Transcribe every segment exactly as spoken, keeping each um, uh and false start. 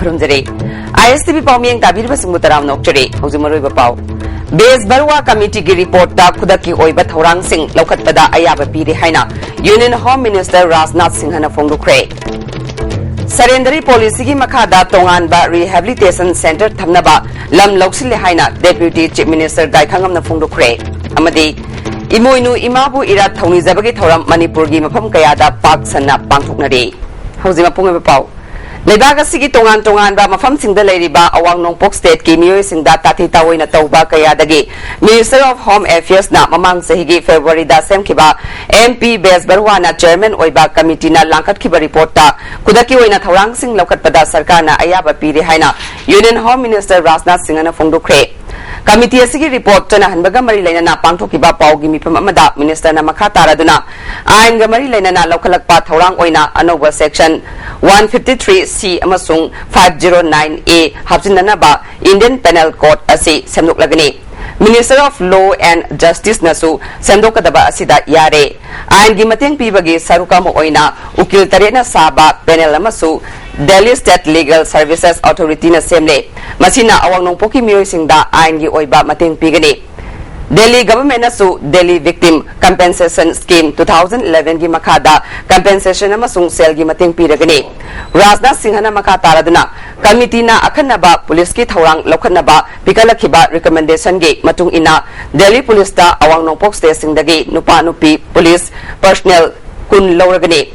ꯈꯨꯔꯨꯝꯖꯔꯤ꯫ ꯑꯥꯏ ꯑꯦꯁ T V ꯄꯥꯎꯃꯤꯌꯦꯡ ꯇꯥꯕꯤꯔꯤꯕꯁꯤꯡꯕꯨ ꯇꯔꯥꯝꯅ ꯑꯣꯛꯆꯔꯤ꯫ ꯍꯧꯖꯤꯛ ꯃꯔꯨꯑꯣꯏꯕ ꯄꯥꯎ꯫ ꯕꯦꯁ ꯕꯔꯨꯋꯥ ꯀꯃꯤꯇꯤꯒꯤ ꯔꯤꯄꯣꯔꯠꯇ ꯈꯨꯗꯛꯀꯤ ꯑꯣꯏꯕ ꯊꯧꯔꯥꯡꯁꯤꯡ ꯂꯧꯈꯠꯄꯗ ꯑꯌꯥꯕ ꯄꯤꯔꯦ ꯍꯥꯏꯅ ꯌꯨꯅꯤꯌꯟ ꯍꯣꯝ ꯃꯤꯅꯤꯁꯇꯔ ꯔꯥꯖꯅꯥꯊ ꯁꯤꯡꯍꯅ ꯐꯣꯡꯗꯣꯛꯈ꯭ꯔꯦ꯫ ꯁꯔꯦꯟꯗꯔꯤ ꯄꯣꯂꯤꯁꯤꯒꯤ ꯃꯈꯥꯗ ꯇꯣꯉꯥꯟꯕ ꯔꯤꯍꯦꯕꯤꯂꯤꯇꯦꯁꯟ ꯁꯦꯟꯇꯔ ꯊꯝꯅꯕ ꯂꯝ ꯂꯧꯁꯤꯜꯂꯦ ꯍꯥꯏꯅ ꯗꯦꯄ꯭ꯌꯨꯇꯤ ꯆꯤꯐ ꯃꯤꯅꯤꯁꯇꯔ ꯒꯥꯏꯈꯥꯉꯝꯅ ꯐꯣꯡꯗꯣꯛꯈ꯭ꯔꯦ꯫ ꯑꯃꯗꯤ ꯏꯃꯣꯏꯅꯨ ꯏꯃꯥꯕꯨ ꯏꯔꯥꯠ ꯊꯧꯅꯤꯖꯕꯒꯤ ꯊꯧꯔꯝ ꯃꯅꯤꯄꯨꯔꯒꯤ ꯃꯐꯝ ꯀꯌꯥꯗ ꯄꯥꯛ ꯁꯟꯅ ꯄꯥꯡꯊꯣꯛꯅꯔꯤ꯫ ꯍꯧꯖꯤꯛ ꯃꯄꯨꯡ ꯑꯣꯏꯕ ꯄꯥꯎ꯫ ꯂꯩꯕꯥꯛ ꯑꯁꯤꯒꯤ ꯇꯣꯉꯥꯟ ꯇꯣꯉꯥꯟꯕ ꯃꯐꯝꯁꯤꯡꯗ ꯂꯩꯔꯤꯕ ꯑꯋꯥꯡ ꯅꯣꯡꯄꯣꯛ ꯁ꯭ꯇꯦꯠꯀꯤ ꯃꯤꯑꯣꯏꯁꯤꯡꯗ ꯇꯥꯊꯤ ꯇꯥꯑꯣꯏꯅ ꯇꯧꯕ ꯀꯌꯥꯗꯒꯤ ꯃꯤꯅꯤꯁꯇꯔ ꯑꯣꯐ ꯍꯣꯝ ꯑꯦꯐꯤꯌꯔꯁꯅ ꯃꯃꯥꯡ ꯆꯍꯤꯒꯤ ꯐꯦꯕ꯭ꯔꯨꯋꯥꯔꯤꯗ ꯁꯦꯝꯈꯤꯕ ꯑꯦꯝ ꯄꯤ ꯕꯦꯁ ꯕꯔꯨꯋꯥꯅ ꯆꯤꯌꯔꯃꯦꯟ ꯑꯣꯏꯕ ꯀꯃꯤꯇꯤꯅ ꯂꯥꯡꯈꯠꯈꯤꯕ ꯔꯤꯄꯣꯔꯠꯇ ꯈꯨꯗꯛꯀꯤ ꯑꯣꯏꯅ ꯊꯧꯔꯥꯡꯁꯤꯡ ꯂꯧꯈꯠꯄꯗ ꯁꯔꯀꯥꯔꯅ ꯑꯌꯥꯕ ꯄꯤꯔꯦ ꯍꯥꯏꯅ ꯌꯨꯅꯤꯌꯟ ꯍꯣꯝ ꯃꯤꯅꯤꯁꯇꯔ ꯔꯥꯖꯅꯥꯊ ꯁꯤꯡꯍꯅ ꯐꯣꯡꯗꯣꯛꯈ꯭ꯔꯦ꯫ ꯀꯃꯤꯇꯤ ꯑꯁꯤꯒꯤ ꯔꯤꯄꯣꯔꯠ ꯆꯠꯅꯍꯟꯕꯒ ꯃꯔꯤ ꯂꯩꯅꯅ ꯄꯥꯡꯊꯣꯛꯈꯤꯕ ꯄꯥꯎꯒꯤ ꯃꯤꯐꯝ ꯑꯃꯗ ꯃꯤꯅꯤꯁꯇꯔꯅ ꯃꯈꯥ ꯇꯥꯔꯗꯨꯅ ꯑꯥꯏꯟꯒ ꯃꯔꯤ ꯂꯩꯅꯅ ꯂꯧꯈꯠꯂꯛꯄ ꯊꯧꯔꯥꯡ ꯑꯣꯏꯅ ꯑꯅꯧꯕ ꯁꯦꯛꯁꯟ ꯋꯥꯟ ꯐꯤꯐꯇꯤ ꯊ꯭ꯔꯤ ꯁꯤ ꯑꯃꯁꯨꯡ ꯐꯥꯏꯚ ꯖꯤꯔꯣ ꯅꯥꯏꯟ ꯑꯦ ꯍꯥꯞꯆꯤꯟꯅꯅꯕ ꯏꯟꯗꯤꯌꯟ ꯄꯦꯅꯦꯜ ꯀꯣꯗ ꯑꯁꯤ ꯁꯦꯝꯗꯣꯛꯂꯒꯅꯤ꯫ ꯃꯤꯅꯤꯁꯇꯔ ꯑꯣꯐ ꯂꯣ ꯑꯦꯟ ꯖꯁꯇꯤꯁꯅꯁꯨ ꯁꯦꯝꯗꯣꯛꯀꯗꯕ ꯑꯁꯤꯗ ꯌꯥꯔꯦ꯫ ꯑꯥꯏꯟꯒꯤ ꯃꯇꯦꯡ ꯄꯤꯕꯒꯤ ꯁꯔꯨꯛ ꯑꯃ ꯑꯣꯏꯅ ꯎꯀꯤꯜ ꯇꯔꯦꯠꯅ ꯁꯥꯕ ꯄꯦꯅꯦꯜ ꯑꯃꯁꯨ ꯗꯦꯜꯂꯤ ꯁ꯭ꯇꯦꯠ ꯂꯤꯒꯦꯜ ꯁꯔꯚꯤꯁꯦꯁ ꯑꯣꯊꯣꯔꯤꯇꯤꯅ ꯁꯦꯝꯂꯦ꯫ ꯃꯁꯤꯅ ꯑꯋꯥꯡ ꯅꯣꯡꯄꯣꯛꯀꯤ ꯃꯤꯑꯣꯏꯁꯤꯡꯗ ꯑꯥꯏꯟꯒꯤ ꯑꯣꯏꯕ ꯃꯇꯦꯡ ꯄꯤꯒꯅꯤ꯫ ꯗꯦꯜꯂꯤ ꯒꯚꯔꯟꯃꯦꯟꯠꯅꯁꯨ Delhi victim compensation scheme two thousand ꯏꯂꯦꯚꯦꯟꯒꯤ ꯃꯈꯥꯗ ꯀꯝꯄꯦꯟꯁꯦꯁꯟ ꯑꯃꯁꯨꯡ ꯁꯦꯜꯒꯤ ꯃꯇꯦꯡ ꯄꯤꯔꯒꯅꯤ꯫ ꯔꯥꯖꯅꯥꯊ ꯁꯤꯡꯍꯅ ꯃꯈꯥ ꯇꯥꯔꯗꯨꯅ ꯀꯃꯤꯇꯤꯅ ꯑꯈꯟꯅꯕ ꯄꯨꯂꯤꯁꯀꯤ ꯊꯧꯔꯥꯡ ꯂꯧꯈꯠꯅꯕ ꯄꯤꯈꯠꯂꯛꯈꯤꯕ ꯔꯤꯀꯃꯦꯟꯗꯦꯁꯟꯒꯤ ꯃꯇꯨꯡ ꯏꯟꯅ ꯗꯦꯜꯂꯤ ꯄꯨꯂꯤꯁꯇ ꯑꯋꯥꯡ ꯅꯣꯡꯄꯣꯛ ꯁ꯭ꯇꯦꯠꯁꯤꯡꯗꯒꯤ ꯅꯨꯄꯥ ꯅꯨꯄꯤ ꯄꯨꯂꯤꯁ ꯄꯔꯁꯅꯦꯜ ꯀꯨꯟ ꯂꯧꯔꯒꯅꯤ꯫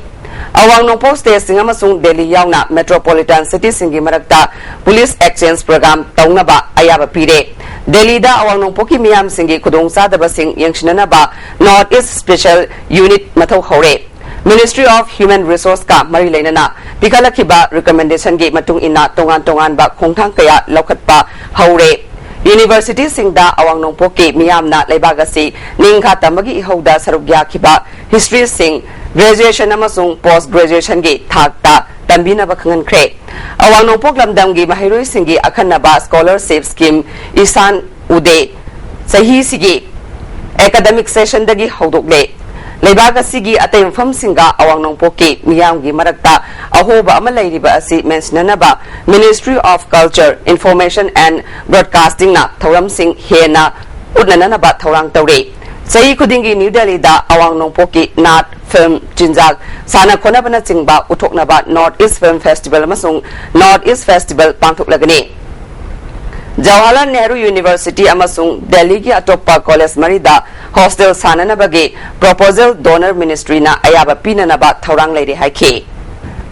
ꯑꯋꯥꯡ ꯅꯣꯡꯄꯣꯛ ꯁ꯭ꯇꯦꯠꯁꯤꯡ ꯑꯃꯁꯨꯡ ꯗꯦꯜꯂꯤ ꯌꯥꯎꯅ ꯃꯦꯇ꯭ꯔꯣꯄꯣꯂꯤꯇꯥꯟ ꯁꯤꯇꯤꯁꯤꯡꯒꯤ ꯃꯔꯛꯇ ꯄꯨꯂꯤꯁ ꯑꯦꯛꯁꯆꯦꯟꯖ ꯄ꯭ꯔꯣꯒ꯭ꯔꯥꯝ ꯇꯧꯅꯕ ꯑꯌꯥꯕ ꯄꯤꯔꯦ꯫ ꯗꯦꯜꯂꯤꯗ ꯑꯋꯥꯡ ꯅꯣꯡꯄꯣꯛꯀꯤ ꯃꯤꯌꯥꯝꯁꯤꯡꯒꯤ ꯈꯨꯗꯣꯡꯆꯥꯗꯕꯁꯤꯡ ꯌꯦꯡꯁꯤꯟꯅꯅꯕ ꯅꯣꯔꯠ ꯏꯁ ꯁ꯭ꯄꯦꯁꯦꯜ ꯌꯨꯅꯤꯠ ꯃꯊꯧ ꯍꯧꯔꯦ꯫ ꯃꯤꯅꯤꯁꯇ꯭ꯔꯤ ꯑꯣꯐ ꯍ꯭ꯌꯨꯃꯦꯟ ꯔꯤꯁꯣꯔꯁꯀ ꯃꯔꯤ ꯂꯩꯅꯅ ꯄꯤꯈꯠꯂꯛꯈꯤꯕ ꯔꯤꯀꯃꯦꯟꯗꯦꯁꯟꯒꯤ ꯃꯇꯨꯡ ꯏꯟꯅ ꯇꯣꯉꯥꯟ ꯇꯣꯉꯥꯟꯕ ꯈꯣꯡꯊꯥꯡ ꯀꯌꯥ ꯂꯧꯈꯠꯄ ꯍꯧꯔꯦ꯫ ꯌꯨꯅꯤꯚꯔꯁꯤꯇꯤꯁꯤꯡꯗ ꯑꯋꯥꯡ ꯅꯣꯡꯄꯣꯛꯀꯤ ꯃꯤꯌꯥꯝꯅ ꯂꯩꯕꯥꯛ ꯑꯁꯤ ꯅꯤꯡꯈꯥ ꯇꯝꯕꯒꯤ ꯏꯍꯧꯗ ꯁꯔꯨꯛ ꯌꯥꯈꯤꯕ ꯍꯤꯁꯇ꯭ꯔꯤꯁꯤꯡ ꯒ꯭ꯔꯦꯖꯨꯑꯦꯁꯟ ꯑꯃꯁꯨꯡ ꯄꯣꯁ ꯒ꯭ꯔꯦꯖꯨꯑꯦꯁꯟꯒꯤ ꯊꯥꯛꯇ ꯇꯝꯕꯤꯅꯕ ꯈꯪꯍꯟꯈ꯭ꯔꯦ꯫ ꯑꯋꯥꯡ ꯅꯣꯡꯄꯣꯛ ꯂꯝꯗꯝꯒꯤ ꯃꯍꯩꯔꯣꯏꯁꯤꯡꯒꯤ ꯑꯈꯟꯅꯕ ꯁ꯭ꯀꯣꯂꯔꯁꯤꯞ ꯁ꯭ꯀꯤꯝ ꯏꯁꯥꯟ ꯎꯗꯦ ꯆꯍꯤꯁꯤꯒꯤ ꯑꯦꯀꯥꯗꯃꯤꯛ ꯁꯦꯁꯟꯗꯒꯤ ꯍꯧꯗꯣꯛꯂꯦ꯫ ꯂꯩꯕꯥꯛ ꯑꯁꯤꯒꯤ ꯑꯇꯩ ꯃꯐꯝꯁꯤꯡꯒ ꯑꯋꯥꯡ ꯅꯣꯡꯄꯣꯛꯀꯤ ꯃꯤꯌꯥꯝꯒꯤ ꯃꯔꯛꯇ ꯑꯍꯣꯕ ꯑꯃ ꯂꯩꯔꯤꯕ ꯑꯁꯤ ꯃꯦꯟꯁꯤꯟꯅꯅꯕ Ministry of Culture, Information and Broadcasting ꯅ ꯊꯧꯔꯝꯁꯤꯡ ꯍꯦꯟꯅ ꯎꯠꯅꯅꯕ ꯊꯧꯔꯥꯡ ꯇꯧꯔꯤ꯫ ꯆꯍꯤ ꯈꯨꯗꯤꯡꯒꯤ ꯅ꯭ꯌꯨ ꯗꯦꯜꯂꯤꯗ ꯑꯋꯥꯡ ꯅꯣꯡꯄꯣꯛꯀꯤ ꯅꯥꯠ, ꯐꯤꯜꯝ, ꯆꯤꯟꯖꯥꯛ, ꯁꯥꯟꯅ ꯈꯣꯠꯅꯕꯅꯆꯤꯡꯕ ꯎꯠꯊꯣꯛꯅꯕ North East Film Festival ꯑꯃꯁꯨꯡ North East Festival ꯄꯥꯡꯊꯣꯛꯂꯒꯅꯤ꯫ ꯖꯋꯥꯍꯔꯂꯥꯜ ꯅꯦꯍꯔꯨ ꯌꯨꯅꯤꯚꯔꯁꯤꯇꯤ ꯑꯃꯁꯨꯡ ꯗꯦꯜꯂꯤꯒꯤ ꯑꯇꯣꯞꯄ ꯀꯣꯂꯦꯖ ꯃꯔꯤꯗ ꯍꯣꯁꯇꯦꯜ ꯁꯥꯅꯅꯕꯒꯤ proposal Donor Ministry ꯅ ꯑꯌꯥꯕ ꯄꯤꯅꯅꯕ ꯊꯧꯔꯥꯡ ꯂꯩꯔꯦ ꯍꯥꯏꯈꯤ꯫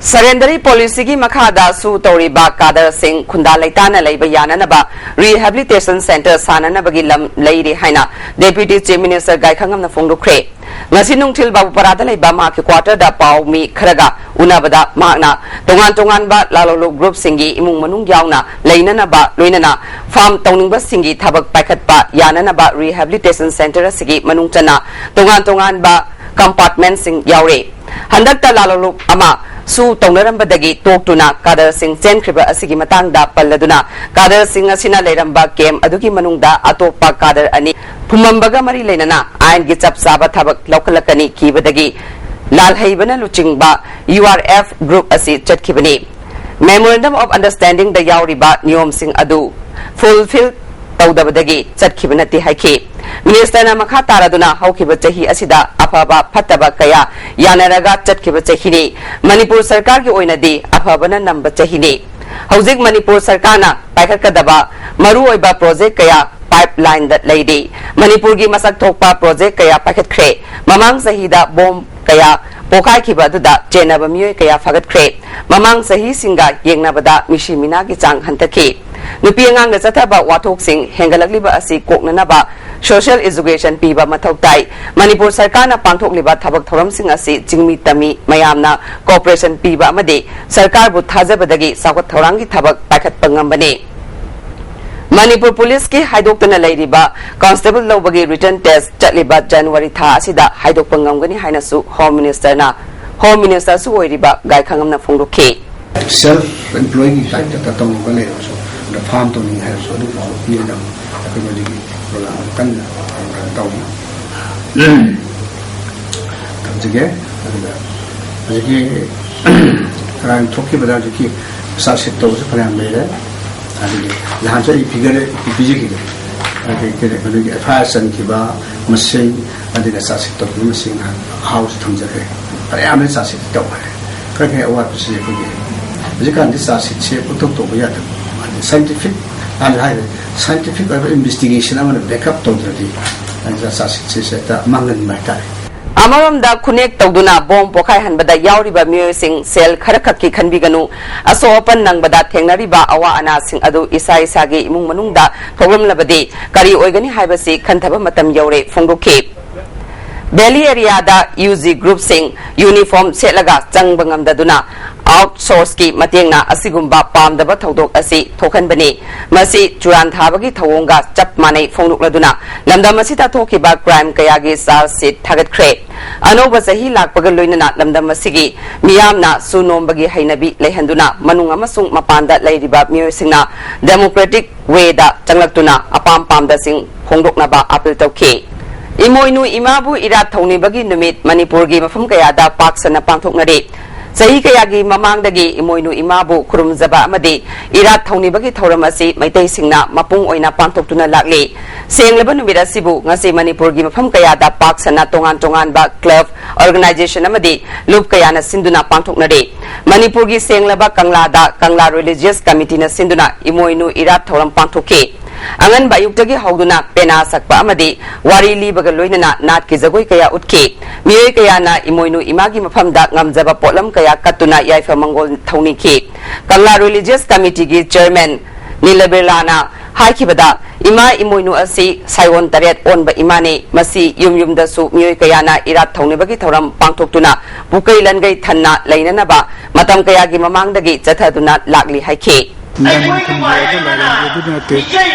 Surrender policy ꯒꯤ ꯃꯈꯥꯗ ꯁꯨ ꯇꯧꯔꯤꯕ ꯀꯥꯗꯔꯁꯤꯡ ꯈꯨꯟꯗꯥ ꯂꯩꯇꯥꯅ ꯂꯩꯕ ꯌꯥꯅꯅꯕ rehabilitation center ꯁꯥꯅꯅꯕꯒꯤ ꯂꯝ ꯂꯩꯔꯦ ꯍꯥꯏꯅ Deputy Chief Minister ꯒꯥꯏꯈꯉꯝꯅ ꯐꯣꯡꯗꯣꯛꯈ꯭ꯔꯦ꯫ ꯉꯁꯤ ꯅꯨꯡꯊꯤꯜ ꯕꯥꯕꯨꯄꯥꯔꯥꯗ ꯂꯩꯕ ꯃꯍꯥꯛꯀꯤ quarter ꯗ ꯄꯥꯎ ꯃꯤ ꯈꯔꯒ ꯎꯅꯕꯗ ꯃꯍꯥꯛꯅ ꯇꯣꯉꯥꯟ ꯇꯣꯉꯥꯟꯕ ꯂꯥꯂꯣꯡꯂꯨꯞ group ꯁꯤꯡꯒꯤ ꯏꯃꯨꯡ ꯃꯅꯨꯡ ꯌꯥꯎꯅ ꯂꯩꯅꯅꯕ, ꯂꯣꯏꯅꯅ farm ꯇꯧꯅꯤꯡꯕꯁꯤꯡꯒꯤ ꯊꯕꯛ ꯄꯥꯏꯈꯠꯄ ꯌꯥꯅꯅꯕ rehabilitation center ꯑꯁꯤꯒꯤ ꯃꯅꯨꯡ ꯆꯟꯅ ꯇꯣꯉꯥꯟ ꯇꯣꯉꯥꯟꯕ compartment ꯁꯤꯡ ꯌꯥꯎꯔꯦ꯫ ꯍꯟꯗꯛꯇ ꯂꯥꯂꯣꯡꯂꯨꯞ ꯑꯃ ꯁꯨ ꯇꯧꯅꯔꯝꯕꯗꯒꯤ ꯇꯣꯛꯇꯨꯅ ꯀꯥꯗꯔꯁꯤꯡ ꯆꯦꯟꯈ꯭ꯔꯤꯕ ꯑꯁꯤꯒꯤ ꯃꯇꯥꯡꯗ ꯄꯜꯂꯗꯨꯅ, ꯀꯥꯗꯔꯁꯤꯡ ꯑꯁꯤꯅ ꯂꯩꯔꯝꯕ camp ꯑꯗꯨꯒꯤ ꯃꯅꯨꯡꯗ ꯑꯇꯣꯞꯄ ꯀꯥꯗꯔ ꯑꯅꯤ ꯐꯨꯝꯃꯝꯕꯒ ꯃꯔꯤ ꯂꯩꯅꯅ ꯑꯥꯏꯟꯒꯤ ꯆꯞ ꯆꯥꯕ ꯊꯕꯛ ꯂꯧꯈꯠꯂꯛꯀꯅꯤ ꯀꯤꯕꯗꯒꯤ ꯂꯥꯜꯍꯩꯕꯅ ꯂꯨꯆꯤꯡꯕ U R F group ꯑꯁꯤ ꯆꯠꯈꯤꯕꯅꯤ꯫ Memorandum of Understanding ꯗ ꯌꯥꯎꯔꯤꯕ ꯅꯤꯌꯣꯝꯁꯤꯡ ꯑꯗꯨ fulfill ꯇꯧꯗꯕꯗꯒꯤ ꯆꯠꯈꯤꯕ ꯅꯠꯇꯦ ꯍꯥꯏꯈꯤ꯫ Minister ꯅ ꯃꯈꯥ ꯇꯥꯔꯗꯨꯅ ꯍꯧꯈꯤꯕ ꯆꯍꯤ ꯑꯁꯤꯗ ꯑꯐꯕ ꯐꯠꯇꯕ ꯀꯌꯥ ꯌꯥꯅꯔꯒ ꯆꯠꯈꯤꯕ ꯆꯍꯤꯅꯤ꯫ ꯃꯅꯤꯄꯨꯔ ꯁꯔꯀꯥꯔꯒꯤ ꯑꯣꯏꯅꯗꯤ ꯑꯐꯕꯅ ꯅꯝꯕ ꯆꯍꯤꯅꯤ꯫ ꯍꯧꯖꯤꯛ ꯃꯅꯤꯄꯨꯔ ꯁꯔꯀꯥꯔꯅ ꯄꯥꯏꯈꯠꯀꯗꯕ ꯃꯔꯨꯑꯣꯏꯕ project ꯀꯌꯥ pipeline ꯗ ꯂꯩꯔꯤ꯫ ꯃꯅꯤꯄꯨꯔꯒꯤ ꯃꯁꯛ ꯊꯣꯛꯄ project ꯀꯌꯥ ꯄꯥꯏꯈꯠꯈ꯭ꯔꯦ꯫ ꯃꯃꯥꯡ ꯆꯍꯤꯗ bomb ꯀꯌꯥ ꯄꯣꯈꯥꯏꯈꯤꯕ ꯑꯗꯨꯗ ꯆꯦꯟꯅꯕ ꯃꯤꯑꯣꯏ ꯀꯌꯥ ꯐꯒꯠꯈ꯭ꯔꯦ꯫ ꯃꯃꯥꯡ ꯆꯍꯤꯁꯤꯡꯒ ꯌꯦꯡꯅꯕꯗ ꯃꯤꯁꯤ ꯃꯤꯅꯥꯒꯤ ꯆꯥꯡ ꯍꯟꯊꯈꯤ꯫ ꯅꯨꯄꯤ ꯑꯉꯥꯡꯗ ꯆꯠꯊꯕ ꯋꯥꯊꯣꯛꯁꯤꯡ ꯍꯦꯟꯒꯠꯂꯛꯂꯤꯕ ꯑꯁꯤ ꯀꯣꯛꯅꯅꯕ social education ꯄꯤꯕ ꯃꯊꯧ ꯇꯥꯏ꯫ ꯃꯅꯤꯄꯨꯔ ꯁꯔꯀꯥꯔꯅ ꯄꯥꯡꯊꯣꯛꯂꯤꯕ ꯊꯕꯛ ꯊꯧꯔꯝꯁꯤꯡ ꯑꯁꯤ ꯆꯤꯡꯃꯤ ꯇꯝꯃꯤ ꯃꯌꯥꯝꯅ cooperation ꯄꯤꯕ ꯑꯃꯗꯤ ꯁꯔꯀꯥꯔꯕꯨ ꯊꯥꯖꯕꯗꯒꯤ ꯆꯥꯎꯈꯠ ꯊꯧꯔꯥꯡꯒꯤ ꯊꯕꯛ ꯄꯥꯏꯈꯠꯄ ꯉꯝꯕꯅꯤ꯫ ꯃꯅꯤꯄꯨꯔ ꯄꯨꯂꯤꯁꯀꯤ ꯍꯥꯏꯗꯣꯛꯇꯅ ꯂꯩꯔꯤꯕ constable ꯂꯧꯕꯒꯤ written test ꯆꯠꯂꯤꯕ ꯖꯅꯋꯥꯔꯤ ꯊꯥ ꯑꯁꯤꯗ ꯍꯥꯏꯗꯣꯛꯄ ꯉꯝꯒꯅꯤ ꯍꯥꯏꯅꯁꯨ Home Minister ꯅ, Home Minister ꯁꯨ ꯑꯣꯏꯔꯤꯕ ꯒꯥꯏꯈꯉꯝꯅ ꯐꯣꯡꯗꯣꯛꯈꯤ꯫ Self employee ꯒꯤ type ꯇ ꯇꯧꯅꯤꯡꯕ ꯂꯩꯔꯒꯁꯨ, ꯑꯗ farm ꯇꯧꯅꯤꯡꯉꯦ ꯍꯥꯏꯔꯁꯨ, ꯑꯗꯨꯒꯨꯝꯕꯁꯨ ꯄꯤꯅꯕ ꯑꯩꯈꯣꯏ ꯃꯗꯨꯒꯤ program ꯑꯃ ꯀꯟꯅ ꯀꯩꯅꯣ ꯇꯧꯔꯤ꯫ ꯍꯧꯖꯤꯛꯀꯤ ꯑꯗꯨꯒ ꯍꯧꯖꯤꯛꯀꯤ ꯀ꯭ꯔꯥꯏꯝ ꯊꯣꯛꯈꯤꯕꯗ ꯍꯧꯖꯤꯛꯀꯤ ꯆꯥꯔꯖ ꯁꯤꯠ ꯇꯧꯕꯁꯨ ꯐꯅꯌꯥꯝ ꯂꯩꯔꯦ꯫ ꯑꯗꯨꯒꯤ ꯅꯍꯥꯟꯁꯨ ꯑꯩ ꯐꯤꯒꯔ ꯄꯤꯖꯈꯤꯕꯅꯤ꯫ ꯑꯗꯒꯤ ꯀꯩꯅꯣꯒꯤ ꯑꯦꯐ ꯑꯥꯏ ꯑꯥꯔ ꯆꯟꯈꯤꯕ ꯃꯁꯤꯡ, ꯑꯗꯨꯒ ꯆꯥꯔꯖ ꯁꯤꯠ ꯇꯧꯈꯤꯕ ꯃꯁꯤꯡ ꯅꯍꯥꯟ ꯑꯍꯥꯎꯁꯨ ꯊꯝꯖꯈ꯭ꯔꯦ꯫ ꯐꯅꯌꯥꯝꯅ ꯆꯥꯔꯖ ꯁꯤꯠ ꯇꯧꯈ꯭ꯔꯦ꯫ ꯈꯔ ꯈꯔ ꯑꯋꯥꯠꯄꯁꯤ ꯑꯩꯈꯣꯏꯒꯤ ꯍꯧꯖꯤꯛꯀꯥꯟꯗꯤ ꯆꯥꯔꯖ ꯁꯤꯠꯁꯦ ꯄꯪꯇꯧ ꯇꯧꯕ ꯌꯥꯗꯕ꯫ ꯍꯥꯏꯗꯤ ꯁꯥꯏꯟꯇꯤꯐꯤꯛ, ꯍꯥꯟꯅ ꯍꯥꯏꯔꯦ, ꯁꯥꯏꯟꯇꯤꯐꯤꯛ ꯑꯣꯏꯕ ꯏꯟꯚꯦꯁꯇꯤꯒꯦꯁꯟ ꯑꯃꯅ ꯕꯦꯛꯑꯞ ꯇꯧꯗ꯭ꯔꯗꯤ ꯆꯥꯔꯖ ꯁꯤꯠꯁꯦ ꯍꯦꯛꯇ ꯃꯥꯡꯍꯟꯕ ꯍꯥꯏꯇꯥꯔꯦ꯫ ꯑꯃꯔꯣꯝꯗ ꯈꯨꯅꯦꯛ ꯇꯧꯗꯨꯅ ꯕꯣꯝ ꯄꯣꯈꯥꯏꯍꯟꯕꯗ ꯌꯥꯎꯔꯤꯕ ꯃꯤꯑꯣꯏꯁꯤꯡ ꯁꯦꯜ ꯈꯔꯈꯛꯀꯤ ꯈꯟꯕꯤꯒꯅꯨ꯫ ꯑꯁꯣꯛ ꯑꯄꯟ ꯅꯪꯕꯗ ꯊꯦꯡꯅꯔꯤꯕ ꯑꯋꯥ ꯑꯅꯥꯁꯤꯡ ꯑꯗꯨ ꯏꯁꯥ ꯏꯁꯥꯒꯤ ꯏꯃꯨꯡ ꯃꯅꯨꯡꯗ ꯊꯣꯛꯂꯝꯂꯕꯗꯤ ꯀꯔꯤ ꯑꯣꯏꯒꯅꯤ ꯍꯥꯏꯕꯁꯤ ꯈꯟꯊꯕ ꯃꯇꯝ ꯌꯧꯔꯦ ꯐꯣꯡꯗꯣꯛꯈꯤ꯫ ꯚꯦꯂꯤ ꯑꯦꯔꯤꯌꯥꯗ ꯌꯨ ꯖꯤ ꯒ꯭ꯔꯨꯞꯁꯤꯡ ꯌꯨꯅꯤꯐꯣꯔꯝ ꯁꯦꯠꯂꯒ ꯆꯪꯕ ꯉꯝꯗꯗꯨꯅ ꯑꯥꯎꯠꯁꯣꯔꯁꯀꯤ ꯃꯇꯦꯡꯅ ꯑꯁꯤꯒꯨꯝꯕ ꯄꯥꯝꯗꯕ ꯊꯧꯗꯣꯛ ꯑꯁꯤ ꯊꯣꯛꯍꯟꯕꯅꯤ꯫ ꯃꯁꯤ ꯆꯨꯔꯥꯟ ꯊꯥꯕꯒꯤ ꯊꯧꯑꯣꯡꯒ ꯆꯞ ꯃꯥꯟꯅꯩ ꯐꯣꯡꯗꯣꯛꯂꯗꯨꯅ ꯂꯝꯗꯝ ꯑꯁꯤꯗ ꯊꯣꯛꯈꯤꯕ ꯀ꯭ꯔꯥꯏꯝ ꯀꯌꯥꯒꯤ ꯆꯥꯔꯖ ꯁꯤꯠ ꯊꯥꯒꯠꯈ꯭ꯔꯦ꯫ ꯑꯅꯧꯕ ꯆꯍꯤ ꯂꯥꯛꯄꯒ ꯂꯣꯏꯅꯅ ꯂꯝꯗꯝ ꯑꯁꯤꯒꯤ ꯃꯤꯌꯥꯝꯅ ꯁꯨ ꯅꯣꯝꯕꯒꯤ ꯍꯩꯅꯕꯤ ꯂꯩꯍꯟꯗꯨꯅ ꯃꯅꯨꯡ ꯑꯃꯁꯨꯡ ꯃꯄꯥꯟꯗ ꯂꯩꯔꯤꯕ ꯃꯤꯑꯣꯏꯁꯤꯡꯅ ꯗꯦꯃꯣꯀ꯭ꯔꯦꯇꯤꯛ ꯋꯦꯗ ꯆꯪꯂꯛꯇꯨꯅ ꯑꯄꯥꯝ ꯄꯥꯝꯗꯁꯤꯡ ꯐꯣꯡꯗꯣꯛꯅꯕ ꯑꯥꯄꯤꯜ ꯇꯧꯈꯤ꯫ ꯏꯃꯣꯏꯅꯨ ꯏꯃꯥꯕꯨ ꯏꯔꯥꯠ ꯊꯧꯅꯤꯕꯒꯤ ꯅꯨꯃꯤꯠ ꯃꯅꯤꯄꯨꯔꯒꯤ ꯃꯐꯝ ꯀꯌꯥꯗ ꯄꯥꯛ ꯁꯟꯅ ꯄꯥꯡꯊꯣꯛꯅꯔꯤ꯫ ꯆꯍꯤ ꯀꯌꯥꯒꯤ ꯃꯃꯥꯡꯗꯒꯤ ꯏꯃꯣꯏꯅꯨ ꯏꯃꯥꯕꯨ ꯈꯨꯔꯨꯝꯖꯕ ꯑꯃꯗꯤ ꯏꯔꯥꯠ ꯊꯧꯅꯤꯕꯒꯤ ꯊꯧꯔꯝ ꯑꯁꯤ ꯃꯩꯇꯩꯁꯤꯡꯅ ꯃꯄꯨꯡ ꯑꯣꯏꯅ ꯄꯥꯡꯊꯣꯛꯇꯨꯅ ꯂꯥꯛꯂꯤ꯫ ꯁꯦꯡꯂꯕ ꯅꯨꯃꯤꯠ ꯑꯁꯤꯕꯨ ꯉꯁꯤ ꯃꯅꯤꯄꯨꯔꯒꯤ ꯃꯐꯝ ꯀꯌꯥꯗ ꯄꯥꯛ ꯁꯟꯅ ꯇꯣꯉꯥꯟ ꯇꯣꯉꯥꯟꯕ ꯀ꯭ꯂꯕ, ꯑꯣꯔꯒꯅꯥꯏꯖꯦꯁꯟ ꯑꯃꯗꯤ ꯂꯨꯞ ꯀꯌꯥꯅ ꯁꯤꯟꯗꯨꯅ ꯄꯥꯡꯊꯣꯛꯅꯔꯤ꯫ ꯃꯅꯤꯄꯨꯔꯒꯤ ꯁꯦꯡꯂꯕ ꯀꯪꯂꯥꯗ ꯀꯪꯂꯥ ꯔꯤꯂꯤꯖꯤꯌꯁ ꯀꯃꯤꯇꯤꯅ ꯁꯤꯟꯗꯨꯅ ꯏꯃꯣꯏꯅꯨ ꯏꯔꯥꯠ ꯊꯧꯔꯝ ꯄꯥꯡꯊꯣꯛꯈꯤ꯫ ꯑꯉꯟꯕ ꯑꯌꯨꯛꯇꯒꯤ ꯍꯧꯗꯨꯅ ꯄꯦꯅꯥ ꯁꯛꯄ ꯑꯃꯗꯤ ꯋꯥꯔꯤ ꯂꯤꯕꯒ ꯂꯣꯏꯅꯅ ꯅꯥꯠꯀꯤ ꯖꯒꯣꯏ ꯀꯌꯥ ꯎꯠꯈꯤ꯫ ꯃꯤꯑꯣꯏ ꯀꯌꯥꯅ ꯏꯃꯣꯏꯅꯨ ꯏꯃꯥꯒꯤ ꯃꯐꯝꯗ ꯉꯝꯖꯕ ꯄꯣꯠꯂꯝ ꯀꯌꯥ ꯀꯠꯇꯨꯅ ꯌꯥꯏꯐ ꯃꯪꯒꯣꯜ ꯊꯧꯅꯤꯈꯤ꯫ ꯀꯪꯂꯥ ꯔꯤꯂꯤꯖꯤꯌꯁ ꯀꯃꯤꯇꯤꯒꯤ ꯆꯤꯌꯔꯃꯦꯟ ꯅꯤꯂꯕꯤꯔꯂꯥꯅ ꯍꯥꯏꯈꯤꯕꯗ, ꯏꯃꯥ ꯏꯃꯣꯏꯅꯨ ꯑꯁꯤ ꯁꯥꯏꯑꯣꯟ ꯇꯔꯦꯠ ꯑꯣꯟꯕ ꯏꯃꯥꯅꯤ꯫ ꯃꯁꯤ ꯌꯨꯝ ꯌꯨꯝꯗꯁꯨ ꯃꯤꯑꯣꯏ ꯀꯌꯥꯅ ꯏꯔꯥꯠ ꯊꯧꯅꯤꯕꯒꯤ ꯊꯧꯔꯝ ꯄꯥꯡꯊꯣꯛꯇꯨꯅ ꯄꯨꯀꯩ ꯂꯟꯒꯩ ꯊꯟꯅ ꯂꯩꯅꯅꯕ ꯃꯇꯝ ꯀꯌꯥꯒꯤ ꯃꯃꯥꯡꯗꯒꯤ ꯆꯠꯊꯗꯨꯅ ꯂꯥꯛꯂꯤ ꯍꯥꯏꯈꯤ꯫ ꯂꯟ ꯊꯨꯝ ꯂꯩꯔꯒ ꯂꯥꯏꯔꯦꯝꯕꯤ ꯑꯗꯨ ꯅꯠꯇꯦ꯫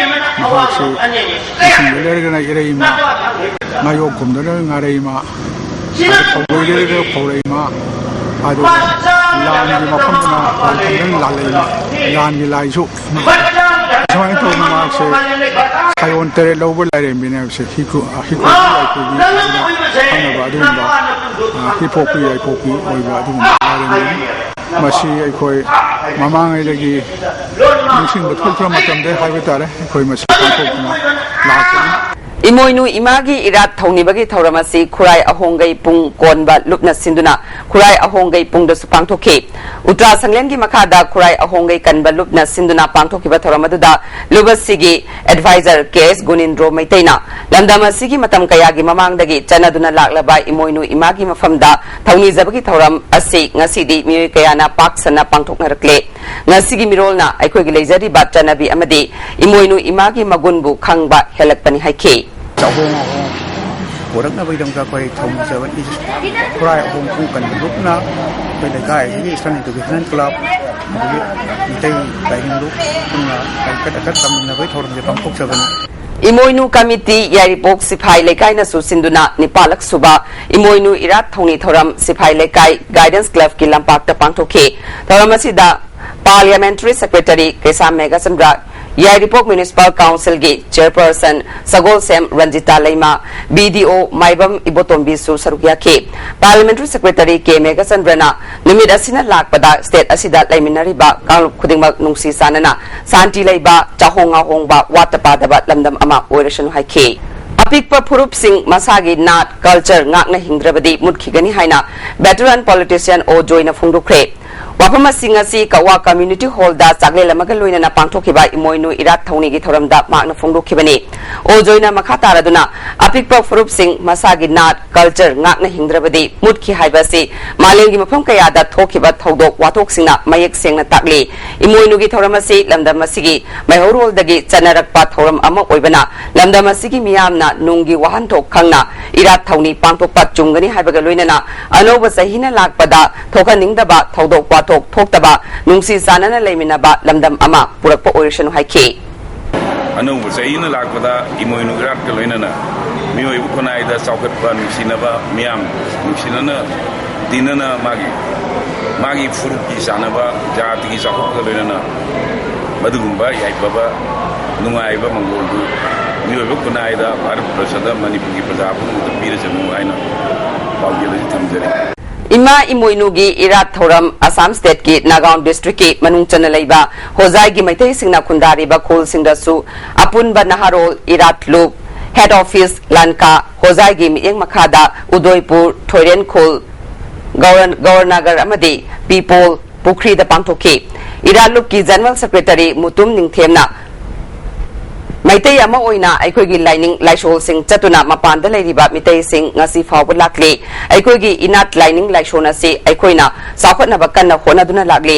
ꯃꯍꯥꯛꯁꯤ ꯏꯁꯤꯡꯗ ꯂꯩꯔꯒꯅ ꯏꯔꯩ ꯏꯃꯥ, ꯉꯥꯌꯣꯛ ꯈꯨꯝꯗꯅ ꯉꯥꯔꯩ ꯏꯃꯥ, ꯑꯗ ꯐꯧꯕꯣꯏ ꯂꯩꯔꯒꯅ ꯐꯧꯔꯩ ꯏꯃꯥ, ꯑꯗꯨꯒ ꯂꯥꯟꯒꯤ ꯃꯐꯝꯗꯅ ꯂꯥꯟꯊꯝꯗꯅ ꯂꯥꯜꯂꯩ ꯏꯃꯥ, ꯂꯥꯟꯒꯤ ꯂꯥꯏꯁꯨ ꯁꯨꯃꯥꯏꯅ ꯇꯧꯗꯅ ꯃꯍꯥꯛꯁꯦ ꯁꯥꯌꯣꯟ ꯇꯔꯦꯠ ꯂꯧꯕ ꯂꯥꯏꯔꯦꯝꯕꯤꯅꯦ ꯍꯥꯏꯕꯁꯦ ꯍꯤꯈꯨ-, ꯍꯤꯈꯣꯛꯄꯤ ꯂꯥꯏꯈꯨꯕꯤ ꯍꯥꯏꯗꯨꯅ ꯈꯪꯅꯕ ꯑꯗꯨꯒꯨꯝꯕ, ꯑ, ꯍꯤꯄꯣꯛꯄꯤ ꯌꯥꯏꯄꯣꯛꯄꯤ ꯑꯣꯏꯕ ꯑꯗꯨꯒꯨꯝꯕ ꯂꯥꯏꯔꯦꯝꯕꯤꯅꯤ꯫ ꯃꯁꯤ ꯑꯩꯈꯣꯏ ꯃꯃꯥꯡꯉꯩꯗꯒꯤ ꯅꯤꯡꯁꯤꯡꯕ ꯊꯣꯛꯇ꯭ꯔ ꯃꯇꯝꯗ ꯍꯥꯏꯕ ꯇꯥꯔꯦ, ꯑꯩꯈꯣꯏ ꯃꯁꯤ ꯄꯥꯡꯊꯣꯛꯇꯨꯅ ꯂꯥꯛꯄꯅꯤ꯫ ꯏꯃꯣꯏꯅꯨ ꯏꯃꯥꯒꯤ ꯏꯔꯥꯠ ꯊꯧꯅꯤꯕꯒꯤ ꯊꯧꯔꯝ ꯑꯁꯤ ꯈꯨꯔꯥꯏ ꯑꯍꯣꯡꯒꯩ ꯄꯨꯡ ꯀꯣꯟꯕ ꯂꯨꯞꯅ ꯁꯤꯟꯗꯨꯅ ꯈꯨꯔꯥꯏ ꯑꯍꯣꯡꯒꯩ ꯄꯨꯡꯗꯁꯨ ꯄꯥꯡꯊꯣꯛꯈꯤ꯫ ꯎꯇ꯭ꯔꯥ ꯁꯪꯂꯦꯟꯒꯤ ꯃꯈꯥꯗ ꯈꯨꯔꯥꯏ ꯑꯍꯣꯡꯒꯩ ꯀꯟꯕ ꯂꯨꯞꯅ ꯁꯤꯟꯗꯨꯅ ꯄꯥꯡꯊꯣꯛꯈꯤꯕ ꯊꯧꯔꯝ ꯑꯗꯨꯗ ꯂꯨꯕꯁꯤꯒꯤ ꯑꯦꯗꯚꯥꯏꯖꯔ ꯀꯦ ꯑꯦꯁ ꯒꯨꯅꯤꯟꯗ꯭ꯔꯣ ꯃꯩꯇꯩꯅ ꯂꯝꯗꯝ ꯑꯁꯤꯒꯤ ꯃꯇꯝ ꯀꯌꯥꯒꯤ ꯃꯃꯥꯡꯗꯒꯤ ꯆꯠꯅꯗꯨꯅ ꯂꯥꯛꯂꯕ ꯏꯃꯣꯏꯅꯨ ꯏꯃꯥꯒꯤ ꯃꯐꯝꯗ ꯊꯧꯅꯤꯖꯕꯒꯤ ꯊꯧꯔꯝ ꯑꯁꯤ ꯉꯁꯤꯗꯤ ꯃꯤꯑꯣꯏ ꯀꯌꯥꯅ ꯄꯥꯛ ꯁꯟꯅ ꯄꯥꯡꯊꯣꯛꯅꯔꯛꯂꯦ꯫ ꯉꯁꯤꯒꯤ ꯃꯤꯔꯣꯜꯅ ꯑꯩꯈꯣꯏꯒꯤ ꯂꯩꯖꯔꯤꯕ ꯆꯠꯅꯕꯤ ꯑꯃꯗꯤ ꯏꯃꯣꯏꯅꯨ ꯏꯃꯥꯒꯤ ꯃꯒꯨꯟꯕꯨ ꯈꯪꯕ ꯍꯦꯜꯂꯛꯄꯅꯤ ꯍꯥꯏꯈꯤ꯫ ꯆꯥꯍꯣꯡ ꯉꯥꯍꯣꯡ ꯄꯨꯔꯛꯅꯕꯒꯤꯗꯃꯛꯇ ꯑꯩꯈꯣꯏ ꯊꯧꯅꯤꯖꯕꯅꯤ꯫ ꯈꯨꯔꯥꯏ ꯑꯍꯣꯡ ꯄꯨꯡ ꯀꯟꯕ ꯂꯨꯞꯅ ꯑꯩꯈꯣꯏ ꯂꯩꯀꯥꯏ ꯑꯁꯤꯒꯤ Eastern Educational Club, ꯑꯗꯒꯤ ꯃꯤꯇꯩ ꯂꯥꯏꯅꯤꯡ ꯂꯨꯞ ꯄꯨꯟꯅ ꯂꯥꯏꯔꯤꯛ ꯈꯔ ꯈꯔ ꯇꯝꯃꯤꯟꯅꯕꯒꯤ ꯊꯧꯔꯝꯁꯦ ꯄꯥꯡꯊꯣꯛꯆꯕꯅꯤ꯫ ꯏꯃꯣꯏꯅꯨ ꯀꯃꯤꯇꯤ ꯌꯥꯏꯔꯤꯄꯣꯛ ꯁꯤꯐꯥꯏ ꯂꯩꯀꯥꯏꯅꯁꯨ ꯁꯤꯟꯗꯨꯅ ꯅꯤꯄꯥꯜꯂꯛ ꯁꯨꯕ ꯏꯃꯣꯏꯅꯨ ꯏꯔꯥꯠ ꯊꯧꯅꯤ ꯊꯧꯔꯝ ꯁꯤꯐꯥꯏ ꯂꯩꯀꯥꯏ Guidance Clubꯀꯤ ꯂꯝꯄꯥꯛꯇ ꯄꯥꯡꯊꯣꯛꯈꯤ꯫ ꯊꯧꯔꯝ ꯑꯁꯤꯗ Parliamentary Secretary ꯀꯩꯁꯥꯝ ꯃꯦꯘꯆꯟꯗ꯭ꯔ, ꯌꯥꯏꯔꯤꯄꯣꯛ Municipal Councilꯒꯤ Chairperson ꯁꯒꯣꯜꯁꯦꯝ ꯔꯟꯖꯤꯇꯥ ꯂꯩꯃ, B D O ꯃꯥꯏꯕꯝ ꯏꯕꯣꯇꯣꯝꯕꯤꯁꯨ ꯁꯔꯨꯛ ꯌꯥꯈꯤ꯫ Parliamentary Secretary ꯀꯦ ꯃꯦꯘꯆꯟꯗ꯭ꯔꯅ ꯅꯨꯃꯤꯠ ꯑꯁꯤꯅ ꯂꯥꯛꯄꯗ state ꯑꯁꯤꯗ ꯂꯩꯃꯤꯟꯅꯔꯤꯕ ꯀꯥꯡꯂꯨꯞ ꯈꯨꯗꯤꯡꯃꯛ ꯅꯨꯡꯁꯤ ꯆꯥꯟꯅꯅ ꯁꯥꯟꯇꯤ ꯂꯩꯕ, ꯆꯥꯍꯣꯡ ꯉꯥꯍꯣꯡꯕ, ꯋꯥꯠꯇ ꯄꯥꯗꯕ ꯂꯝꯗꯝ ꯑꯃ ꯑꯣꯏꯔꯁꯅꯨ ꯍꯥꯏꯈꯤ꯫ ꯑꯄꯤꯛꯄ ꯐꯨꯔꯨꯞꯁꯤꯡ ꯃꯁꯥꯒꯤ ꯅꯥꯠ, culture ꯉꯥꯛꯅ ꯍꯤꯡꯗ꯭ꯔꯕꯗꯤ ꯃꯨꯠꯈꯤꯒꯅꯤ ꯍꯥꯏꯅ veteran politician ꯑꯣ ꯖꯣꯏꯅ ꯐꯣꯡꯗꯣꯛꯈ꯭ꯔꯦ꯫ ꯋꯥꯐꯝ ꯑꯁꯤ ꯉꯁꯤ ꯀꯛꯋꯥ Community Hallꯗ ꯆꯥꯛꯂꯦꯟ ꯑꯃꯒ ꯂꯣꯏꯅꯅ ꯄꯥꯡꯊꯣꯛꯈꯤꯕ ꯏꯃꯣꯏꯅꯨ ꯏꯔꯥꯠ ꯊꯧꯅꯤꯒꯤ ꯊꯧꯔꯝꯗ ꯃꯍꯥꯛꯅ ꯐꯣꯡꯗꯣꯛꯈꯤꯕꯅꯤ꯫ ꯑꯣ ꯖꯣꯏꯅ ꯃꯈꯥ ꯇꯥꯔꯗꯨꯅ ꯑꯄꯤꯛꯄ ꯐꯨꯔꯨꯞꯁꯤꯡ ꯃꯁꯥꯒꯤ ꯅꯥꯠ, culture ꯉꯥꯛꯅ ꯍꯤꯡꯗ꯭ꯔꯕꯗꯤ ꯃꯨꯠꯈꯤ ꯍꯥꯏꯕ ꯑꯁꯤ ꯃꯥꯂꯦꯝꯒꯤ ꯃꯐꯝ ꯀꯌꯥꯗ ꯊꯣꯛꯈꯤꯕ ꯊꯧꯗꯣꯛ ꯋꯥꯊꯣꯛꯁꯤꯡꯅ ꯃꯌꯦꯛ ꯁꯦꯡꯅ ꯇꯥꯛꯂꯤ꯫ ꯏꯃꯣꯏꯅꯨꯒꯤ ꯊꯧꯔꯝ ꯑꯁꯤ ꯂꯝꯗꯝ ꯑꯁꯤꯒꯤ ꯃꯩꯍꯧꯔꯣꯜꯗꯒꯤ ꯆꯠꯅꯔꯛꯄ ꯊꯧꯔꯝ ꯑꯃ ꯑꯣꯏꯕꯅ ꯂꯝꯗꯝ ꯑꯁꯤꯒꯤ ꯃꯤꯌꯥꯝꯅ ꯅꯨꯡꯒꯤ ꯋꯥꯍꯟꯊꯣꯛ ꯈꯪꯅ ꯏꯔꯥꯠ ꯊꯧꯅꯤ ꯄꯥꯡꯊꯣꯛꯄ ꯆꯨꯝꯒꯅꯤ ꯍꯥꯏꯕꯒ ꯂꯣꯏꯅꯅ ꯑꯅꯧꯕ ꯆꯍꯤꯅ ꯂꯥꯛꯄꯗ ꯊꯣꯛꯍꯟꯅꯤꯡꯗꯕ ꯊꯧꯗꯣꯛ ꯋꯥꯊꯣꯛ ꯊꯣꯛꯇꯕ, ꯅꯨꯡꯁꯤ ꯆꯥꯟꯅꯅ ꯂꯩꯃꯤꯟꯅꯕ ꯂꯝꯗꯝ ꯑꯃ ꯄꯨꯔꯛꯄ ꯑꯣꯏꯔꯁꯅꯨ ꯍꯥꯏꯈꯤ꯫ ꯑꯅꯧꯕ ꯆꯍꯤꯅ ꯂꯥꯛꯄꯗ ꯏꯃꯣꯏꯅꯨ ꯏꯔꯥꯠꯀ ꯂꯣꯏꯅꯅ ꯃꯤꯑꯣꯏꯕ ꯈꯨꯟꯅꯥꯏꯗ ꯆꯥꯎꯈꯠꯄ, ꯅꯨꯡꯁꯤꯅꯕ, ꯃꯤꯌꯥꯝ ꯅꯨꯡꯁꯤꯅꯅ ꯇꯤꯟꯅꯅ ꯃꯥꯒꯤ, ꯃꯥꯒꯤ ꯐꯨꯔꯨꯞꯀꯤ ꯆꯥꯟꯅꯕ, ꯖꯥꯇꯤꯒꯤ ꯆꯥꯎꯈꯠꯄꯒ ꯂꯣꯏꯅꯅ ꯃꯗꯨꯒꯨꯝꯕ ꯌꯥꯏꯐꯕ ꯅꯨꯡꯉꯥꯏꯕ ꯃꯪꯒꯣꯜꯗꯨ ꯃꯤꯑꯣꯏꯕ ꯈꯨꯟꯅꯥꯏꯗ, ꯚꯥꯔꯠ ꯄꯨꯝꯕꯗ, ꯃꯅꯤꯄꯨꯔꯒꯤ ꯄ꯭ꯔꯖꯥ ꯄꯨꯝꯅꯃꯛꯇ ꯄꯤꯔꯁꯅꯨ ꯍꯥꯏꯅ ꯄꯥꯎꯖꯦꯜ ꯑꯁꯤ ꯊꯝꯖꯔꯤ꯫ ꯏꯃꯥ ꯏꯃꯣꯏꯅꯨꯒꯤ ꯏꯔꯥꯠ ꯊꯧꯔꯝ ꯑꯁꯥꯝ ꯁ꯭ꯇꯦꯠꯀꯤ ꯅꯥꯒꯥꯎꯟ ꯗꯤꯁꯇ꯭ꯔꯤꯛꯀꯤ ꯃꯅꯨꯡ ꯆꯟꯅ ꯂꯩꯕ ꯍꯣꯖꯥꯏꯒꯤ ꯃꯩꯇꯩꯁꯤꯡꯅ ꯈꯨꯟꯗꯥꯔꯤꯕ ꯈꯨꯜꯁꯤꯡꯗꯁꯨ ꯑꯄꯨꯟꯕ ꯅꯍꯥꯔꯣꯜ, ꯏꯔꯥꯠ ꯂꯨꯞ, ꯍꯦꯗ ꯑꯣꯐꯤꯁ, ꯂꯟꯀꯥ, ꯍꯣꯖꯥꯏꯒꯤ ꯃꯤꯠꯌꯦꯡ ꯃꯈꯥꯗ ꯎꯗꯣꯏꯄꯨꯔ, ꯊꯣꯏꯔꯦꯟ ꯈꯨꯜ, ꯒꯧꯔ-, ꯒꯧꯔꯅꯒꯔ ꯑꯃꯗꯤ ꯄꯤꯄꯣꯜ ꯄꯨꯈ꯭ꯔꯤꯗ ꯄꯥꯡꯊꯣꯛꯈꯤ꯫ ꯏꯔꯥꯠ ꯂꯨꯞꯀꯤ ꯖꯦꯅꯔꯦꯜ ꯁꯦꯀ꯭ꯔꯦꯇꯔꯤ ꯃꯨꯇꯨꯝ ꯅꯤꯡꯊꯦꯝꯅ ꯃꯩꯇꯩ ꯑꯃ ꯑꯣꯏꯅ ꯑꯩꯈꯣꯏꯒꯤ ꯂꯥꯏꯅꯤꯡ ꯂꯥꯏꯁꯣꯜꯁꯤꯡ ꯆꯠꯇꯨꯅ ꯃꯄꯥꯟꯗ ꯂꯩꯔꯤꯕ ꯃꯤꯇꯩꯁꯤꯡ ꯉꯁꯤ ꯐꯥꯎꯕ ꯂꯥꯛꯂꯤ꯫ ꯑꯩꯈꯣꯏꯒꯤ ꯏꯅꯥꯠ ꯂꯥꯏꯅꯤꯡ ꯂꯥꯏꯁꯣꯟ ꯑꯁꯤ ꯑꯩꯈꯣꯏꯅ ꯆꯥꯎꯈꯠꯅꯕ ꯀꯟꯅ ꯍꯣꯠꯅꯗꯨꯅ ꯂꯥꯛꯂꯤ꯫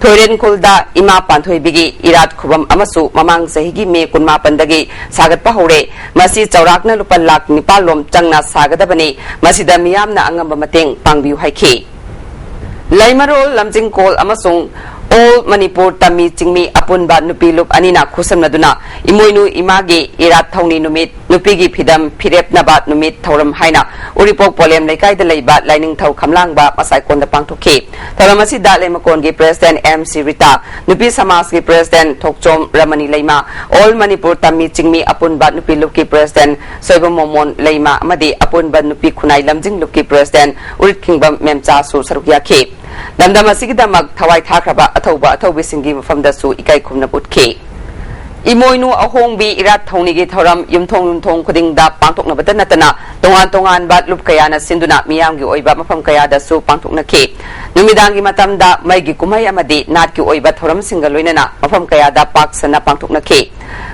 ꯊꯣꯏꯔꯦꯟ ꯈꯨꯜꯗ ꯏꯃꯥ ꯄꯥꯟꯊꯣꯏꯕꯤꯒꯤ ꯏꯔꯥꯠ ꯈꯨꯕꯝ ꯑꯃꯁꯨ ꯃꯃꯥꯡ ꯆꯍꯤꯒꯤ ꯃꯦ ꯀꯨꯟꯃꯥꯄꯟꯗꯒꯤ ꯁꯥꯒꯠꯄ ꯍꯧꯔꯦ꯫ ꯃꯁꯤ ꯆꯥꯎꯔꯥꯛꯅ ꯂꯨꯄꯥ ꯂꯥꯈ ꯅꯤꯄꯥꯜ ꯂꯣꯝ ꯆꯪꯅ ꯁꯥꯒꯗꯕꯅꯤ꯫ ꯃꯁꯤꯗ ꯃꯤꯌꯥꯝꯅ ꯑꯉꯝꯕ ꯃꯇꯦꯡ ꯄꯥꯡꯕꯤꯌꯨ ꯍꯥꯏꯈꯤ꯫ ꯂꯩꯃꯔꯣꯜ ꯂꯝꯖꯤꯡꯀꯣꯜ ꯑꯃꯁꯨꯡ ꯑꯣꯜ ꯃꯅꯤꯄꯨꯔ ꯇꯝꯃꯤ ꯆꯤꯡꯃꯤ ꯑꯄꯨꯟꯕ ꯅꯨꯄꯤ ꯂꯨꯞ ꯑꯅꯤꯅ ꯈꯨꯠꯁꯝꯅꯗꯨꯅ ꯏꯃꯣꯏꯅꯨ ꯏꯃꯥꯒꯤ ꯏꯔꯥꯠ ꯊꯧꯅꯤ ꯅꯨꯃꯤꯠ, ꯅꯨꯄꯤꯒꯤ ꯐꯤꯗꯝ ꯐꯤꯔꯦꯞꯅꯕ ꯅꯨꯃꯤꯠ ꯊꯧꯔꯝ ꯍꯥꯏꯅ ꯎꯔꯤꯄꯣꯛ ꯄꯣꯂꯦꯝ ꯂꯩꯀꯥꯏꯗ ꯂꯩꯕ ꯂꯥꯏꯅꯤꯡꯊꯧ ꯈꯝꯂꯥꯡꯕ ꯃꯁꯥꯏꯀꯣꯟꯗ ꯄꯥꯡꯊꯣꯛꯈꯤ꯫ ꯊꯧꯔꯝ ꯑꯁꯤꯗ ꯂꯩꯃꯀꯣꯟꯒꯤ ꯄ꯭ꯔꯦꯁꯤꯗꯦꯟ ꯑꯦꯝ ꯁꯤ ꯔꯤꯇꯥ, ꯅꯨꯄꯤ ꯁꯃꯥꯖꯀꯤ ꯄ꯭ꯔꯦꯁꯤꯗꯦꯟ ꯊꯣꯛꯆꯣꯝ ꯔꯃꯅꯤ ꯂꯩꯃ, ꯑꯣꯜ ꯃꯅꯤꯄꯨꯔ ꯇꯝꯃꯤ ꯆꯤꯡꯃꯤ ꯑꯄꯨꯟꯕ ꯅꯨꯄꯤ ꯂꯨꯞꯀꯤ ꯄ꯭ꯔꯦꯁꯤꯗꯦꯟ ꯁꯣꯏꯕꯝ ꯃꯣꯃꯣꯟ ꯂꯩꯃ ꯑꯃꯗꯤ ꯑꯄꯨꯟꯕ ꯅꯨꯄꯤ ꯈꯨꯟꯅꯥꯏ ꯂꯝꯖꯤꯡ ꯂꯨꯞꯀꯤ ꯄ꯭ꯔꯦꯁꯤꯗꯦꯟ ꯎꯔꯤꯠꯈꯤꯡꯕꯝ ꯃꯦꯝꯆꯥꯁꯨ ꯁꯔꯨꯛ ꯌꯥꯈꯤ꯫ ꯂꯝꯗꯝ ꯑꯁꯤꯒꯤꯗꯃꯛ ꯊꯋꯥꯏ ꯊꯥꯈ꯭ꯔꯕ ꯑꯊꯧꯕ ꯑꯊꯧꯕꯤꯁꯤꯡꯒꯤ ꯃꯐꯝꯗꯁꯨ ꯏꯀꯥꯏ ꯈꯨꯝꯅꯕ ꯎꯠꯈꯤ꯫ ꯏꯃꯣꯏꯅꯨ ꯑꯍꯣꯡꯕꯤ ꯏꯔꯥꯠ ꯊꯧꯅꯤꯒꯤ ꯊꯧꯔꯝ ꯌꯨꯝꯊꯣꯡ ꯌꯨꯝꯊꯣꯡ ꯈꯨꯗꯤꯡꯗ ꯄꯥꯡꯊꯣꯛꯅꯕꯇ ꯅꯠꯇꯅ ꯇꯣꯉꯥꯟ ꯇꯣꯉꯥꯟꯕ ꯂꯨꯞ ꯀꯌꯥꯅ ꯁꯤꯟꯗꯨꯅ ꯃꯤꯌꯥꯝꯒꯤ ꯑꯣꯏꯕ ꯃꯐꯝ ꯀꯌꯥꯗꯁꯨ ꯄꯥꯡꯊꯣꯛꯅꯈꯤ꯫ ꯅꯨꯃꯤꯗꯥꯡꯒꯤ ꯃꯇꯝꯗ ꯃꯩꯒꯤ ꯀꯨꯝꯍꯩ ꯑꯃꯗꯤ ꯅꯥꯠꯀꯤ ꯑꯣꯏꯕ ꯊꯧꯔꯝꯁꯤꯡꯒ ꯂꯣꯏꯅꯅ ꯃꯐꯝ ꯀꯌꯥꯗ ꯄꯥꯛ ꯁꯟꯅ ꯄꯥꯡꯊꯣꯛꯅꯈꯤ꯫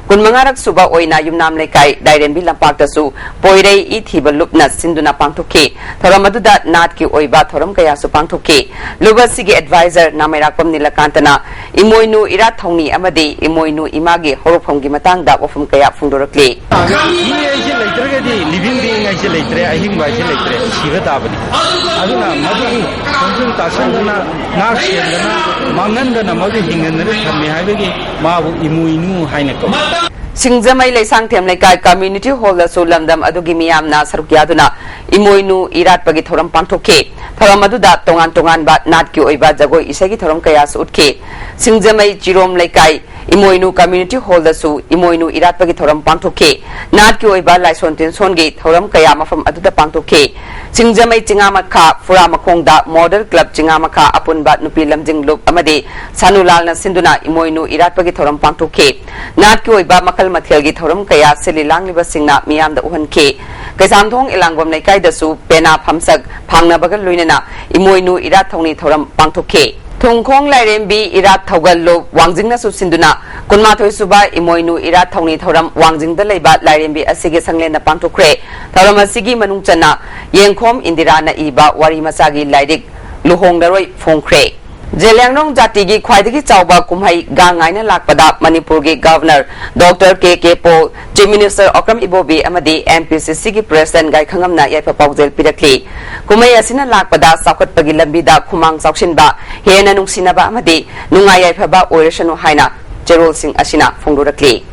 ꯀꯨꯟꯃꯉꯥꯔꯛ ꯁꯨꯕ ꯑꯣꯏꯅ ꯌꯨꯝꯅꯥꯝ ꯂꯩꯀꯥꯏ ꯗꯥꯏꯔꯦꯝꯕꯤ ꯂꯝꯄꯥꯛꯇꯁꯨ ꯄꯣꯏꯔꯩ ꯏ ꯊꯤꯕ ꯂꯨꯞꯅ ꯁꯤꯟꯗꯨꯅ ꯄꯥꯡꯊꯣꯛꯈꯤ꯫ ꯊꯧꯔꯝ ꯑꯗꯨꯗ ꯅꯥꯠꯀꯤ ꯑꯣꯏꯕ ꯊꯧꯔꯝ ꯀꯌꯥꯁꯨ ꯄꯥꯡꯊꯣꯛꯈꯤ꯫ ꯂꯨꯞ ꯑꯁꯤꯒꯤ ꯑꯦꯗꯚꯥꯏꯖꯔ ꯅꯥꯃꯩꯔꯥꯛꯄꯝ ꯅꯤꯂꯀꯥꯟꯇꯅ ꯏꯃꯣꯏꯅꯨ ꯏꯔꯥꯠ ꯊꯧꯅꯤ ꯑꯃꯗꯤ ꯏꯃꯣꯏꯅꯨ ꯏꯃꯥꯒꯤ ꯍꯧꯔꯛꯐꯝꯒꯤ ꯃꯇꯥꯡꯗ ꯋꯥꯐꯝ ꯀꯌꯥ ꯐꯣꯡꯗꯣꯔꯛꯂꯤ꯫ ꯃꯤ ꯍꯥꯏꯁꯦ ꯂꯩꯇ꯭ꯔꯒꯗꯤ ꯂꯤꯚꯤꯡ ꯕꯤꯡ ꯍꯥꯏꯁꯦ ꯂꯩꯇ꯭ꯔꯦ, ꯑꯍꯤꯡꯕ ꯍꯥꯏꯁꯦ ꯂꯩꯇ꯭ꯔꯦ, ꯁꯤꯕ ꯇꯥꯕꯅꯤ꯫ ꯑꯗꯨꯅ ꯃꯗꯨꯒꯤ ꯈꯣꯡꯖꯪ ꯇꯥꯁꯟꯗꯨꯅ ꯅꯥꯛ ꯁꯦꯟꯗꯅ ꯃꯥꯡꯍꯟꯗꯅ ꯃꯗꯨ ꯍꯤꯡꯍꯟꯗꯅ ꯊꯝꯃꯦ ꯍꯥꯏꯕꯒꯤ ꯃꯥꯕꯨ ꯏꯃꯣꯏꯅꯨ ꯍꯥꯏꯅ ꯀꯧꯏ꯫ ꯁꯤꯡꯖꯃꯩ ꯂꯩꯁꯥꯡꯊꯦꯝ ꯂꯩꯀꯥꯏ ꯀꯝꯃ꯭ꯌꯨꯅꯤꯇꯤ ꯍꯣꯜꯗꯁꯨ ꯂꯝꯗꯝ ꯑꯗꯨꯒꯤ ꯃꯤꯌꯥꯝꯅ ꯁꯔꯨꯛ ꯌꯥꯗꯨꯅ ꯏꯃꯣꯏꯅꯨ ꯏꯔꯥꯠꯄꯒꯤ ꯊꯧꯔꯝ ꯄꯥꯡꯊꯣꯛꯈꯤ꯫ ꯊꯧꯔꯝ ꯑꯗꯨꯗ ꯇꯣꯉꯥꯟ ꯇꯣꯉꯥꯟꯕ ꯅꯥꯠꯀꯤ ꯑꯣꯏꯕ ꯖꯒꯣꯏ ꯏꯁꯩꯒꯤ ꯊꯧꯔꯝ ꯀꯌꯥꯁꯨ ꯎꯠꯈꯤ꯫ ꯁꯤꯡꯖꯃꯩ ꯆꯤꯔꯣꯝ ꯂꯩꯀꯥꯏ ꯏꯃꯣꯏꯅꯨ ꯀꯝꯃ꯭ꯌꯨꯅꯤꯇꯤ ꯍꯣꯜꯗꯁꯨ ꯏꯃꯣꯏꯅꯨ ꯏꯔꯥꯠꯄꯒꯤ ꯊꯧꯔꯝ ꯄꯥꯡꯊꯣꯛꯈꯤ꯫ ꯅꯥꯠꯀꯤ ꯑꯣꯏꯕ ꯂꯥꯏꯁꯣꯟ ꯇꯤꯟꯁꯣꯟꯒꯤ ꯊꯧꯔꯝ ꯀꯌꯥ ꯃꯐꯝ ꯑꯗꯨꯗ ꯄꯥꯡꯊꯣꯛꯈꯤ꯫ ꯁꯤꯡꯖꯃꯩ ꯆꯤꯉꯥꯃꯈꯥ ꯐꯨꯔꯥ ꯃꯈꯣꯡꯗ ꯃꯣꯗꯦꯜ ꯀ꯭ꯂꯕ ꯆꯤꯉꯥꯃꯈꯥ ꯑꯄꯨꯟꯕ ꯅꯨꯄꯤ ꯂꯝꯖꯤꯡ ꯂꯨꯞ ꯑꯃꯗꯤ ꯁꯥꯅꯨꯂꯥꯜꯅ ꯁꯤꯟꯗꯨꯅ ꯏꯃꯣꯏꯅꯨ ꯏꯔꯥꯠꯄꯒꯤ ꯊꯧꯔꯝ ꯄꯥꯡꯊꯣꯛꯈꯤ꯫ ꯅꯥꯠꯀꯤ ꯑꯣꯏꯕ ꯃꯈꯜ ꯃꯊꯦꯜꯒꯤ ꯊꯧꯔꯝ ꯀꯌꯥ ꯁꯤꯜꯂꯤ ꯂꯥꯡꯂꯤꯕꯁꯤꯡꯅ ꯃꯤꯌꯥꯝꯗ ꯎꯍꯟꯈꯤ꯫ ꯀꯩꯁꯥꯝꯊꯣꯡ ꯏꯂꯥꯡꯕꯝ ꯂꯩꯀꯥꯏꯗꯁꯨ ꯄꯦꯅꯥ ꯐꯝꯁꯛ ꯐꯥꯡꯅꯕꯒ ꯂꯣꯏꯅꯅ ꯏꯃꯣꯏꯅꯨ ꯏꯔꯥꯠ ꯊꯧꯅꯤ ꯊꯧꯔꯝ ꯄꯥꯡꯊꯣꯛꯈꯤ꯫ ꯊꯨꯡꯈꯣꯡ ꯂꯥꯏꯔꯦꯝꯕꯤ ꯏꯔꯥꯠ ꯊꯧꯒꯜ ꯂꯨꯞ ꯋꯥꯡꯖꯤꯡꯅꯁꯨ ꯁꯤꯟꯗꯨꯅ ꯀꯨꯟꯃꯥꯊꯣꯏ ꯁꯨꯕ ꯏꯃꯣꯏꯅꯨ ꯏꯔꯥꯠ ꯊꯧꯅꯤ ꯊꯧꯔꯝ ꯋꯥꯡꯖꯤꯡꯗ ꯂꯩꯕ ꯂꯥꯏꯔꯦꯝꯕꯤ ꯑꯁꯤꯒꯤ ꯁꯪꯂꯦꯟꯗ ꯄꯥꯡꯊꯣꯛꯈ꯭ꯔꯦ꯫ ꯊꯧꯔꯝ ꯑꯁꯤꯒꯤ ꯃꯅꯨꯡ ꯆꯟꯅ ꯌꯦꯡꯈꯣꯝ ꯏꯟꯗꯤꯔꯥꯅ ꯏꯕ ꯋꯥꯔꯤ ꯃꯆꯥꯒꯤ ꯂꯥꯏꯔꯤꯛ ꯂꯨꯍꯣꯡꯂꯔꯣꯏ ꯐꯣꯡꯈ꯭ꯔꯦ꯫ ꯖꯦꯂꯤꯌꯥꯡꯔꯣꯡ ꯖꯥꯇꯤꯒꯤ ꯈ꯭ꯋꯥꯏꯗꯒꯤ ꯆꯥꯎꯕ ꯀꯨꯝꯍꯩ ꯒꯥꯡ ꯉꯥꯏꯅ ꯂꯥꯛꯄꯗ ꯃꯅꯤꯄꯨꯔꯒꯤ ꯒꯚꯔꯅꯔ ꯗꯣꯛꯇꯔ ꯀꯦ ꯀꯦ ꯄꯣꯜ, ꯆꯤꯐ ꯃꯤꯅꯤꯁꯇꯔ ꯑꯣꯀ꯭ꯔꯝ ꯏꯕꯣꯕꯤ ꯑꯃꯗꯤ ꯑꯦꯝ ꯄꯤ ꯁꯤ ꯁꯤꯒꯤ ꯄ꯭ꯔꯦꯁꯤꯗꯦꯟ ꯒꯥꯏꯈꯉꯝꯅ ꯌꯥꯏꯐ ꯄꯥꯎꯖꯦꯜ ꯄꯤꯔꯛꯂꯤ꯫ ꯀꯨꯝꯍꯩ ꯑꯁꯤꯅ ꯂꯥꯛꯄꯗ ꯆꯥꯎꯈꯠꯄꯒꯤ ꯂꯝꯕꯤꯗ ꯈꯨꯃꯥꯡ ꯆꯥꯎꯁꯤꯟꯕ, ꯍꯦꯟꯅ ꯅꯨꯡꯁꯤꯅꯕ ꯑꯃꯗꯤ ꯅꯨꯡꯉꯥꯏ ꯌꯥꯏꯐꯕ ꯑꯣꯏꯔꯁꯅꯨ ꯍꯥꯏꯅ ꯆꯦꯔꯣꯜꯁꯤꯡ ꯑꯁꯤꯅ ꯐꯣꯡꯗꯣꯔꯛꯂꯤ꯫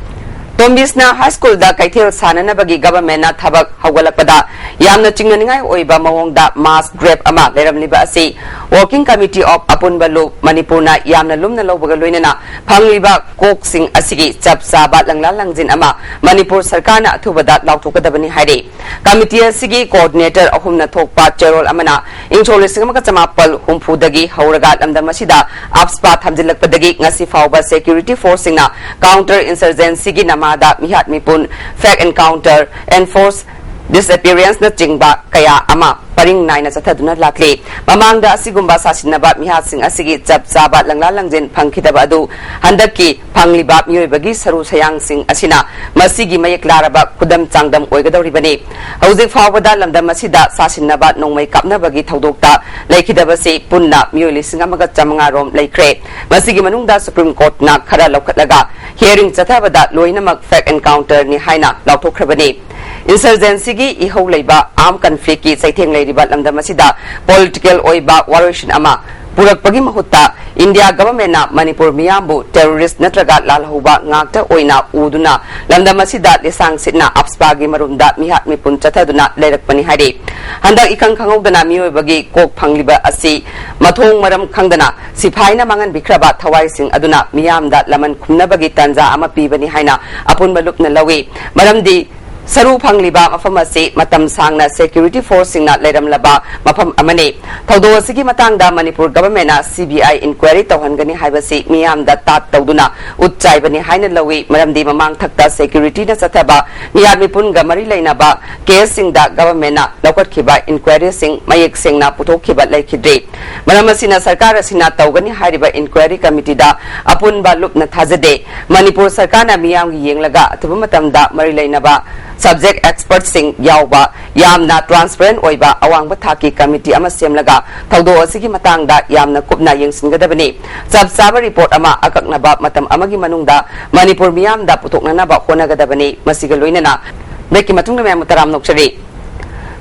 ꯇꯣꯝꯕꯤꯁꯅ ꯍꯥꯏ ꯁ꯭ꯀꯨꯜꯗ ꯀꯩꯊꯦꯜ ꯁꯥꯟꯅꯅꯕꯒꯤ ꯒꯚꯔꯟꯃꯦꯟꯠꯅ ꯊꯕꯛ ꯍꯧꯒꯠꯂꯛꯄꯗ ꯌꯥꯝꯅ ꯆꯤꯡꯅꯅꯤꯡꯉꯥꯏ ꯑꯣꯏꯕ ꯃꯑꯣꯡꯗ ꯃꯥꯁ ꯒ꯭ꯔꯦꯞ ꯑꯃ ꯂꯩꯔꯝꯂꯤꯕ ꯑꯁꯤ ꯋꯥꯔꯀꯤꯡ ꯀꯃꯤꯇꯤ ꯑꯣꯐ ꯑꯄꯨꯟꯕ ꯂꯨꯞ ꯃꯅꯤꯄꯨꯔꯅ ꯌꯥꯝꯅ ꯂꯨꯝꯅ ꯂꯧꯕꯒ ꯂꯣꯏꯅꯅ ꯐꯪꯂꯤꯕ ꯀꯣꯛꯁꯤꯡ ꯑꯁꯤꯒꯤ ꯆꯞ ꯆꯥꯕ ꯂꯪꯂꯥ ꯂꯪꯖꯤꯟ ꯑꯃ ꯃꯅꯤꯄꯨꯔ ꯁꯔꯀꯥꯔꯅ ꯑꯊꯨꯕꯗ ꯂꯥꯎꯊꯣꯛꯀꯗꯕꯅꯤ ꯍꯥꯏꯔꯤ꯫ ꯀꯃꯤꯇꯤ ꯑꯁꯤꯒꯤ ꯀꯣꯑꯣꯔꯗꯤꯅꯦꯇꯔ ꯑꯍꯨꯝꯅ ꯊꯣꯛꯄ ꯆꯦꯔꯣꯜ ꯑꯃꯅ ꯏꯪ ꯁꯣꯛ ꯂꯤꯁꯤꯡ ꯑꯃꯒ ꯆꯃꯥꯄꯜ ꯍꯨꯝꯐꯨꯗꯒꯤ ꯍꯧꯔꯒ ꯂꯝꯗꯝ ꯑꯁꯤꯗ ꯑꯞꯁꯄꯥ ꯊꯝꯖꯤꯜꯂꯛꯄꯗꯒꯤ ꯉꯁꯤ ꯐꯥꯎꯕ ꯁꯦꯀ꯭ꯌꯨꯔꯤꯇꯤ ꯐꯣꯔꯁꯁꯤꯡꯅ ꯀꯥꯎꯟꯇꯔ ꯏꯟꯁꯔꯖꯦꯟꯁꯤꯒꯤ ꯅꯃꯥꯗ ꯃꯤꯍꯥꯠ ꯃꯤꯄꯨꯟ, ꯐꯦꯛ ꯑꯦꯟꯀꯥꯎꯟꯇꯔ, ꯑꯦꯟꯐꯣꯔꯁ ꯗꯤꯁꯑꯦꯄꯤꯌꯔꯦꯟꯁꯅꯆꯤꯡꯕ ꯀꯌꯥ ꯑꯃ ꯄꯔꯤꯡ ꯅꯥꯏꯅ ꯆꯠꯊꯗꯨꯅ ꯂꯥꯛꯂꯤ꯫ ꯃꯃꯥꯡꯗ ꯑꯁꯤꯒꯨꯝꯕ ꯁꯥꯁꯤꯟꯅꯕ ꯃꯤꯍꯥꯠꯁꯤꯡ ꯑꯁꯤꯒꯤ ꯆꯞ ꯆꯥꯕ ꯂꯪꯂꯥ ꯂꯪꯖꯤꯟ ꯐꯪꯈꯤꯗꯕ ꯑꯗꯨ ꯍꯟꯗꯛꯀꯤ ꯐꯪꯂꯤꯕ ꯃꯤꯑꯣꯏꯕꯒꯤ ꯁꯔꯨ ꯁꯌꯥꯡꯁꯤꯡ ꯑꯁꯤꯅ ꯃꯁꯤꯒꯤ ꯃꯌꯦꯛ ꯂꯥꯔꯕ ꯈꯨꯗꯝ ꯆꯥꯡꯗꯝ ꯑꯣꯏꯒꯗꯧꯔꯤꯕꯅꯤ꯫ ꯍꯧꯖꯤꯛ ꯐꯥꯎꯕꯗ ꯂꯝꯗꯝ ꯑꯁꯤꯗ ꯁꯥꯁꯤꯟꯅꯕ ꯅꯣꯡꯃꯩ ꯀꯥꯞꯅꯕꯒꯤ ꯊꯧꯗꯣꯛꯇ ꯂꯩꯈꯤꯗꯕꯁꯤ ꯄꯨꯟꯅ ꯃꯤꯑꯣꯏ ꯂꯤꯁꯤꯡ ꯑꯃꯒ ꯆꯥꯃꯉꯥ ꯔꯣꯝ ꯂꯩꯈ꯭ꯔꯦ꯫ ꯃꯁꯤꯒꯤ ꯃꯅꯨꯡꯗ ꯁꯨꯄ꯭ꯔꯤꯝ ꯀꯣꯔꯠꯅ ꯈꯔ ꯂꯧꯈꯠꯂꯒ ꯍꯤꯌꯔꯤꯡ ꯆꯠꯊꯕꯗ ꯂꯣꯏꯅꯃꯛ ꯐꯦꯛ ꯑꯦꯟꯀꯥꯎꯟꯇꯔꯅꯤ ꯍꯥꯏꯅ ꯂꯥꯎꯊꯣꯛꯈ꯭ꯔꯕꯅꯤ꯫ ꯏꯟꯁꯔꯖꯦꯟꯁꯤꯒꯤ ꯏꯍꯧ ꯂꯩꯕ, ꯑꯥꯔꯝ ꯀꯟꯐ꯭ꯂꯤꯛꯀꯤ ꯆꯩꯊꯦꯡ ꯂꯩꯔꯤꯕ ꯂꯝꯗꯝ ꯑꯁꯤꯗ ꯄꯣꯂꯤꯇꯤꯀꯦꯜ ꯑꯣꯏꯕ ꯋꯥꯔꯣꯏꯁꯤꯟ ꯑꯃ ꯄꯨꯔꯛꯄꯒꯤ ꯃꯍꯨꯠꯇ ꯏꯟꯗꯤꯌꯥ ꯒꯚꯔꯟꯃꯦꯟꯠꯅ ꯃꯅꯤꯄꯨꯔ ꯃꯤꯌꯥꯝꯕꯨ ꯇꯦꯔꯣꯔꯤꯁ꯭ꯠ ꯅꯠꯇ꯭ꯔꯒ ꯂꯥꯜꯍꯧꯕ ꯉꯥꯛꯇ ꯑꯣꯏꯅ ꯎꯗꯨꯅ ꯂꯝꯗꯝ ꯑꯁꯤꯗ ꯂꯤꯁꯥꯡ ꯁꯤꯠꯅ ꯑꯞꯁꯄꯥꯒꯤ ꯃꯔꯨꯝꯗ ꯃꯤꯍꯥꯠ ꯃꯤꯄꯨꯟ ꯆꯠꯊꯗꯨꯅ ꯂꯩꯔꯛꯄꯅꯤ ꯍꯥꯏꯔꯤ꯫ ꯍꯟꯗꯛ ꯏꯈꯪ ꯈꯪꯍꯧꯗꯅ ꯃꯤꯑꯣꯏꯕꯒꯤ ꯀꯣꯛ ꯐꯪꯂꯤꯕ ꯑꯁꯤ ꯃꯊꯣꯡ ꯃꯔꯝ ꯈꯪꯗꯅ ꯁꯤꯐꯥꯏꯅ ꯃꯥꯡꯍꯟꯕꯤꯈ꯭ꯔꯕ ꯊꯋꯥꯏꯁꯤꯡ ꯑꯗꯨꯅ ꯃꯤꯌꯥꯝꯗ ꯂꯃꯟ ꯈꯨꯝꯅꯕꯒꯤ ꯇꯥꯟꯖꯥ ꯑꯃ ꯄꯤꯕꯅꯤ ꯍꯥꯏꯅ ꯑꯄꯨꯟꯕ ꯂꯨꯞꯅ ꯂꯧꯏ꯫ ꯃꯔꯝꯗꯤ ꯁꯔꯨ ꯐꯪꯂꯤꯕ ꯃꯐꯝ ꯑꯁꯤ ꯃꯇꯝ ꯁꯥꯡꯅ ꯁꯦꯀ꯭ꯌꯨꯔꯤꯇꯤ ꯐꯣꯔꯁꯁꯤꯡꯅ ꯂꯩꯔꯝꯂꯕ ꯃꯐꯝ ꯑꯃꯅꯤ꯫ ꯊꯧꯗꯣꯛ ꯑꯁꯤꯒꯤ ꯃꯇꯥꯡꯗ ꯃꯅꯤꯄꯨꯔ ꯒꯚꯔꯟꯃꯦꯟꯠꯅ ꯁꯤ ꯕꯤ ꯑꯥꯏ ꯏꯟꯀ꯭ꯋꯥꯏꯔꯤ ꯇꯧꯍꯟꯒꯅꯤ ꯍꯥꯏꯕꯁꯤ ꯃꯤꯌꯥꯝꯗ ꯇꯥꯠ ꯇꯧꯗꯨꯅ ꯎꯠ ꯆꯥꯏꯕꯅꯤ ꯍꯥꯏꯅ ꯂꯧꯏ꯫ ꯃꯔꯝꯗꯤ ꯃꯃꯥꯡ ꯊꯛꯇ ꯁꯦꯀ꯭ꯌꯨꯔꯤꯇꯤꯅ ꯆꯠꯊꯕ ꯃꯤꯍꯥꯠ ꯃꯤꯄꯨꯟꯒ ꯃꯔꯤ ꯂꯩꯅꯕ ꯀꯦꯁꯁꯤꯡꯗ ꯒꯚꯔꯟꯃꯦꯟꯠꯅ ꯂꯧꯈꯠꯈꯤꯕ ꯏꯟꯀ꯭ꯋꯥꯏꯔꯤꯁꯤꯡ ꯃꯌꯦꯛ ꯁꯦꯡꯅ ꯄꯨꯊꯣꯛꯈꯤꯕ ꯂꯩꯈꯤꯗ꯭ꯔꯤ꯫ ꯃꯔꯝ ꯑꯁꯤꯅ ꯁꯔꯀꯥꯔ ꯑꯁꯤꯅ ꯇꯧꯒꯅꯤ ꯍꯥꯏꯔꯤꯕ ꯏꯟꯀ꯭ꯋꯥꯏꯔꯤ ꯀꯃꯤꯇꯤꯗ ꯑꯄꯨꯟꯕ ꯂꯨꯞꯅ ꯊꯥꯖꯗꯦ꯫ ꯃꯅꯤꯄꯨꯔ ꯁꯔꯀꯥꯔꯅ ꯃꯤꯌꯥꯝꯒꯤ ꯌꯦꯡꯂꯒ ꯑꯊꯨꯕ ꯃꯇꯝꯗ ꯃꯔꯤ ꯂꯩꯅꯕ ꯁꯕꯖꯦꯛ ꯑꯦꯛꯁꯄꯔꯠꯁꯤꯡ ꯌꯥꯎꯕ ꯌꯥꯝꯅ ꯇ꯭ꯔꯥꯟꯁꯄꯔꯦꯟꯠ ꯑꯣꯏꯕ ꯑꯋꯥꯡꯕ ꯊꯥꯛꯀꯤ ꯀꯃꯤꯇꯤ ꯑꯃ ꯁꯦꯝꯂꯒ ꯊꯧꯗꯣꯛ ꯑꯁꯤꯒꯤ ꯃꯇꯥꯡꯗ ꯌꯥꯝꯅ ꯀꯨꯞꯅ ꯌꯦꯡꯁꯤꯟꯒꯗꯕꯅꯤ꯫ ꯆꯞ ꯆꯥꯕ ꯔꯤꯄꯣꯔꯠ ꯑꯃ ꯑꯀꯛꯅꯕ ꯃꯇꯝ ꯑꯃꯒꯤ ꯃꯅꯨꯡꯗ ꯃꯅꯤꯄꯨꯔ ꯃꯤꯌꯥꯝꯗ ꯄꯨꯊꯣꯛꯅꯅꯕ ꯍꯣꯠꯅꯒꯗꯕꯅꯤ꯫ ꯃꯁꯤꯒ ꯂꯣꯏꯅꯅ ꯕ꯭ꯔꯦꯛꯀꯤ ꯃꯇꯨꯡꯗ ꯃꯌꯥꯝꯕꯨ ꯇꯔꯥꯝꯅ ꯑꯣꯛꯆꯔꯤ꯫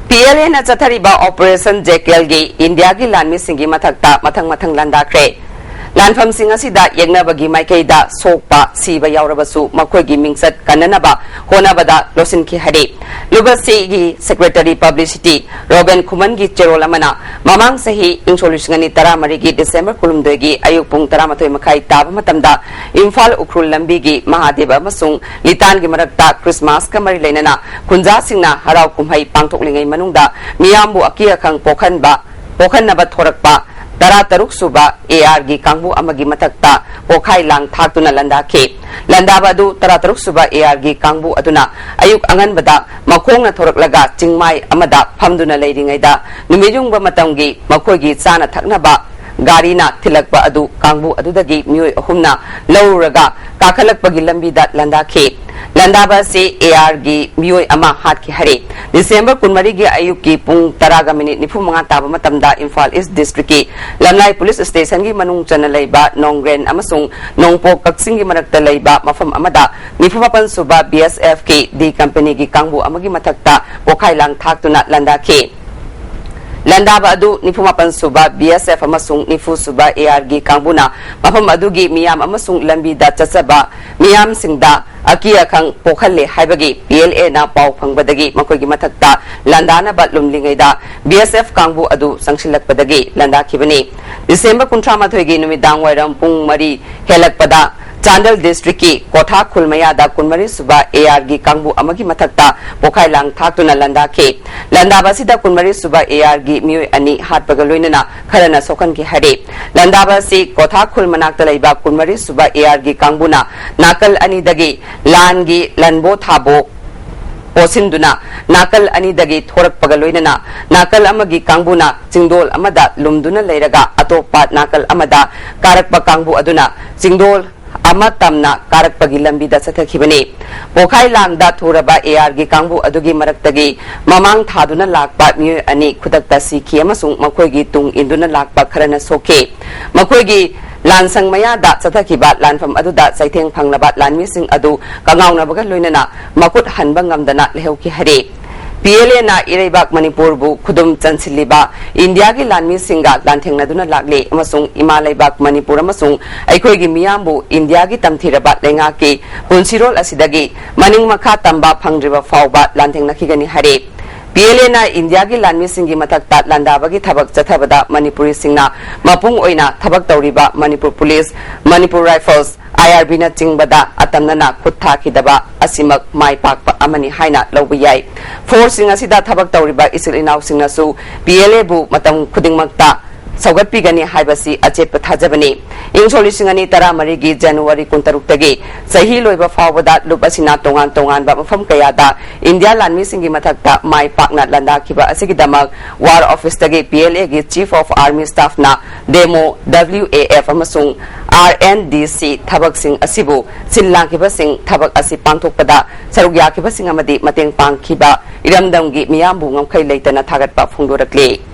ꯄꯤ ꯑꯦꯜ ꯑꯦꯅ ꯆꯠꯊꯔꯤꯕ ꯑꯣꯄꯔꯦꯁꯟ ꯖꯦꯀꯦꯜꯒꯤ ꯏꯟꯗꯤꯌꯥꯒꯤ ꯂꯥꯟꯃꯤꯁꯤꯡꯒꯤ ꯃꯊꯛꯇ ꯃꯊꯪ ꯃꯊꯪ ꯂꯥꯟꯗꯥꯈ꯭ꯔꯦ꯫ ꯂꯥꯟꯐꯝꯁꯤꯡ ꯑꯁꯤꯗ ꯌꯦꯛꯅꯕꯒꯤ ꯃꯥꯏꯀꯩꯗ ꯁꯣꯛꯄ, ꯁꯤꯕ ꯌꯥꯎꯔꯕꯁꯨ ꯃꯈꯣꯏꯒꯤ ꯃꯤꯡꯆꯠ ꯀꯟꯅꯅꯕ ꯍꯣꯠꯅꯕꯗ ꯂꯣꯠꯁꯤꯟꯈꯤ ꯍꯥꯏꯔꯤ꯫ ꯂꯨꯕꯁꯤꯒꯤ ꯁꯦꯀ꯭ꯔꯦꯇꯔꯤ ꯄꯕ꯭ꯂꯤꯁꯤꯇꯤ ꯔꯣꯕꯦꯟ ꯈꯨꯃꯟꯒꯤ ꯆꯦꯔꯣꯜ ꯑꯃꯅ ꯃꯃꯥꯡ ꯆꯍꯤ ꯏꯪ ꯁꯣꯛ ꯂꯤꯁꯤꯡ ꯑꯅꯤ ꯇꯔꯥꯃꯔꯤꯒꯤ ꯗꯤꯁꯦꯝꯕꯔ ꯀꯨꯟꯍꯨꯝꯗꯣꯏꯒꯤ ꯑꯌꯨꯛ ꯄꯨꯡ ꯇꯔꯥꯃꯥꯊꯣꯏ ꯃꯈꯥꯏ ꯇꯥꯕ ꯃꯇꯝꯗ ꯏꯝꯐꯥꯜ ꯎꯈ꯭ꯔꯨꯜ ꯂꯝꯕꯤꯒꯤ ꯃꯍꯥꯗꯦꯕ ꯑꯃꯁꯨꯡ ꯂꯤꯇꯥꯟꯒꯤ ꯃꯔꯛꯇ ꯈ꯭ꯔꯤꯁꯃꯥꯁꯀ ꯃꯔꯤ ꯂꯩꯅꯅ ꯈꯨꯟꯖꯥꯁꯤꯡꯅ ꯍꯔꯥꯎ ꯀꯨꯝꯍꯩ ꯄꯥꯡꯊꯣꯛꯂꯤꯉꯩ ꯃꯅꯨꯡꯗ ꯃꯤꯌꯥꯝꯕꯨ ꯑꯀꯤ ꯑꯈꯪ ꯄꯣꯛꯍꯟꯕ, ꯄꯣꯛꯍꯟꯅꯕ ꯊꯣꯔꯛꯄ ꯇꯔꯥꯇꯔꯨꯛ ꯁꯨꯕ ꯑꯦ ꯑꯥꯔꯒꯤ ꯀꯥꯡꯕꯨ ꯑꯃꯒꯤ ꯃꯊꯛꯇ ꯀꯣꯈꯥꯏ ꯂꯥꯡ ꯊꯥꯛꯇꯨꯅ ꯂꯥꯟꯗꯥꯈꯤ꯫ ꯂꯥꯟꯗꯥꯕ ꯑꯗꯨ ꯇꯔꯥꯇꯔꯨꯛ ꯁꯨꯕ ꯑꯦ ꯑꯥꯔꯒꯤ ꯀꯥꯡꯕꯨ ꯑꯗꯨꯅ ꯑꯌꯨꯛ ꯑꯉꯟꯕꯗ ꯃꯈꯣꯡꯅ ꯊꯣꯔꯛꯂꯒ ꯆꯤꯡꯃꯥꯏ ꯑꯃꯗ ꯐꯝꯗꯨꯅ ꯂꯩꯔꯤꯉꯩꯗ ꯅꯨꯃꯤꯠ ꯌꯨꯡꯕ ꯃꯇꯝꯒꯤ ꯃꯈꯣꯏꯒꯤ ꯆꯥꯅ ꯊꯛꯅꯕ ꯒꯥꯔꯤꯅ ꯊꯤꯜꯂꯛꯄ ꯑꯗꯨ ꯀꯥꯡꯕꯨ ꯑꯗꯨꯗꯒꯤ ꯃꯤꯑꯣꯏ ꯑꯍꯨꯝꯅ ꯂꯧꯔꯨꯔꯒ ꯀꯥꯈꯠꯂꯛꯄꯒꯤ ꯂꯝꯕꯤꯗ ꯂꯥꯟꯗꯥꯈꯤ꯫ ꯂꯥꯟꯗꯥꯕ ꯑꯁꯤ ꯑꯦ ꯑꯥꯔꯒꯤ ꯃꯤꯑꯣꯏ ꯑꯃ ꯍꯥꯠꯈꯤ ꯍꯥꯏꯔꯤ꯫ ꯗꯤꯁꯦꯝꯕꯔ ꯀꯨꯟꯃꯔꯤꯒꯤ ꯑꯌꯨꯛꯀꯤ ꯄꯨꯡ ꯇꯔꯥꯒ ꯃꯤꯅꯤꯠ ꯅꯤꯐꯨ ꯃꯉꯥ ꯇꯥꯕ ꯃꯇꯝꯗ ꯏꯝꯐꯥꯜ ꯏꯁ꯭ꯠ ꯗꯤꯁꯇ꯭ꯔꯤꯛꯀꯤ ꯂꯝꯂꯥꯏ ꯄꯨꯂꯤꯁ ꯁ꯭ꯇꯦꯁꯟꯒꯤ ꯃꯅꯨꯡ ꯆꯟꯅ ꯂꯩꯕ ꯅꯣꯡꯒ꯭ꯔꯦꯟ ꯑꯃꯁꯨꯡ ꯅꯣꯡꯄꯣꯛ ꯀꯛꯆꯤꯡꯒꯤ ꯃꯔꯛꯇ ꯂꯩꯕ ꯃꯐꯝ ꯑꯃꯗ ꯅꯤꯐꯨ ꯃꯥꯄꯟ ꯁꯨꯕ ꯕꯤ ꯑꯦꯁ ꯑꯦꯐꯀꯤ ꯗꯤ ꯀꯝꯄꯦꯅꯤꯒꯤ ꯀꯥꯡꯕꯨ ꯑꯃꯒꯤ ꯃꯊꯛꯇ ꯄꯣꯈꯥꯏ ꯂꯥꯡ ꯊꯥꯛꯇꯨꯅ ꯂꯥꯟꯗꯥꯈꯤ꯫ ꯂꯥꯟꯗꯥꯕ ꯑꯗꯨ ꯅꯤꯐꯨ ꯃꯥꯄꯟ ꯁꯨꯕ ꯕꯤ ꯑꯦꯁ ꯑꯦꯐ ꯑꯃꯁꯨꯡ ꯅꯤꯐꯨ ꯁꯨꯕ ꯑꯦ ꯑꯥꯔꯒꯤ ꯀꯥꯡꯕꯨꯅ ꯃꯐꯝ ꯑꯗꯨꯒꯤ ꯃꯤꯌꯥꯝ ꯑꯃꯁꯨꯡ ꯂꯝꯕꯤꯗ ꯆꯠꯆꯕ ꯃꯤꯌꯥꯝꯁꯤꯡꯗ ꯑꯀꯤ ꯑꯈꯪ ꯄꯣꯛꯍꯜꯂꯦ ꯍꯥꯏꯕꯒꯤ ꯄꯤ ꯑꯦꯜ ꯑꯦꯅ ꯄꯥꯎ ꯐꯪꯕꯗꯒꯤ ꯃꯈꯣꯏꯒꯤ ꯃꯊꯛꯇ ꯂꯥꯟꯗꯥꯅꯕ ꯂꯨꯝꯂꯤꯉꯩꯗ ꯕꯤ ꯑꯦꯁ ꯑꯦꯐ ꯀꯥꯡꯕꯨ ꯑꯗꯨ ꯆꯪꯁꯤꯜꯂꯛꯄꯗꯒꯤ ꯂꯥꯟꯗꯥꯈꯤꯕꯅꯤ꯫ ꯗꯤꯁꯦꯝꯕꯔ ꯀꯨꯟꯊ꯭ꯔꯥ ꯃꯥꯊꯣꯏꯒꯤ ꯅꯨꯃꯤꯗꯥꯡ ꯋꯥꯏꯔꯝ ꯄꯨꯡ ꯃꯔꯤ ꯍꯦꯜꯂꯛꯄꯗ ꯆꯥꯟꯗꯦꯜ ꯗꯤꯁꯇ꯭ꯔꯤꯛꯀꯤ ꯀꯣꯊꯥ ꯈꯨꯜ ꯃꯌꯥꯗ ꯀꯨꯟꯃꯔꯤ ꯁꯨꯕ ꯑꯦ ꯑꯥꯔꯒꯤ ꯀꯥꯡꯕꯨ ꯑꯃꯒꯤ ꯃꯊꯛꯇ ꯄꯣꯈꯥꯏ ꯂꯥꯡ ꯊꯥꯛꯇꯨꯅ ꯂꯥꯟꯗꯥꯈꯤ꯫ ꯂꯥꯟꯗꯥꯕ ꯑꯁꯤꯗ ꯀꯨꯟꯃꯔꯤ ꯁꯨꯕ ꯑꯦ ꯑꯥꯔꯒꯤ ꯃꯤꯑꯣꯏ ꯑꯅꯤ ꯍꯥꯠꯄꯒ ꯂꯣꯏꯅꯅ ꯈꯔꯅ ꯁꯣꯛꯍꯟꯈꯤ ꯍꯥꯏꯔꯤ꯫ ꯂꯥꯟꯗꯥꯕ ꯑꯁꯤ ꯀꯣꯊꯥ ꯈꯨꯜ ꯃꯅꯥꯛꯇ ꯂꯩꯕ ꯀꯨꯟꯃꯔꯤ ꯁꯨꯕ ꯑꯦ ꯑꯥꯔꯒꯤ ꯀꯥꯡꯕꯨꯅ ꯅꯥꯀꯜ ꯑꯅꯤꯗꯒꯤ ꯂꯥꯟꯒꯤ ꯂꯟꯕꯣ ꯊꯥꯕꯣ ꯄꯣꯠꯁꯤꯟꯗꯨꯅ ꯅꯥꯀꯜ ꯑꯅꯤꯗꯒꯤ ꯊꯣꯔꯛꯄꯒ ꯂꯣꯏꯅꯅ ꯅꯥꯀꯜ ꯑꯃꯒꯤ ꯀꯥꯡꯕꯨꯅ ꯆꯤꯡꯗꯣꯜ ꯑꯃꯗ ꯂꯨꯝꯗꯨꯅ ꯂꯩꯔꯒ ꯑꯇꯣꯞꯄ ꯅꯥꯀꯜ ꯑꯃꯗ ꯀꯥꯔꯛꯄ ꯀꯥꯡꯕꯨ ꯑꯗꯨꯅ ꯆꯤꯡꯗꯣꯜ ꯑꯃ ꯇꯝꯅ ꯀꯥꯔꯛꯄꯒꯤ ꯂꯝꯕꯤꯗ ꯆꯠꯊꯈꯤꯕꯅꯤ꯫ ꯄꯣꯈꯥꯏ ꯂꯥꯡꯗ ꯊꯨꯔꯕ ꯑꯦ ꯑꯥꯔꯒꯤ ꯀꯥꯡꯕꯨ ꯑꯗꯨꯒꯤ ꯃꯔꯛꯇꯒꯤ ꯃꯃꯥꯡ ꯊꯥꯗꯨꯅ ꯂꯥꯛꯄ ꯃꯤꯑꯣꯏ ꯑꯅꯤ ꯈꯨꯗꯛꯇ ꯁꯤꯈꯤ ꯑꯃꯁꯨꯡ ꯃꯈꯣꯏꯒꯤ ꯇꯨꯡ ꯏꯟꯗꯨꯅ ꯂꯥꯛꯄ ꯈꯔꯅ ꯁꯣꯛꯈꯤ꯫ ꯃꯈꯣꯏꯒꯤ ꯂꯥꯟꯁꯪ ꯃꯌꯥꯗ ꯆꯠꯊꯈꯤꯕ ꯂꯥꯟꯐꯝ ꯑꯗꯨꯗ ꯆꯩꯊꯦꯡ ꯐꯪꯂꯕ ꯂꯥꯟꯃꯤꯁꯤꯡ ꯑꯗꯨ ꯀꯉꯥꯎꯅꯕꯒ ꯂꯣꯏꯅꯅ ꯃꯈꯨꯠ ꯍꯟꯕ ꯉꯝꯗꯅ ꯂꯩꯍꯧꯈꯤ ꯍꯥꯏꯔꯤ꯫ ꯄꯤ ꯑꯦꯜ ꯑꯦꯅ ꯏꯔꯩꯕꯥꯛ ꯃꯅꯤꯄꯨꯔꯕꯨ ꯈꯨꯗꯨꯝ ꯆꯟꯁꯤꯜꯂꯤꯕ ꯏꯟꯗꯤꯌꯥꯒꯤ ꯂꯥꯟꯃꯤꯁꯤꯡꯒ ꯂꯥꯟꯊꯦꯡꯅꯗꯨꯅ ꯂꯥꯛꯂꯤ ꯑꯃꯁꯨꯡ ꯏꯃꯥ ꯂꯩꯕꯥꯛ ꯃꯅꯤꯄꯨꯔ ꯑꯃꯁꯨꯡ ꯑꯩꯈꯣꯏꯒꯤ ꯃꯤꯌꯥꯝꯕꯨ ꯏꯟꯗꯤꯌꯥꯒꯤ ꯇꯝꯊꯤꯔꯕ ꯂꯩꯉꯥꯛꯀꯤ ꯄꯨꯟꯁꯤꯔꯣꯜ ꯑꯁꯤꯗꯒꯤ ꯃꯅꯤꯡ ꯃꯈꯥ ꯇꯝꯕ ꯐꯪꯗ꯭ꯔꯤꯕ ꯐꯥꯎꯕ ꯂꯥꯟꯊꯦꯡꯅꯈꯤꯒꯅꯤ ꯍꯥꯏꯔꯤ꯫ ꯄꯤ ꯑꯦꯜ ꯑꯦꯅ ꯏꯟꯗꯤꯌꯥꯒꯤ ꯂꯥꯟꯃꯤꯁꯤꯡꯒꯤ ꯃꯊꯛꯇ ꯂꯥꯟꯗꯥꯕꯒꯤ ꯊꯕꯛ ꯆꯠꯊꯕꯗ ꯃꯅꯤꯄꯨꯔꯤꯁꯤꯡꯅ ꯃꯄꯨꯡ ꯑꯣꯏꯅ ꯊꯕꯛ ꯇꯧꯔꯤꯕ ꯃꯅꯤꯄꯨꯔ ꯄꯨꯂꯤꯁ, ꯃꯅꯤꯄꯨꯔ ꯔꯥꯏꯐꯜꯁ, ꯑꯥꯏ ꯑꯥꯔ ꯕꯤꯅꯆꯤꯡꯕꯗ ꯑꯇꯝꯅꯅ ꯈꯨꯠ ꯊꯥꯈꯤꯗꯕ ꯑꯁꯤꯃꯛ ꯃꯥꯏ ꯄꯥꯛꯄ ꯑꯃꯅꯤ ꯍꯥꯏꯅ ꯂꯧꯕ ꯌꯥꯏ꯫ ꯐꯣꯔꯁꯁꯤꯡ ꯑꯁꯤꯗ ꯊꯕꯛ ꯇꯧꯔꯤꯕ ꯏꯆꯤꯜ ꯏꯅꯥꯎꯁꯤꯡꯅꯁꯨ ꯄꯤ ꯑꯦꯜ ꯑꯦꯕꯨ ꯃꯇꯝ ꯈꯨꯗꯤꯡꯃꯛꯇ ꯁꯧꯒꯠꯄꯤꯒꯅꯤ ꯍꯥꯏꯕꯁꯤ ꯑꯆꯦꯠꯄ ꯊꯥꯖꯕꯅꯤ꯫ ꯏꯪ ꯁꯣꯛ ꯂꯤꯁꯤꯡ ꯑꯅꯤ ꯇꯔꯥꯃꯔꯤꯒꯤ ꯖꯅꯋꯥꯔꯤ ꯀꯨꯟꯇꯔꯨꯛꯇꯒꯤ ꯆꯍꯤ ꯂꯣꯏꯕ ꯐꯥꯎꯕꯗ ꯂꯨꯞ ꯑꯁꯤꯅ ꯇꯣꯉꯥꯟ ꯇꯣꯉꯥꯟꯕ ꯃꯐꯝ ꯀꯌꯥꯗ ꯏꯟꯗꯤꯌꯥ ꯂꯥꯟꯃꯤꯁꯤꯡꯒꯤ ꯃꯊꯛꯇ ꯃꯥꯏ ꯄꯥꯛꯅ ꯂꯥꯟꯗꯥꯈꯤꯕ ꯑꯁꯤꯒꯤꯗꯃꯛ ꯋꯥꯔ ꯑꯣꯐꯤꯁꯇꯒꯤ ꯄꯤ ꯑꯦꯜ ꯑꯦꯒꯤ ꯆꯤꯐ ꯑꯣꯐ ꯑꯥꯔꯃꯤ ꯁ꯭ꯇꯥꯐꯅ ꯗꯦꯃꯣ, ꯗꯕ꯭ꯂꯤꯎ ꯑꯦ ꯑꯦꯐ ꯑꯃꯁꯨꯡ ꯑꯥꯔ ꯑꯦꯟ ꯗꯤ ꯁꯤ ꯊꯕꯛꯁꯤꯡ ꯑꯁꯤꯕꯨ ꯁꯤꯜ ꯂꯥꯡꯈꯤꯕꯁꯤꯡ ꯊꯕꯛ ꯑꯁꯤ ꯄꯥꯡꯊꯣꯛꯄꯗ ꯁꯔꯨꯛ ꯌꯥꯈꯤꯕꯁꯤꯡ ꯑꯃꯗꯤ ꯃꯇꯦꯡ ꯄꯥꯡꯈꯤꯕ ꯏꯔꯝꯗꯝꯒꯤ ꯃꯤꯌꯥꯝꯕꯨ ꯉꯝꯈꯩ ꯂꯩꯇꯅ ꯊꯥꯒꯠꯄ ꯐꯣꯡꯗꯣꯔꯛꯂꯤ꯫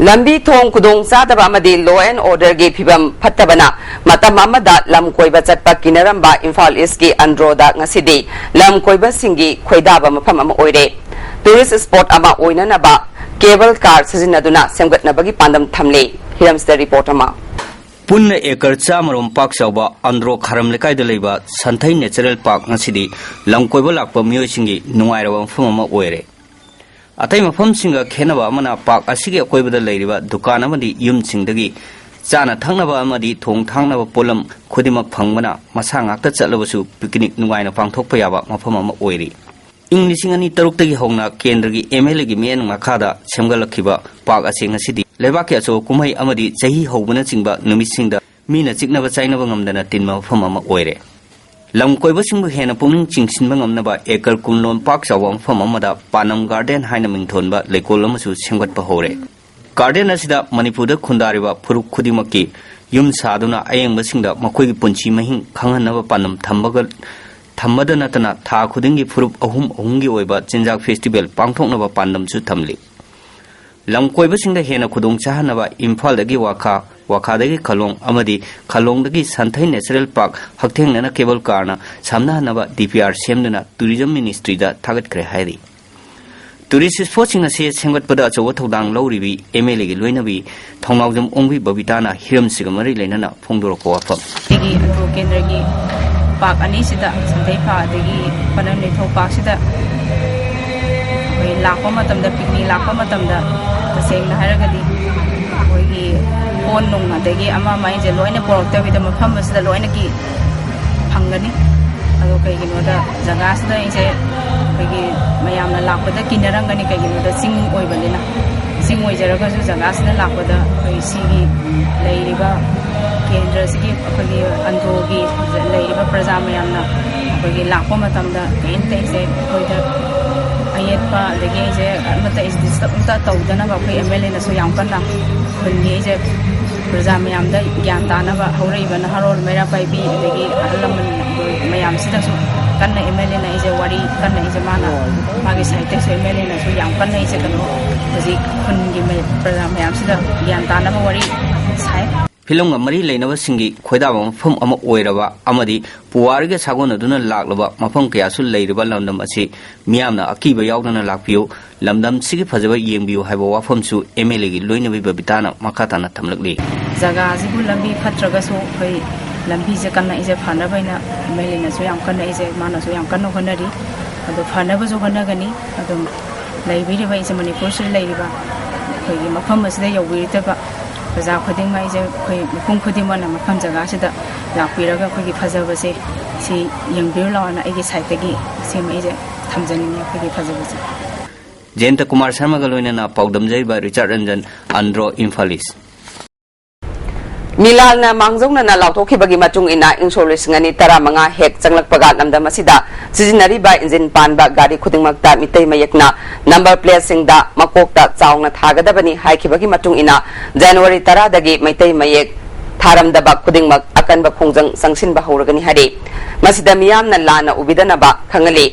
ꯂꯝꯕꯤ ꯊꯣꯡ ꯈꯨꯗꯣꯡ ꯆꯥꯗꯕ ꯑꯃꯗꯤ law and order ꯒꯤ ꯐꯤꯕꯝ ꯐꯠꯇꯕꯅ ꯃꯇꯝ ꯑꯃꯗ ꯂꯝ ꯀꯣꯏꯕ ꯆꯠꯄ ꯀꯤꯅꯔꯝꯕ ꯏꯝꯐꯥꯜ ꯏꯁꯀꯤ ꯑꯟꯗ꯭ꯔꯣꯗ ꯉꯁꯤꯗꯤ ꯂꯝ ꯀꯣꯏꯕꯁꯤꯡꯒꯤ ꯈꯣꯏꯗꯥꯕ ꯃꯐꯝ ꯑꯃ ꯑꯣꯏꯔꯦ꯫ ꯇꯨꯔꯤꯁ ꯁ꯭ꯄꯣꯠ ꯑꯃ ꯑꯣꯏꯅꯅꯕ ꯀꯦꯕꯜ ꯀꯥꯔ ꯁꯤꯖꯤꯟꯅꯗꯨꯅ ꯁꯦꯝꯒꯠꯅꯕꯒꯤ ꯄꯥꯟꯗꯝ ꯊꯝꯂꯤ꯫ ꯍꯤꯔꯝꯁꯤꯗ ꯔꯤꯄꯣꯔꯠ ꯑꯃ꯫ ꯄꯨꯟꯅ ꯑꯦꯀꯔ ꯆꯥꯝꯃ ꯔꯣꯝ ꯄꯥꯛ ꯆꯥꯎꯕ ꯑꯟꯗ꯭ꯔꯣ ꯈꯥꯔꯝ ꯂꯩꯀꯥꯏꯗ ꯂꯩꯕ ꯁꯟꯊꯩ ꯅꯦꯆꯔꯦꯜ ꯄꯥꯔꯛ ꯉꯁꯤꯗꯤ ꯂꯝ ꯀꯣꯏꯕ ꯂꯥꯛꯄ ꯃꯤꯑꯣꯏꯁꯤꯡꯒꯤ ꯅꯨꯡꯉꯥꯏꯔꯕ ꯃꯐꯝ ꯑꯃ ꯑꯣꯏꯔꯦ꯫ ꯑꯇꯩ ꯃꯐꯝꯁꯤꯡꯒ ꯈꯦꯠꯅꯕ ꯑꯃꯅ, ꯄꯥꯔꯛ ꯑꯁꯤꯒꯤ ꯑꯀꯣꯏꯕꯗ ꯂꯩꯔꯤꯕ ꯗꯨꯀꯥꯟ ꯑꯃꯗꯤ ꯌꯨꯝꯁꯤꯡꯗꯒꯤ ꯆꯥꯅ ꯊꯛꯅꯕ ꯑꯃꯗꯤ ꯊꯣꯡ ꯊꯥꯛꯅꯕ ꯄꯣꯠꯂꯝ ꯈꯨꯗꯤꯡꯃꯛ ꯐꯪꯕꯅ, ꯃꯁꯥ ꯉꯥꯛꯇ ꯆꯠꯂꯕꯁꯨ ꯄꯤꯛꯅꯤꯛ ꯅꯨꯡꯉꯥꯏꯅ ꯄꯥꯡꯊꯣꯛꯄ ꯌꯥꯕ ꯃꯐꯝ ꯑꯃ ꯑꯣꯏꯔꯤ꯫ ꯏꯪ ꯂꯤꯁꯤꯡ ꯑꯅꯤ ꯇꯔꯨꯛꯇꯒꯤ ꯍꯧꯅ ꯀꯦꯟꯗ꯭ꯔꯒꯤ ꯑꯦꯝ ꯑꯦꯜ ꯑꯦꯒꯤ ꯃꯤꯠꯌꯦꯡ ꯃꯈꯥꯗ ꯁꯦꯝꯒꯠꯂꯛꯈꯤꯕ ꯄꯥꯔꯛ ꯑꯁꯤ ꯉꯁꯤꯗꯤ ꯂꯩꯕꯥꯛꯀꯤ ꯑꯆꯧꯕ ꯀꯨꯝꯍꯩ ꯑꯃꯗꯤ ꯆꯍꯤ ꯍꯧꯕꯅꯆꯤꯡꯕ ꯅꯨꯃꯤꯠꯁꯤꯡꯗ ꯃꯤꯅ ꯆꯤꯛꯅꯕ ꯆꯥꯏꯅꯕ ꯉꯝꯗꯅ ꯇꯤꯟꯕ ꯃꯐꯝ ꯑꯃ ꯑꯣꯏꯔꯦ꯫ ꯂꯝ ꯀꯣꯏꯕꯁꯤꯡꯕꯨ ꯍꯦꯟꯅ ꯄꯨꯛꯅꯤꯡ ꯆꯤꯡꯁꯤꯟꯕ ꯉꯝꯅꯕ ꯑꯦꯀꯔ ꯀꯨꯟ ꯂꯣꯝ ꯄꯥꯛ ꯆꯥꯎꯕ ꯃꯐꯝ ꯑꯃꯗ ꯄꯥꯟꯅꯝ ꯒꯥꯔꯗꯦꯟ ꯍꯥꯏꯅ ꯃꯤꯡꯊꯣꯟꯕ ꯂꯩꯀꯣꯜ ꯑꯃꯁꯨ ꯁꯦꯝꯒꯠꯄ ꯍꯧꯔꯦ꯫ ꯒꯥꯔꯗꯦꯟ ꯑꯁꯤꯗ ꯃꯅꯤꯄꯨꯔꯗ ꯈꯨꯟꯗꯥꯔꯤꯕ ꯐꯨꯔꯨꯞ ꯈꯨꯗꯤꯡꯃꯛꯀꯤ ꯌꯨꯝ ꯁꯥꯗꯨꯅ ꯑꯌꯦꯡꯕꯁꯤꯡꯗ ꯃꯈꯣꯏꯒꯤ ꯄꯨꯟꯁꯤ ꯃꯍꯤꯡ ꯈꯪꯍꯟꯅꯕ ꯄꯥꯟꯗꯝ ꯊꯝꯕꯒ, ꯊꯝꯕꯗ ꯅꯠꯇꯅ ꯊꯥ ꯈꯨꯗꯤꯡꯒꯤ ꯐꯨꯔꯨꯞ ꯑꯍꯨꯝ ꯑꯍꯨꯝꯒꯤ ꯑꯣꯏꯕ ꯆꯤꯟꯖꯥꯛ ꯐꯦꯁꯇꯤꯚꯦꯜ ꯄꯥꯡꯊꯣꯛꯅꯕ ꯄꯥꯟꯗꯝꯁꯨ ꯊꯝꯂꯤ꯫ ꯂꯝ ꯀꯣꯏꯕꯁꯤꯡꯗ ꯍꯦꯟꯅ ꯈꯨꯗꯣꯡ ꯆꯥꯍꯟꯅꯕ ꯏꯝꯐꯥꯜꯗꯒꯤ ꯋꯥꯈꯥ, ꯋꯥꯈꯥꯗꯒꯤ ꯈꯂꯣꯡ ꯑꯃꯗꯤ ꯈꯂꯣꯡꯗꯒꯤ ꯁꯟꯊꯩ ꯅꯦꯆꯔꯦꯜ ꯄꯥꯔꯛ ꯍꯛꯊꯦꯡꯅꯅ ꯀꯦꯕꯜ ꯀꯥꯔꯅ ꯁꯝꯅꯍꯟꯅꯕ ꯗꯤ ꯄꯤ ꯑꯥꯔ ꯁꯦꯝꯗꯨꯅ ꯇꯨꯔꯤꯖꯝ ꯃꯤꯅꯤꯁꯇ꯭ꯔꯤꯗ ꯊꯥꯒꯠꯈ꯭ꯔꯦ ꯍꯥꯏꯔꯤ꯫ ꯇꯨꯔꯤꯁ ꯏꯁꯄꯣꯠꯁꯤꯡ ꯑꯁꯤ ꯁꯦꯝꯒꯠꯄꯗ ꯑꯆꯧꯕ ꯊꯧꯗꯥꯡ ꯂꯧꯔꯤꯕꯤ ꯑꯦꯝ ꯑꯦꯜ ꯑꯦꯒꯤ ꯂꯣꯏꯅꯕꯤ ꯊꯧꯅꯥꯎꯖꯝ ꯑꯣꯡꯕꯤ ꯕꯕꯤꯇꯥꯅ ꯍꯤꯔꯝꯁꯤꯒ ꯃꯔꯤ ꯂꯩꯅꯅ ꯐꯣꯡꯗꯣꯔꯛꯄ ꯋꯥꯐꯝ꯫ ꯑꯩꯒꯤ ꯑꯟꯗ꯭ꯔꯣ ꯀꯦꯟꯗ꯭ꯔꯒꯤ ꯄꯥꯛ ꯑꯅꯤꯁꯤꯗ, ꯁꯟꯊꯩ ꯄꯥꯛ ꯑꯗꯒꯤ ꯄꯅꯝ ꯅꯤꯡꯊꯧ ꯄꯥꯛꯁꯤꯗ ꯑꯩꯈꯣꯏ ꯂꯥꯛꯄ ꯃꯇꯝꯗ, ꯄꯤꯛꯅꯤꯛ ꯂꯥꯛꯄ ꯃꯇꯝꯗ, ꯇꯁꯦꯡꯅ ꯍꯥꯏꯔꯒꯗꯤ ꯑꯩꯈꯣꯏꯒꯤ ꯐꯣꯟ ꯅꯨꯡ ꯑꯗꯒꯤ ꯑꯃ ꯑꯃ ꯑꯩꯁꯦ ꯂꯣꯏꯅ ꯄꯣꯔꯛꯇꯕꯤꯗ ꯃꯐꯝ ꯑꯁꯤꯗ ꯂꯣꯏꯅꯒꯤ ꯐꯪꯒꯅꯤ꯫ ꯑꯗꯣ ꯀꯩꯒꯤꯅꯣꯗ ꯖꯒꯥꯁꯤꯗ ꯑꯩꯁꯦ ꯑꯩꯈꯣꯏꯒꯤ ꯃꯌꯥꯝꯅ ꯂꯥꯛꯄꯗ ꯀꯤꯅꯔꯝꯒꯅꯤ, ꯀꯩꯒꯤꯅꯣꯗ ꯆꯤꯡ ꯑꯣꯏꯕꯅꯤꯅ꯫ ꯆꯤꯡ ꯑꯣꯏꯖꯔꯒꯁꯨ ꯖꯒꯥꯁꯤꯗ ꯂꯥꯛꯄꯗ ꯑꯩꯈꯣꯏ ꯁꯤꯒꯤ ꯂꯩꯔꯤꯕ ꯀꯦꯟꯗ꯭ꯔꯁꯤꯒꯤ, ꯑꯩꯈꯣꯏꯒꯤ ꯑꯟꯗ꯭ꯔꯣꯒꯤ ꯂꯩꯔꯤꯕ ꯄ꯭ꯔꯖꯥ ꯃꯌꯥꯝꯅ ꯑꯩꯈꯣꯏꯒꯤ ꯂꯥꯛꯄ ꯃꯇꯝꯗ ꯀꯔꯤꯝꯇ ꯑꯩꯁꯦ ꯑꯩꯈꯣꯏꯗ ꯑꯌꯦꯠꯄ ꯑꯗꯒꯤ ꯑꯩꯁꯦ ꯑꯃꯠꯇ ꯑꯩꯁꯦ ꯗꯤꯁꯇꯔꯕ ꯑꯝꯇ ꯇꯧꯗꯅꯕ ꯑꯩꯈꯣꯏ ꯑꯦꯝ ꯑꯦꯜ ꯑꯦꯅꯁꯨ ꯌꯥꯝ ꯀꯟꯅ ꯈꯨꯟꯒꯤ ꯑꯩꯁꯦ ꯄ꯭ꯔꯖꯥ ꯃꯌꯥꯝꯗ ꯒ꯭ꯌꯥꯟ ꯇꯥꯅꯕ, ꯍꯧꯔꯛꯏꯕ ꯅꯍꯥꯔꯣꯜ ꯃꯩꯔꯥ ꯄꯥꯏꯕꯤ ꯑꯗꯒꯤ ꯑꯍꯜ ꯂꯃꯟ ꯃꯌꯥꯝꯁꯤꯗꯁꯨ ꯀꯟꯅ ꯑꯦꯝ ꯑꯦꯜ ꯑꯦꯅ ꯑꯩꯁꯦ ꯋꯥꯔꯤ ꯀꯟꯅ ꯑꯩꯁꯦ ꯃꯥꯅ, ꯃꯥꯒꯤ ꯁꯥꯏꯠꯇꯩꯁꯨ ꯑꯦꯝ ꯑꯦꯜ ꯑꯦꯅꯁꯨ ꯌꯥꯝ ꯀꯟꯅ ꯑꯩꯁꯦ ꯀꯩꯅꯣ ꯍꯧꯖꯤꯛ ꯈꯨꯟꯒꯤ ꯃꯩ-, ꯄ꯭ꯔꯖꯥ ꯃꯌꯥꯝꯁꯤꯗ ꯒ꯭ꯌꯥꯟ ꯇꯥꯅꯕ ꯋꯥꯔꯤ ꯁꯥꯏ꯫ ꯐꯤꯂꯝꯒ ꯃꯔꯤ ꯂꯩꯅꯕꯁꯤꯡꯒꯤ ꯈꯣꯏꯗꯥꯕ ꯃꯐꯝ ꯑꯃ ꯑꯣꯏꯔꯕ ꯑꯃꯗꯤ ꯄꯨꯋꯥꯔꯤꯒ ꯁꯥꯒꯣꯟꯅꯗꯨꯅ ꯂꯥꯛꯂꯕ ꯃꯐꯝ ꯀꯌꯥꯁꯨ ꯂꯩꯔꯤꯕ ꯂꯝꯗꯝ ꯑꯁꯤ ꯃꯤꯌꯥꯝꯅ ꯑꯀꯤꯕ ꯌꯥꯎꯗꯅ ꯂꯥꯛꯄꯤꯌꯨ꯫ ꯂꯝꯗꯝꯁꯤꯒꯤ ꯐꯖꯕ ꯌꯦꯡꯕꯤꯌꯨ ꯍꯥꯏꯕ ꯋꯥꯐꯝꯁꯨ ꯑꯦꯝ ꯑꯦꯜ ꯑꯦꯒꯤ ꯂꯣꯏꯅꯕꯤ ꯕꯕꯤꯇꯥꯅ ꯃꯈꯥ ꯇꯥꯅ ꯊꯝꯂꯛꯂꯤ꯫ ꯖꯒꯥꯁꯤꯕꯨ ꯂꯝꯕꯤ ꯐꯠꯇ꯭ꯔꯒꯁꯨ ꯑꯩꯈꯣꯏ ꯂꯝꯕꯤꯁꯦ ꯀꯟꯅ ꯑꯩꯁꯦ ꯐꯅꯕ ꯑꯩꯅ ꯑꯦꯝ ꯑꯦꯜ ꯑꯦꯅꯁꯨ ꯌꯥꯝ ꯀꯟꯅ ꯑꯩꯁꯦ ꯃꯥꯅꯁꯨ ꯌꯥꯝ ꯀꯟꯅ ꯍꯣꯠꯅꯔꯤ꯫ ꯑꯗꯣ ꯐꯅꯕꯁꯨ ꯍꯣꯠꯅꯒꯅꯤ꯫ ꯑꯗꯨꯝ ꯂꯩꯕꯤꯔꯤꯕ ꯑꯩꯁꯦ ꯃꯅꯤꯄꯨꯔꯁꯤꯗ ꯂꯩꯔꯤꯕ ꯑꯩꯈꯣꯏꯒꯤ ꯃꯐꯝ ꯑꯁꯤꯗ ꯌꯧꯕꯤꯔꯤꯗꯕ ꯄ꯭ꯔꯖꯥ ꯈꯨꯗꯤꯡꯃꯛ ꯑꯩꯁꯦ ꯑꯩꯈꯣꯏ ꯃꯤꯄꯨꯝ ꯈꯨꯗꯤꯡꯃꯛꯅ ꯃꯐꯝ ꯖꯒꯥꯁꯤꯗ ꯂꯥꯛꯄꯤꯔꯒ ꯑꯩꯈꯣꯏꯒꯤ ꯐꯖꯕꯁꯦ ꯁꯤ ꯌꯦꯡꯕꯤꯔꯨ ꯂꯥꯎꯅ ꯑꯩꯒꯤ ꯁꯥꯏꯠꯇꯒꯤ ꯁꯤꯃ ꯑꯩꯁꯦ ꯊꯝꯖꯅꯤꯡꯉꯤ ꯑꯩꯈꯣꯏꯒꯤ ꯐꯖꯕꯁꯦ꯫ ꯖꯌꯟꯇ ꯀꯨꯃꯥꯔ ꯁꯔꯃꯒ ꯂꯣꯏꯅꯅ ꯄꯥꯎꯗꯝꯖꯔꯤꯕ ꯔꯤꯆꯥꯔꯗ ꯔꯟꯖꯟ, ꯑꯟꯗ꯭ꯔꯣ, ꯏꯝꯐꯥꯜ ꯏꯁ꯫ ꯃꯤꯂꯥꯜꯅ ꯃꯥꯡꯖꯧꯅꯅ ꯂꯥꯎꯊꯣꯛꯈꯤꯕꯒꯤ ꯃꯇꯨꯡ ꯏꯟꯅ ꯏꯪ ꯁꯣꯛ ꯂꯤꯁꯤꯡ ꯑꯅꯤ ꯇꯔꯥꯃꯉꯥ ꯍꯦꯛ ꯆꯪꯂꯛꯄꯒ ꯂꯝꯗꯝ ꯑꯁꯤꯗ ꯁꯤꯖꯤꯟꯅꯔꯤꯕ ꯏꯟꯖꯤꯟ ꯄꯥꯟꯕ ꯒꯥꯔꯤ ꯈꯨꯗꯤꯡꯃꯛꯇ ꯃꯤꯇꯩ ꯃꯌꯦꯛꯅ ꯅꯝꯕꯔ ꯄ꯭ꯂꯦꯠꯁꯤꯡꯗ ꯃꯀꯣꯛꯇ ꯆꯥꯎꯅ ꯊꯥꯒꯗꯕꯅꯤ ꯍꯥꯏꯈꯤꯕꯒꯤ ꯃꯇꯨꯡ ꯏꯟꯅ ꯖꯅꯋꯥꯔꯤ ꯇꯔꯥꯗꯒꯤ ꯃꯩꯇꯩ ꯃꯌꯦꯛ ꯊꯥꯔꯝꯗꯕ ꯈꯨꯗꯤꯡꯃꯛ ꯑꯀꯟꯕ ꯈꯣꯡꯖꯪ ꯆꯪꯁꯤꯟꯕ ꯍꯧꯔꯒꯅꯤ ꯍꯥꯏꯔꯤ꯫ ꯃꯁꯤꯗ ꯃꯤꯌꯥꯝꯅ ꯂꯥꯟꯅ ꯎꯕꯤꯗꯅꯕ ꯈꯪꯍꯜꯂꯤ꯫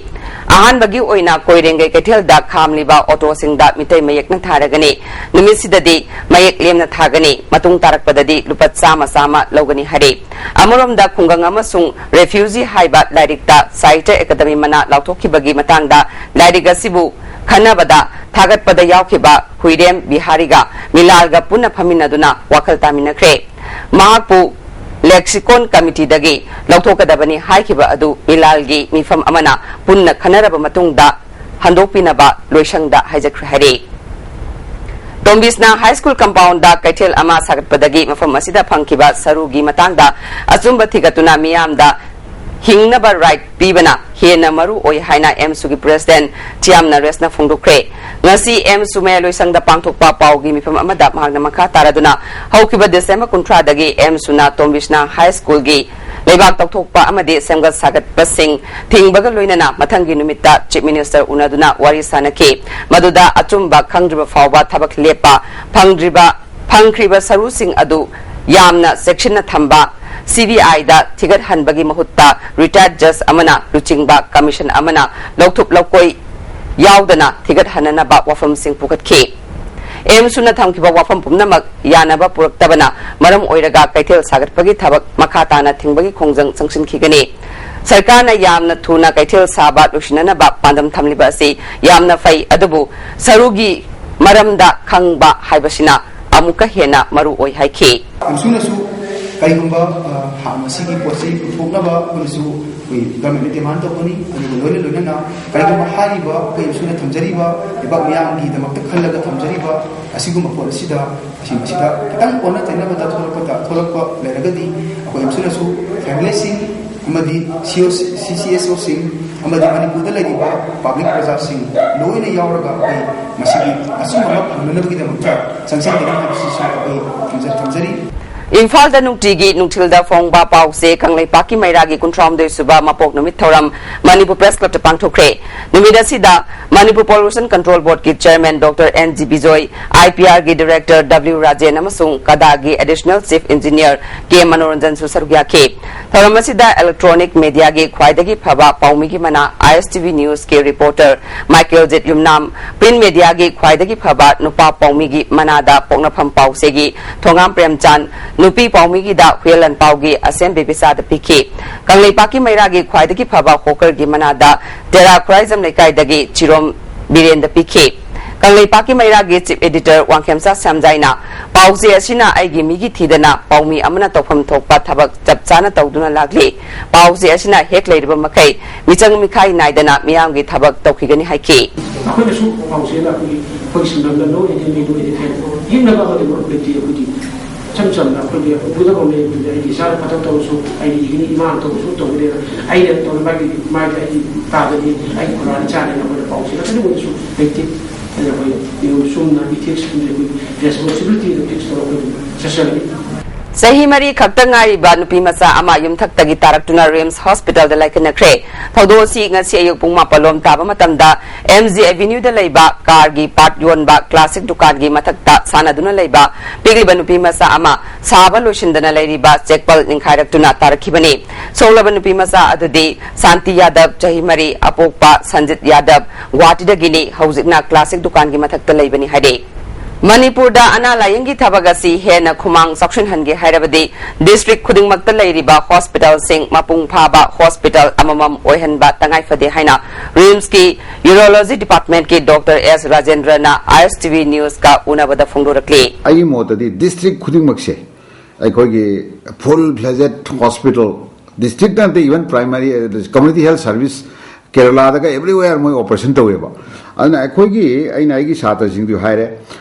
ꯑꯍꯥꯟꯕꯒꯤ ꯑꯣꯏꯅ ꯀꯣꯏꯔꯦꯡꯒꯩ ꯀꯩꯊꯦꯜꯗ ꯈꯥꯝꯂꯤꯕ ꯑꯣꯇꯣꯁꯤꯡꯗ ꯃꯤꯇꯩ ꯃꯌꯦꯛꯅ ꯊꯥꯔꯒꯅꯤ꯫ ꯅꯨꯃꯤꯠꯁꯤꯗꯗꯤ ꯃꯌꯦꯛ ꯂꯦꯝꯅ ꯊꯥꯒꯅꯤ꯫ ꯃꯇꯨꯡ ꯇꯥꯔꯛꯄꯗꯗꯤ ꯂꯨꯄꯥ ꯆꯥꯝꯃ ꯆꯥꯝꯃ ꯂꯧꯒꯅꯤ ꯍꯥꯏꯔꯤ꯫ ꯑꯃꯔꯣꯝꯗ ꯈꯨꯡꯒꯪ ꯑꯃꯁꯨꯡ ꯔꯦꯐ꯭ꯌꯨꯖꯤ ꯍꯥꯏꯕ ꯂꯥꯏꯔꯤꯛꯇ ꯁꯥꯍꯤꯇ꯭ꯌ ꯑꯦꯀꯥꯗꯃꯤ ꯃꯅꯥ ꯂꯥꯎꯊꯣꯛꯈꯤꯕꯒꯤ ꯃꯇꯥꯡꯗ ꯂꯥꯏꯔꯤꯛ ꯑꯁꯤꯕꯨ ꯈꯟꯅꯕꯗ ꯊꯥꯒꯠꯄꯗ ꯌꯥꯎꯈꯤꯕ ꯍꯨꯏꯔꯦꯝ ꯕꯤꯍꯥꯔꯤꯒ ꯃꯤꯂꯥꯜꯒ ꯄꯨꯟꯅ ꯐꯝꯃꯤꯟꯅꯗꯨꯅ ꯋꯥꯈꯜ ꯇꯥꯃꯤꯟꯅꯈ꯭ꯔꯦ꯫ ꯃꯍꯥꯛꯄꯨ ꯂꯦꯛꯁꯤꯀꯣꯟ ꯀꯃꯤꯇꯤꯗꯒꯤ ꯂꯧꯊꯣꯛꯀꯗꯕꯅꯤ ꯍꯥꯏꯈꯤꯕ ꯑꯗꯨ ꯃꯤꯂꯥꯜꯒꯤ ꯃꯤꯐꯝ ꯑꯃꯅ ꯄꯨꯟꯅ ꯈꯟꯅꯔꯕ ꯃꯇꯨꯡꯗ ꯍꯟꯗꯣꯛꯄꯤꯅꯕ ꯂꯣꯏꯁꯪꯗ ꯍꯥꯏꯖꯈ꯭ꯔꯦ ꯍꯥꯏꯔꯤ꯫ ꯇꯣꯝꯕꯤꯁꯅ ꯍꯥꯏ ꯁ꯭ꯀꯨꯜ ꯀꯝꯄꯥꯎꯟꯗ ꯀꯩꯊꯦꯜ ꯑꯃ ꯁꯥꯒꯠꯄꯗꯒꯤ ꯃꯐꯝ ꯑꯁꯤꯗ ꯐꯪꯈꯤꯕ ꯁꯔꯨꯒꯤ ꯃꯇꯥꯡꯗ ꯑꯆꯨꯝꯕ ꯊꯤꯒꯠꯇꯨꯅ ꯃꯤꯌꯥꯝꯗ ꯍꯤꯡꯅꯕ ꯔꯥꯏꯠ ꯄꯤꯕꯅ ꯍꯦꯟꯅ ꯃꯔꯨ ꯑꯣꯏ ꯍꯥꯏꯅ ꯑꯦꯝꯁꯨꯒꯤ ꯄ꯭ꯔꯦꯁꯤꯗꯦꯟꯠ ꯊꯤꯌꯥꯝ ꯅꯔꯦꯁꯅ ꯐꯣꯡꯗꯣꯛꯈ꯭ꯔꯦ꯫ ꯉꯁꯤ ꯑꯦꯝꯁꯨ ꯃꯌꯥꯏ ꯂꯣꯏꯁꯪꯗ ꯄꯥꯡꯊꯣꯛꯄ ꯄꯥꯎꯒꯤ ꯃꯤꯐꯝ ꯑꯃꯗ ꯃꯍꯥꯛꯅ ꯃꯈꯥ ꯇꯥꯔꯗꯨꯅ ꯍꯧꯈꯤꯕ ꯗꯤꯁꯦꯝꯕꯔ ꯀꯨꯟꯊ꯭ꯔꯥꯗꯒꯤ ꯑꯦꯝꯁꯨꯅ ꯇꯣꯝꯕꯤꯁꯅꯥ ꯍꯥꯏ ꯁ꯭ꯀꯨꯜꯒꯤ ꯂꯩꯕꯥꯛ ꯇꯧꯊꯣꯛꯄ ꯑꯃꯗꯤ ꯁꯦꯝꯒꯠ ꯁꯥꯒꯠꯄꯁꯤꯡ ꯊꯤꯡꯕꯒ ꯂꯣꯏꯅꯅ ꯃꯊꯪꯒꯤ ꯅꯨꯃꯤꯠꯇ ꯆꯤꯐ ꯃꯤꯅꯤꯁꯇꯔ ꯎꯅꯗꯨꯅ ꯋꯥꯔꯤ ꯁꯥꯅꯈꯤ꯫ ꯃꯗꯨꯗ ꯑꯆꯨꯝꯕ ꯈꯪꯗ꯭ꯔꯤꯕ ꯐꯥꯎꯕ ꯊꯕꯛ ꯂꯦꯞꯄ ꯐꯪꯗ꯭ꯔꯤꯕ, ꯐꯪꯈ꯭ꯔꯤꯕ ꯁꯔꯨꯁꯤꯡ ꯑꯗꯨ ꯌꯥꯝꯅ ꯆꯦꯛꯁꯤꯟꯅ ꯊꯝꯕ, ꯁꯤꯕꯤꯑꯥꯏꯗ ꯊꯤꯒꯠꯍꯟꯕꯒꯤ ꯃꯍꯨꯠꯇ ꯔꯤꯇꯥꯌꯔꯗ ꯖꯖ ꯑꯃꯅ ꯂꯨꯆꯤꯡꯕ ꯀꯃꯤꯁꯟ ꯑꯃꯅ ꯂꯧꯊꯨꯞ ꯂꯧꯀꯣꯏ ꯌꯥꯎꯗꯅ ꯊꯤꯒꯠꯍꯟꯅꯅꯕ ꯋꯥꯐꯝꯁꯤꯡ ꯄꯨꯈꯠꯈꯤ꯫ ꯑꯦꯝꯁꯨꯅ ꯊꯝꯈꯤꯕ ꯋꯥꯐꯝ ꯄꯨꯝꯅꯃꯛ ꯌꯥꯅꯕ ꯄꯨꯔꯛꯇꯕꯅ ꯃꯔꯝ ꯑꯣꯏꯔꯒ ꯀꯩꯊꯦꯜ ꯁꯥꯒꯠꯄꯒꯤ ꯊꯕꯛ ꯃꯈꯥ ꯇꯥꯅ ꯊꯤꯡꯕꯒꯤ ꯈꯣꯡꯖꯪ ꯆꯪꯁꯤꯟꯈꯤꯒꯅꯤ꯫ ꯁꯔꯀꯥꯔꯅ ꯌꯥꯝꯅ ꯊꯨꯅ ꯀꯩꯊꯦꯜ ꯁꯥꯕ ꯂꯣꯏꯁꯤꯟꯅꯅꯕ ꯄꯥꯟꯗꯝ ꯊꯝꯂꯤꯕ ꯑꯁꯤ ꯌꯥꯝꯅ ꯐꯩ, ꯑꯗꯨꯕꯨ ꯁꯔꯨꯒꯤ ꯃꯔꯝꯗ ꯈꯪꯕ ꯍꯥꯏꯕꯁꯤꯅ ꯑꯃꯨꯛꯀ ꯍꯦꯟꯅ ꯃꯔꯨ ꯑꯣꯏ ꯍꯥꯏꯈꯤ꯫ ꯑꯦꯝꯁꯨꯅꯁꯨ ꯀꯔꯤꯒꯨꯝꯕ, ꯑ, ꯍꯥ-, ꯃꯁꯤꯒꯤ ꯄꯣꯠ ꯆꯩ ꯄꯨꯊꯣꯛꯅꯕ ꯑꯩꯈꯣꯏꯅꯁꯨ ꯑꯩꯈꯣꯏ ꯒꯚꯔꯟꯃꯦꯟꯗ ꯗꯤꯃꯥꯟ ꯇꯧꯒꯅꯤ꯫ ꯑꯗꯨꯒ ꯂꯣꯏꯅ ꯂꯣꯏꯅꯅ ꯀꯔꯤꯒꯨꯝꯕ ꯍꯥꯏꯔꯤꯕ ꯑꯩꯈꯣꯏ ꯑꯦꯝꯁꯨꯅ ꯊꯝꯖꯔꯤꯕ ꯂꯩꯕꯥꯛ ꯃꯤꯌꯥꯝꯒꯤꯗꯃꯛꯇ ꯈꯜꯂꯒ ꯊꯝꯖꯔꯤꯕ ꯑꯁꯤꯒꯨꯝꯕ ꯄꯣꯠ ꯑꯁꯤꯗ, ꯑꯁꯤ, ꯑꯁꯤꯗ ꯈꯤꯇꯪ ꯑꯣꯟꯅ ꯇꯩꯅꯕꯗ ꯊꯣꯛꯂꯛꯄꯗ, ꯊꯣꯛꯂꯛꯄ ꯂꯩꯔꯒꯗꯤ ꯑꯩꯈꯣꯏ ꯑꯦꯝꯁꯨꯅꯁꯨ ꯑꯦꯝ ꯑꯦꯜ ꯑꯦꯁꯤꯡ ꯑꯃꯗꯤ ꯁꯤ ꯑꯣ ꯁꯤ, ꯁꯤ ꯑꯦꯁ ꯑꯣꯁꯤꯡ ꯑꯃꯗꯤ ꯃꯅꯤꯄꯨꯔꯗ ꯂꯩꯔꯤꯕ ꯄꯕ꯭ꯂꯤꯛ ꯄ꯭ꯔꯖꯥꯁꯤꯡ ꯂꯣꯏꯅ ꯌꯥꯎꯔꯒ ꯑꯩꯈꯣꯏ ꯃꯁꯤꯒꯤ ꯑꯆꯨꯝꯕ ꯑꯃ ꯐꯪꯅꯅꯕꯒꯤꯗꯃꯛꯇ ꯆꯪꯁꯤꯟꯒꯅꯤ ꯍꯥꯏꯕꯁꯤꯁꯨ ꯑꯩꯈꯣꯏ ꯊꯝꯖ-, ꯊꯝꯖꯔꯤ꯫ ꯏꯝꯐꯥꯜꯗ ꯅꯨꯡꯇꯤꯒꯤ ꯅꯨꯡꯊꯤꯜꯗ ꯐꯣꯡꯕ ꯄꯥꯎꯁꯦ ꯀꯪꯂꯩꯄꯥꯛꯀꯤ ꯃꯩꯔꯥꯒꯤ ꯀꯨꯟꯊ꯭ꯔꯥꯍꯨꯝꯗꯣꯏ ꯁꯨꯕ ꯃꯄꯣꯛ ꯅꯨꯃꯤꯠ ꯊꯧꯔꯝ ꯃꯅꯤꯄꯨꯔ ꯄ꯭ꯔꯦꯁ ꯀ꯭ꯂꯕꯇ ꯄꯥꯡꯊꯣꯛꯈ꯭ꯔꯦ꯫ ꯅꯨꯃꯤꯠ ꯑꯁꯤꯗ ꯃꯅꯤꯄꯨꯔ ꯄꯣꯂꯨꯁꯟ ꯀꯟꯇ꯭ꯔꯣꯜ ꯕꯣꯔꯗꯀꯤ chairman doctor N G Bijoy, I P ꯑꯥꯔꯒꯤ ꯗꯤꯔꯦꯛꯇꯔ ꯗꯕ꯭ꯂꯤꯎ ꯔꯥꯖꯦꯟ ꯑꯃꯁꯨꯡ ꯀꯗꯥꯒꯤ ꯑꯦꯗꯤꯁꯅꯦꯜ ꯆꯤꯐ ꯏꯟꯖꯤꯅꯤꯌꯔ ꯀꯦ ꯃꯅꯣꯔꯟꯖꯟꯁꯨ ꯁꯔꯨꯛ ꯌꯥꯈꯤ꯫ ꯊꯧꯔꯝ ꯑꯁꯤꯗ ꯏꯂꯦꯛꯇ꯭ꯔꯣꯅꯤꯛ ꯃꯦꯗꯤꯌꯥꯒꯤ ꯈ꯭ꯋꯥꯏꯗꯒꯤ ꯐꯕ ꯄꯥꯎꯃꯤꯒꯤ ꯃꯅꯥ ꯑꯥꯏ ꯑꯦꯁ ꯇꯤ ꯚꯤ ꯅ꯭ꯌꯨꯁꯀꯤ ꯔꯤꯄꯣꯔꯇꯔ ꯃꯥꯏꯀꯦꯜꯖꯤꯠ ꯌꯨꯝꯅꯥꯝ, ꯄ꯭ꯔꯤꯟꯠ ꯃꯦꯗꯤꯌꯥꯒꯤ ꯈ꯭ꯋꯥꯏꯗꯒꯤ ꯐꯕ ꯅꯨꯄꯥ ꯄꯥꯎꯃꯤꯒꯤ ꯃꯅꯥꯗ ꯄꯣꯛꯅꯐꯝ ꯄꯥꯎꯆꯦꯒꯤ ꯊꯣꯉꯥꯝ ꯄ꯭ꯔꯦꯝꯆꯥꯟ, ꯅꯨꯄꯤ ꯄꯥꯎꯃꯤꯒꯤꯗ ꯍꯨꯌꯦꯟ ꯂꯥꯟꯄꯥꯎꯒꯤ ꯑꯁꯦꯝ ꯕꯦꯕꯤꯆꯥꯗ ꯄꯤꯈꯤ꯫ ꯀꯪꯂꯩꯄꯥꯛꯀꯤ ꯃꯩꯔꯥꯒꯤ ꯈ꯭ꯋꯥꯏꯗꯒꯤ ꯐꯕ ꯍꯣꯀꯔꯒꯤ ꯃꯅꯥꯗ ꯇꯦꯔꯥ ꯈꯨꯔꯥꯏꯖꯝ ꯂꯩꯀꯥꯏꯗꯒꯤ ꯆꯤꯔꯣꯝ ꯕꯤꯔꯦꯟꯗ ꯄꯤꯈꯤ꯫ ꯀꯪꯂꯩꯄꯥꯛꯀꯤ ꯃꯩꯔꯥꯒꯤ ꯆꯤꯐ ꯑꯦꯗꯤꯇꯔ ꯋꯥꯡꯈꯦꯝꯆꯥ ꯁ꯭ꯌꯥꯝꯖꯥꯏꯅ, "ꯄꯥꯎꯆꯦ ꯑꯁꯤꯅ ꯑꯩꯒꯤ ꯃꯤꯒꯤ ꯊꯤꯗꯅ ꯄꯥꯎꯃꯤ ꯑꯃꯅ ꯇꯧꯐꯝ ꯊꯣꯛꯄ ꯊꯕꯛ ꯆꯞ ꯆꯥꯅ ꯇꯧꯗꯨꯅ ꯂꯥꯛꯂꯤ꯫ ꯄꯥꯎꯆꯦ ꯑꯁꯤꯅ ꯍꯦꯛ ꯂꯩꯔꯕ ꯃꯈꯩ ꯃꯤꯆꯪ ꯃꯤꯈꯥꯏ ꯅꯥꯏꯗꯅ ꯃꯤꯌꯥꯝꯒꯤ ꯊꯕꯛ ꯇꯧꯈꯤꯒꯅꯤ" ꯍꯥꯏꯈꯤ꯫ ꯑꯩꯈꯣꯏꯅꯁꯨ ꯄꯥꯎꯆꯦꯅ ꯑꯩꯈꯣꯏꯒꯤ, ꯑꯩꯈꯣꯏꯒꯤ ꯁꯤꯟꯐꯝꯗ no enemy, no elephant, ꯌꯦꯛꯅꯕ ꯑꯃꯗꯤ ꯃꯔꯨꯞ ꯂꯩꯇꯦ꯫ ꯑꯩꯈꯣꯏꯗꯤ ꯏꯆꯝ ꯆꯝꯅ ꯑꯩꯈꯣꯏꯒꯤ ꯎꯒꯗꯕ ꯑꯃ ꯂꯩꯕꯗꯨꯗꯤ ꯑꯩꯒꯤ ꯏꯆꯥꯅ ꯐꯠꯇꯕ ꯇꯧꯔꯁꯨ ꯑꯩꯅ ꯏꯒꯅꯤ, ꯏꯃꯥꯅ ꯇꯧꯔꯁꯨ ꯇꯧꯒꯅꯤ꯫ ꯑꯩꯅ ꯇꯧꯔ ꯃꯥꯒꯤ, ꯃꯥꯒꯤ ꯑꯩꯒꯤ ꯇꯥꯗꯗꯤ ꯑꯩꯒꯤ ꯈꯨꯔꯥꯟ ꯏꯆꯥꯅꯦꯅ ꯑꯩꯈꯣꯏꯅ ꯄꯥꯎꯆꯦ ꯀꯔꯤꯒꯨꯝꯕꯗꯁꯨ ꯂꯩꯇꯦ꯫ ꯑꯗꯨꯅ ꯑꯩꯈꯣꯏ ꯅꯤꯌꯣꯝ ꯆꯨꯝꯅ ethics ꯑꯃꯗꯤ ꯑꯩꯈꯣꯏꯒꯤ responsibility ethics ꯇꯧꯔꯒ ꯑꯩꯈꯣꯏ ꯆꯠꯆꯒꯅꯤ꯫ ꯆꯍꯤ ꯃꯔꯤ ꯈꯛꯇ ꯉꯥꯏꯔꯤꯕ ꯅꯨꯄꯤ ꯃꯆꯥ ꯑꯃ ꯌꯨꯝꯊꯛꯇꯒꯤ ꯇꯥꯔꯛꯇꯨꯅ ꯔꯤꯝꯁ ꯍꯣꯁꯄꯤꯇꯥꯜꯗ ꯂꯥꯏꯀꯠꯅꯈ꯭ꯔꯦ꯫ ꯊꯧꯗꯣꯛ ꯑꯁꯤ ꯉꯁꯤ ꯑꯌꯨꯛ ꯄꯨꯡ ꯃꯥꯄꯜ ꯂꯣꯝ ꯇꯥꯕ ꯃꯇꯝꯗ ꯑꯦꯝ ꯖꯤ ꯑꯦꯚꯦꯅ꯭ꯌꯨꯗ ꯂꯩꯕ ꯀꯥꯔꯒꯤ ꯄꯥꯔꯠ ꯌꯣꯟꯕ ꯀ꯭ꯂꯥꯁꯤꯛ ꯗꯨꯀꯥꯟꯒꯤ ꯃꯊꯛꯇ ꯁꯥꯟꯅꯗꯨꯅ ꯂꯩꯕ ꯄꯤꯛꯂꯤꯕ ꯅꯨꯄꯤ ꯃꯆꯥ ꯑꯃ ꯁꯥꯕ ꯂꯣꯏꯁꯤꯟꯗꯅ ꯂꯩꯔꯤꯕ ꯆꯦꯛꯄꯜ ꯅꯤꯡꯈꯥꯏꯔꯛꯇꯨꯅ ꯇꯥꯔꯛꯈꯤꯕꯅꯤ꯫ ꯁꯣꯛꯂꯕ ꯅꯨꯄꯤ ꯃꯆꯥ ꯑꯗꯨꯗꯤ ꯁꯥꯟꯇꯤ ꯌꯥꯗꯕ, ꯆꯍꯤ ꯃꯔꯤ, ꯑꯄꯣꯛꯄ ꯁꯟꯖꯤꯠ ꯌꯥꯗꯕ, ꯒꯨꯋꯥꯍꯥꯇꯤꯗꯒꯤꯅꯤ꯫ ꯍꯧꯖꯤꯛꯅ ꯀ꯭ꯂꯥꯁꯤꯛ ꯗꯨꯀꯥꯟꯒꯤ ꯃꯊꯛꯇ ꯂꯩꯕꯅꯤ ꯍꯥꯏꯔꯦ꯫ ꯃꯅꯤꯄꯨꯔꯗ ꯑꯅꯥ ꯂꯥꯌꯦꯡꯒꯤ ꯊꯕꯛ ꯑꯁꯤ ꯍꯦꯟꯅ ꯈꯨꯃꯥꯡ ꯆꯥꯎꯁꯤꯟꯍꯟꯒꯦ ꯍꯥꯏꯔꯕꯗꯤ district ꯈꯨꯗꯤꯡꯃꯛꯇ ꯂꯩꯔꯤꯕ hospitalꯁꯤꯡ ꯃꯄꯨꯡ ꯐꯥꯕ hospital ꯑꯃꯃꯝ ꯑꯣꯏꯍꯟꯕ ꯇꯉꯥꯏ ꯐꯗꯦ ꯍꯥꯏꯅ RIMSꯀꯤ Urology Departmentꯀꯤ Doctor S ꯔꯥꯖꯦꯟꯗ꯭ꯔꯅ ISTV Newsꯀ ꯎꯅꯕꯗ ꯐꯣꯡꯗꯣꯔꯛꯂꯤ꯫ ꯑꯩꯒꯤ ꯃꯣꯠꯇꯗꯤ district ꯈꯨꯗꯤꯡꯃꯛꯁꯦ ꯑꯩꯈꯣꯏꯒꯤ full fledged hospital, district ꯅꯠꯇꯦ, even primary, community health service, ꯀꯦꯔꯂꯥꯗꯒ everywhere ꯃꯣꯏ operation ꯇꯧꯋꯦꯕ꯫ ꯑꯗꯨꯅ ꯑꯩꯈꯣꯏꯒꯤ, ꯑꯩꯅ ꯑꯩꯒꯤ ꯁꯥꯇ꯭ꯔꯁꯤꯡꯗꯨ ꯍꯥꯏꯔꯦ,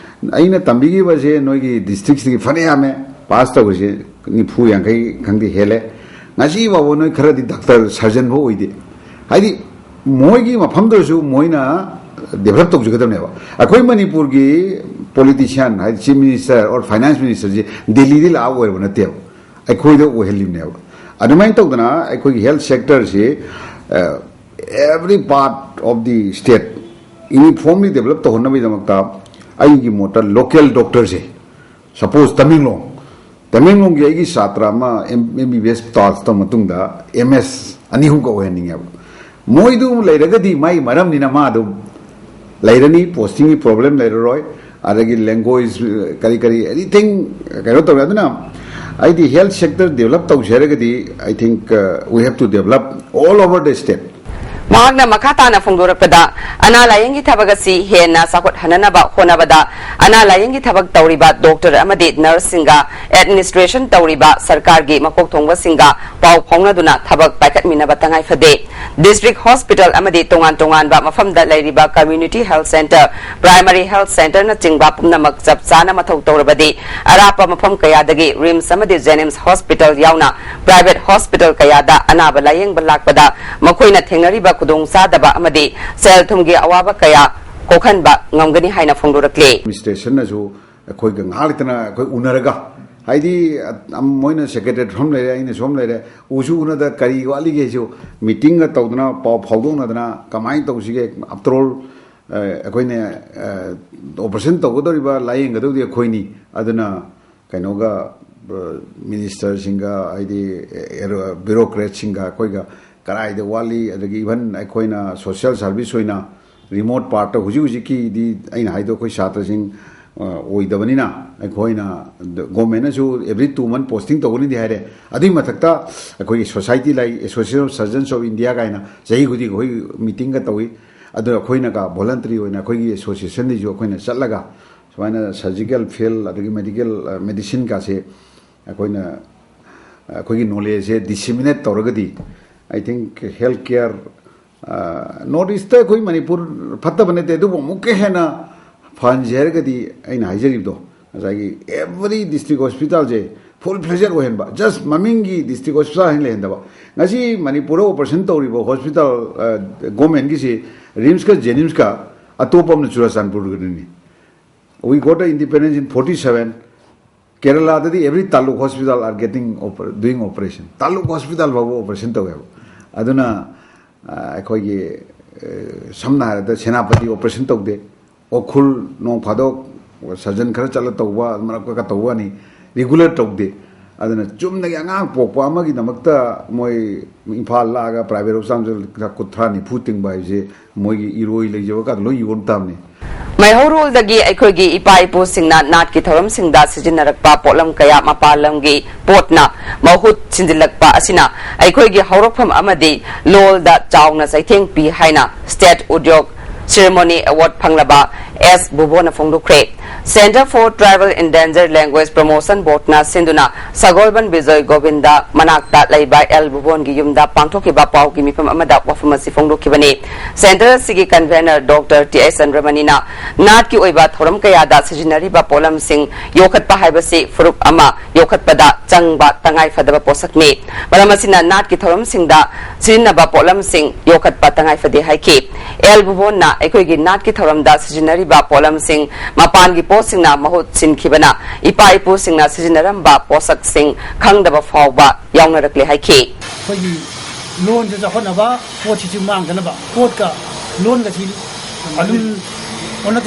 ꯑꯩꯅ ꯇꯝꯕꯤꯈꯤꯕꯁꯦ ꯅꯣꯏꯒꯤ districtꯁꯤꯒꯤ ꯐꯅ ꯌꯥꯝꯃꯦ, pass ꯇꯧꯕꯁꯦ ꯅꯤꯐꯨ ꯌꯥꯡꯈꯩ ꯈꯪꯗꯦ ꯍꯦꯜꯂꯦ꯫ ꯉꯁꯤ ꯐꯥꯎꯕ ꯅꯣꯏ ꯈꯔꯗꯤ doctor surgeon ꯐꯥꯎ ꯑꯣꯏꯗꯦ꯫ ꯍꯥꯏꯗꯤ ꯃꯣꯏꯒꯤ ꯃꯐꯝꯗꯨꯁꯨ ꯃꯣꯏꯅ develop ꯇꯧꯖꯒꯗꯕꯅꯦꯕ꯫ ꯑꯩꯈꯣꯏ ꯃꯅꯤꯄꯨꯔꯒꯤ politician, ꯍꯥꯏꯗꯤ chief minister or finance ministerꯁꯤ ꯗꯦꯜꯂꯤꯗꯤ ꯂꯥꯛꯑ ꯑꯣꯏꯔꯕ ꯅꯠꯇꯦꯕ, ꯑꯩꯈꯣꯏꯗ ꯑꯣꯏꯍꯜꯂꯤꯕꯅꯦꯕ꯫ ꯑꯗꯨꯃꯥꯏꯅ ꯇꯧꯗꯅ ꯑꯩꯈꯣꯏꯒꯤ health sectorꯁꯤ, ꯑ, every part of the state uniformly develop ꯇꯧꯍꯟꯅꯕꯒꯤꯗꯃꯛꯇ ꯑꯩꯒꯤ ꯃꯣꯠꯇ local doctorꯁꯦ, suppose ꯇꯃꯦꯡꯂꯣꯡ, ꯇꯃꯦꯡꯂꯣꯡꯒꯤ ꯑꯩꯒꯤ ꯁꯥꯇ꯭ꯔ ꯑꯃ MBBS pass ꯇꯧꯔ ꯃꯇꯨꯡꯗ MS ꯑꯅꯤ ꯑꯍꯨꯝꯒ ꯑꯣꯏꯍꯟꯅꯤꯡꯉꯦꯕ꯫ ꯃꯣꯏꯗꯨ ꯂꯩꯔꯒꯗꯤ ꯃꯥꯒꯤ ꯃꯔꯝꯅꯤꯅ ꯃꯥ ꯑꯗꯨꯝ ꯂꯩꯔꯅꯤ, postingꯒꯤ problem ꯂꯩꯔꯔꯣꯏ, ꯑꯗꯒꯤ language, ꯀꯔꯤ ꯀꯔꯤ, anything ꯀꯩꯅꯣ ꯇꯧꯔꯦ꯫ ꯑꯗꯨꯅ ꯑꯩꯗꯤ health sector develop ꯇꯧꯁꯦ ꯍꯥꯏꯔꯒꯗꯤ, I think, uh, we have to develop all over the state. ꯃꯍꯥꯛꯅ ꯃꯈꯥ ꯇꯥꯅ ꯐꯣꯡꯗꯣꯔꯛꯄꯗ, ꯑꯅꯥ ꯂꯥꯌꯦꯡꯒꯤ ꯊꯕꯛ ꯑꯁꯤ ꯍꯦꯟꯅ ꯆꯥꯎꯈꯠꯍꯟꯅꯅꯕ ꯍꯣꯠꯅꯕꯗ ꯑꯅꯥ ꯂꯥꯌꯦꯡꯒꯤ ꯊꯕꯛ ꯇꯧꯔꯤꯕ doctor ꯑꯃꯗꯤ nurseꯁꯤꯡꯒ administration ꯇꯧꯔꯤꯕ ꯁꯔꯀꯥꯔꯒꯤ ꯃꯀꯣꯛ ꯊꯣꯡꯕꯁꯤꯡꯒ ꯄꯥꯎ ꯐꯥꯎꯅꯗꯨꯅ ꯊꯕꯛ ꯄꯥꯏꯈꯠꯃꯤꯟꯅꯕ ꯇꯉꯥꯏ ꯐꯗꯦ꯫ District hospital ꯑꯃꯗꯤ ꯇꯣꯉꯥꯟ ꯇꯣꯉꯥꯟꯕ ꯃꯐꯝꯗ ꯂꯩꯔꯤꯕ community health centre, primary health centreꯅꯆꯤꯡꯕ ꯄꯨꯝꯅꯃꯛ ꯆꯞ ꯆꯥꯅ ꯃꯊꯧ ꯇꯧꯔꯕꯗꯤ ꯑꯔꯥꯞꯄ ꯃꯐꯝ ꯀꯌꯥꯗꯒꯤ RIMS ꯑꯃꯗꯤ JNIMS hospital ꯌꯥꯎꯅ private hospital ꯀꯌꯥꯗ ꯑꯅꯥꯕ ꯂꯥꯌꯦꯡꯕ ꯂꯥꯛꯄꯗ ꯃꯈꯣꯏꯅ ꯊꯦꯡꯅꯔꯤꯕ ꯈꯨꯗꯣꯡꯆꯥꯗꯕ ꯑꯃꯗꯤ ꯁꯦꯜ ꯊꯨꯝꯒꯤ ꯑꯋꯥꯕ ꯀꯌꯥ ꯀꯣꯛꯍꯟꯕ ꯉꯝꯒꯅꯤ ꯍꯥꯏꯅ ꯐꯣꯡꯗꯣꯔꯛꯂꯤ꯫ Administrationꯅꯁꯨ ꯑꯩꯈꯣꯏꯒ ꯉꯥꯏꯍꯥꯛ ꯂꯩꯇꯅ ꯑꯩꯈꯣꯏ ꯎꯅꯔꯒ, ꯍꯥꯏꯗꯤ, ꯑ, ꯃꯣꯏꯅ secretary ꯁꯣꯝ ꯂꯩꯔꯦ, ꯑꯩꯅ ꯁꯣꯝ ꯂꯩꯔꯦ, ꯎꯁꯨ ꯎꯅꯗ ꯀꯔꯤ ꯋꯥꯠꯂꯤꯒꯦꯁꯨ meetingꯒ ꯇꯧꯗꯅ, ꯄꯥꯎ ꯐꯥꯎꯗꯣꯛꯅꯗꯅ ꯀꯃꯥꯏꯅ ꯇꯧꯁꯤꯒꯦ? After all, ꯑ, ꯑꯩꯈꯣꯏꯅ, ꯑ, operation ꯇꯧꯒꯗꯧꯔꯤꯕ, ꯂꯥꯌꯦꯡꯒꯗꯧꯗꯤ ꯑꯩꯈꯣꯏꯅꯤ꯫ ꯑꯗꯨꯅ ꯀꯩꯅꯣꯒ, ꯑ, ministerꯁꯤꯡꯒ, ꯍꯥꯏꯗꯤ, ꯑꯦ, bureaucratꯁꯤꯡꯒ ꯑꯩꯈꯣꯏꯒ ꯀꯗꯥꯏꯗ ꯋꯥꯠꯂꯤ, ꯑꯗꯒꯤ even ꯑꯩꯈꯣꯏꯅ social service ꯑꯣꯏꯅ remote partꯇ ꯍꯧꯖꯤꯛ ꯍꯧꯖꯤꯛꯀꯤꯗꯤ ꯑꯩꯅ ꯍꯥꯏꯗꯣ ꯑꯩꯈꯣꯏ ꯁꯥꯇ꯭ꯔꯁꯤꯡ ꯑꯣꯏꯗꯕꯅꯤꯅ ꯑꯩꯈꯣꯏꯅ, ꯒꯣꯔꯃꯦꯟꯅꯁꯨ every two month posting ꯇꯧꯒꯅꯤꯗꯤ ꯍꯥꯏꯔꯦ꯫ ꯑꯗꯨꯒꯤ ꯃꯊꯛꯇ ꯑꯩꯈꯣꯏꯒꯤ society ꯂꯩ, Association of Surgeons of India ꯀꯥꯏꯅ ꯆꯍꯤ ꯈꯨꯗꯤꯡꯒꯤ ꯑꯩꯈꯣꯏ meeting ꯒ ꯇꯧꯏ꯫ ꯑꯗꯨ ꯑꯩꯈꯣꯏꯅꯒ voluntary ꯑꯣꯏꯅ ꯑꯩꯈꯣꯏꯒꯤ association ꯗꯒꯤꯁꯨ ꯑꯩꯈꯣꯏꯅ ꯆꯠꯂꯒ ꯁꯨꯃꯥꯏꯅ surgical field ꯑꯗꯒꯤ medical, medicine ꯒꯥꯁꯦ ꯑꯩꯈꯣꯏꯅ, ꯑꯩꯈꯣꯏꯒꯤ knowledge ꯁꯦ disseminate ꯇꯧꯔꯒꯗꯤ, I think health care, North East ꯇ ꯑꯩꯈꯣꯏ ꯃꯅꯤꯄꯨꯔ ꯐꯠꯇꯕ ꯅꯠꯇꯦ, ꯑꯗꯨꯕꯨ ꯑꯃꯨꯛꯀ ꯍꯦꯟꯅ ꯐꯍꯟꯁꯦ ꯍꯥꯏꯔꯒꯗꯤ, ꯑꯩꯅ ꯍꯥꯏꯖꯈꯤꯕꯗꯣ, ꯉꯁꯥꯏꯒꯤ every district hospital ꯁꯦ full fledged ꯑꯣꯏꯍꯟꯕ, just ꯃꯃꯤꯡꯒꯤ district hospital ꯍꯥꯏꯅ ꯂꯩꯍꯟꯗꯕ꯫ ꯉꯁꯤ ꯃꯅꯤꯄꯨꯔꯗ operation ꯇꯧꯔꯤꯕ hospital, government ꯒꯤꯁꯤ RIMS ꯀ JNIMS ꯀ, ꯑꯇꯣꯞꯄ ꯑꯃꯅ ꯆꯨꯔꯥꯆꯥꯟꯄꯨꯔꯒꯤꯅꯤ꯫ We got the independence in forty seven. ꯀꯦꯔꯂꯥꯗꯗꯤ every taluk hospital are getting oper-, doing operation. Taluk hospital ꯐꯥꯎꯕ operation ꯇꯧꯋꯦꯕ꯫ ꯑꯗꯨꯅ, ꯑ, ꯑꯩꯈꯣꯏꯒꯤ, ꯑ, ꯁꯝꯅ ꯍꯥꯏꯔꯕꯗ ꯁꯦꯅꯥꯄꯇꯤ operation ꯇꯧꯗꯦ, ꯎꯈ꯭ꯔꯨꯜ ꯅꯣꯡ ꯐꯥꯗꯣꯛ surgeon ꯈꯔ ꯆꯠꯂ ꯇꯧꯕ, ꯃꯔꯛ ꯃꯔꯛꯇ ꯇꯧꯕ ꯋꯥꯅꯤ, regular ꯇꯧꯗꯦ꯫ ꯑꯗꯨꯅ ꯆꯨꯝꯅꯒꯤ ꯑꯉꯥꯡ ꯄꯣꯛꯄ ꯑꯃꯒꯤꯗꯃꯛꯇ ꯃꯣꯏ ꯏꯝꯐꯥꯜ ꯂꯥꯛꯑꯒ private hospital ꯗ ꯂꯨꯄꯥ ꯀꯨꯟꯊ꯭ꯔꯥ ꯅꯤꯐꯨ ꯇꯤꯡꯕ ꯍꯥꯏꯕꯁꯦ ꯃꯣꯏꯒꯤ ꯏꯔꯣꯏ ꯂꯩꯖꯕ ꯀꯥꯟꯗ ꯂꯣꯏ ꯌꯣꯟ ꯇꯥꯕꯅꯤ꯫ ꯃꯩꯍꯧꯔꯣꯜꯗꯒꯤ ꯑꯩꯈꯣꯏꯒꯤ ꯏꯄꯥ ꯏꯄꯨꯁꯤꯡꯅ ꯅꯥꯠꯀꯤ ꯊꯧꯔꯝꯁꯤꯡꯗ ꯁꯤꯖꯤꯟꯅꯔꯛꯄ ꯄꯣꯠꯂꯝ ꯀꯌꯥ ꯃꯄꯥꯟ ꯂꯝꯒꯤ ꯄꯣꯠꯅ ꯃꯍꯨꯠ ꯁꯤꯟꯖꯤꯜꯂꯛꯄ ꯑꯁꯤꯅ ꯑꯩꯈꯣꯏꯒꯤ ꯍꯧꯔꯛꯐꯝ ꯑꯃꯗꯤ ꯂꯣꯜꯗ ꯆꯥꯎꯅ ꯆꯩꯊꯦꯡ ꯄꯤ ꯍꯥꯏꯅ State Udyog Shiromani Award ꯐꯪꯂꯕ ꯑꯦꯁ ꯚꯨꯕꯣꯟꯅ ꯐꯣꯡꯗꯣꯛꯈ꯭ꯔꯦ꯫ Centre for Tribal Endangered Language Promotion Board ꯅ ꯁꯤꯟꯗꯨꯅ ꯁꯒꯣꯜꯕꯟ ꯕꯤꯖꯣꯏ ꯒꯣꯕꯤꯟꯗ ꯃꯅꯥꯛꯇ ꯂꯩꯕ ꯑꯦꯜ ꯚꯨꯕꯣꯟꯒꯤ ꯌꯨꯝꯗ ꯄꯥꯡꯊꯣꯛꯈꯤꯕ ꯄꯥꯎꯒꯤ ꯃꯤꯐꯝ ꯑꯃꯗ ꯋꯥꯐꯝ ꯑꯁꯤ ꯐꯣꯡꯗꯣꯛꯈꯤꯕꯅꯤ꯫ Centre ꯑꯁꯤꯒꯤ convener Doctor ꯇꯤ ꯑꯩꯆ ꯆꯟꯗ꯭ꯔꯃꯅꯤꯅ ꯅꯥꯠꯀꯤ ꯑꯣꯏꯕ ꯊꯧꯔꯝ ꯀꯌꯥꯗ ꯁꯤꯖꯤꯟꯅꯔꯤꯕ ꯄꯣꯠꯂꯝꯁꯤꯡ ꯌꯣꯛꯈꯠꯄ ꯍꯥꯏꯕꯁꯤ ꯐꯨꯔꯨꯞ ꯑꯃ ꯌꯣꯛꯈꯠꯄꯗ ꯆꯪꯕ ꯇꯉꯥꯏ ꯐꯗꯕ ꯄꯣꯠꯁꯛꯅꯤ꯫ ꯃꯔꯝ ꯑꯁꯤꯅ ꯅꯥꯠꯀꯤ ꯊꯧꯔꯝꯁꯤꯡꯗ ꯁꯤꯖꯤꯟꯅꯕ ꯄꯣꯠꯂꯝꯁꯤꯡ ꯌꯣꯛꯈꯠꯄ ꯇꯉꯥꯏ ꯐꯗꯦ ꯍꯥꯏꯈꯤ꯫ ꯑꯦꯜ ꯚꯨꯕꯣꯟꯅ ꯑꯩꯈꯣꯏꯒꯤ ꯅꯥꯠꯀꯤ ꯊꯧꯔꯝꯗ ꯁꯤꯖꯤꯟꯅꯔꯤꯕ ꯄꯣꯠꯂꯝꯁꯤꯡ ꯃꯄꯥꯟꯒꯤ ꯄꯣꯠꯁꯤꯡꯅ ꯃꯍꯨꯠ ꯁꯤꯟꯈꯤꯕꯅ ꯏꯄꯥ ꯏꯄꯨꯁꯤꯡꯅ ꯁꯤꯖꯤꯟꯅꯔꯝꯕ ꯄꯣꯠꯁꯛꯁꯤꯡ ꯈꯪꯗꯕ ꯐꯥꯎꯕ ꯌꯥꯎꯅꯔꯛꯂꯦ ꯍꯥꯏꯈꯤ꯫ ꯑꯩꯈꯣꯏꯒꯤ ꯂꯣꯟꯁꯦ ꯆꯥꯎꯈꯠꯅꯕ, ꯄꯣꯠꯁꯤꯁꯨ ꯃꯥꯡꯗꯅꯕ, ꯄꯣꯠꯀ ꯂꯣꯟꯒꯁꯤ ꯑꯗꯨꯝ ꯑꯣꯟꯅ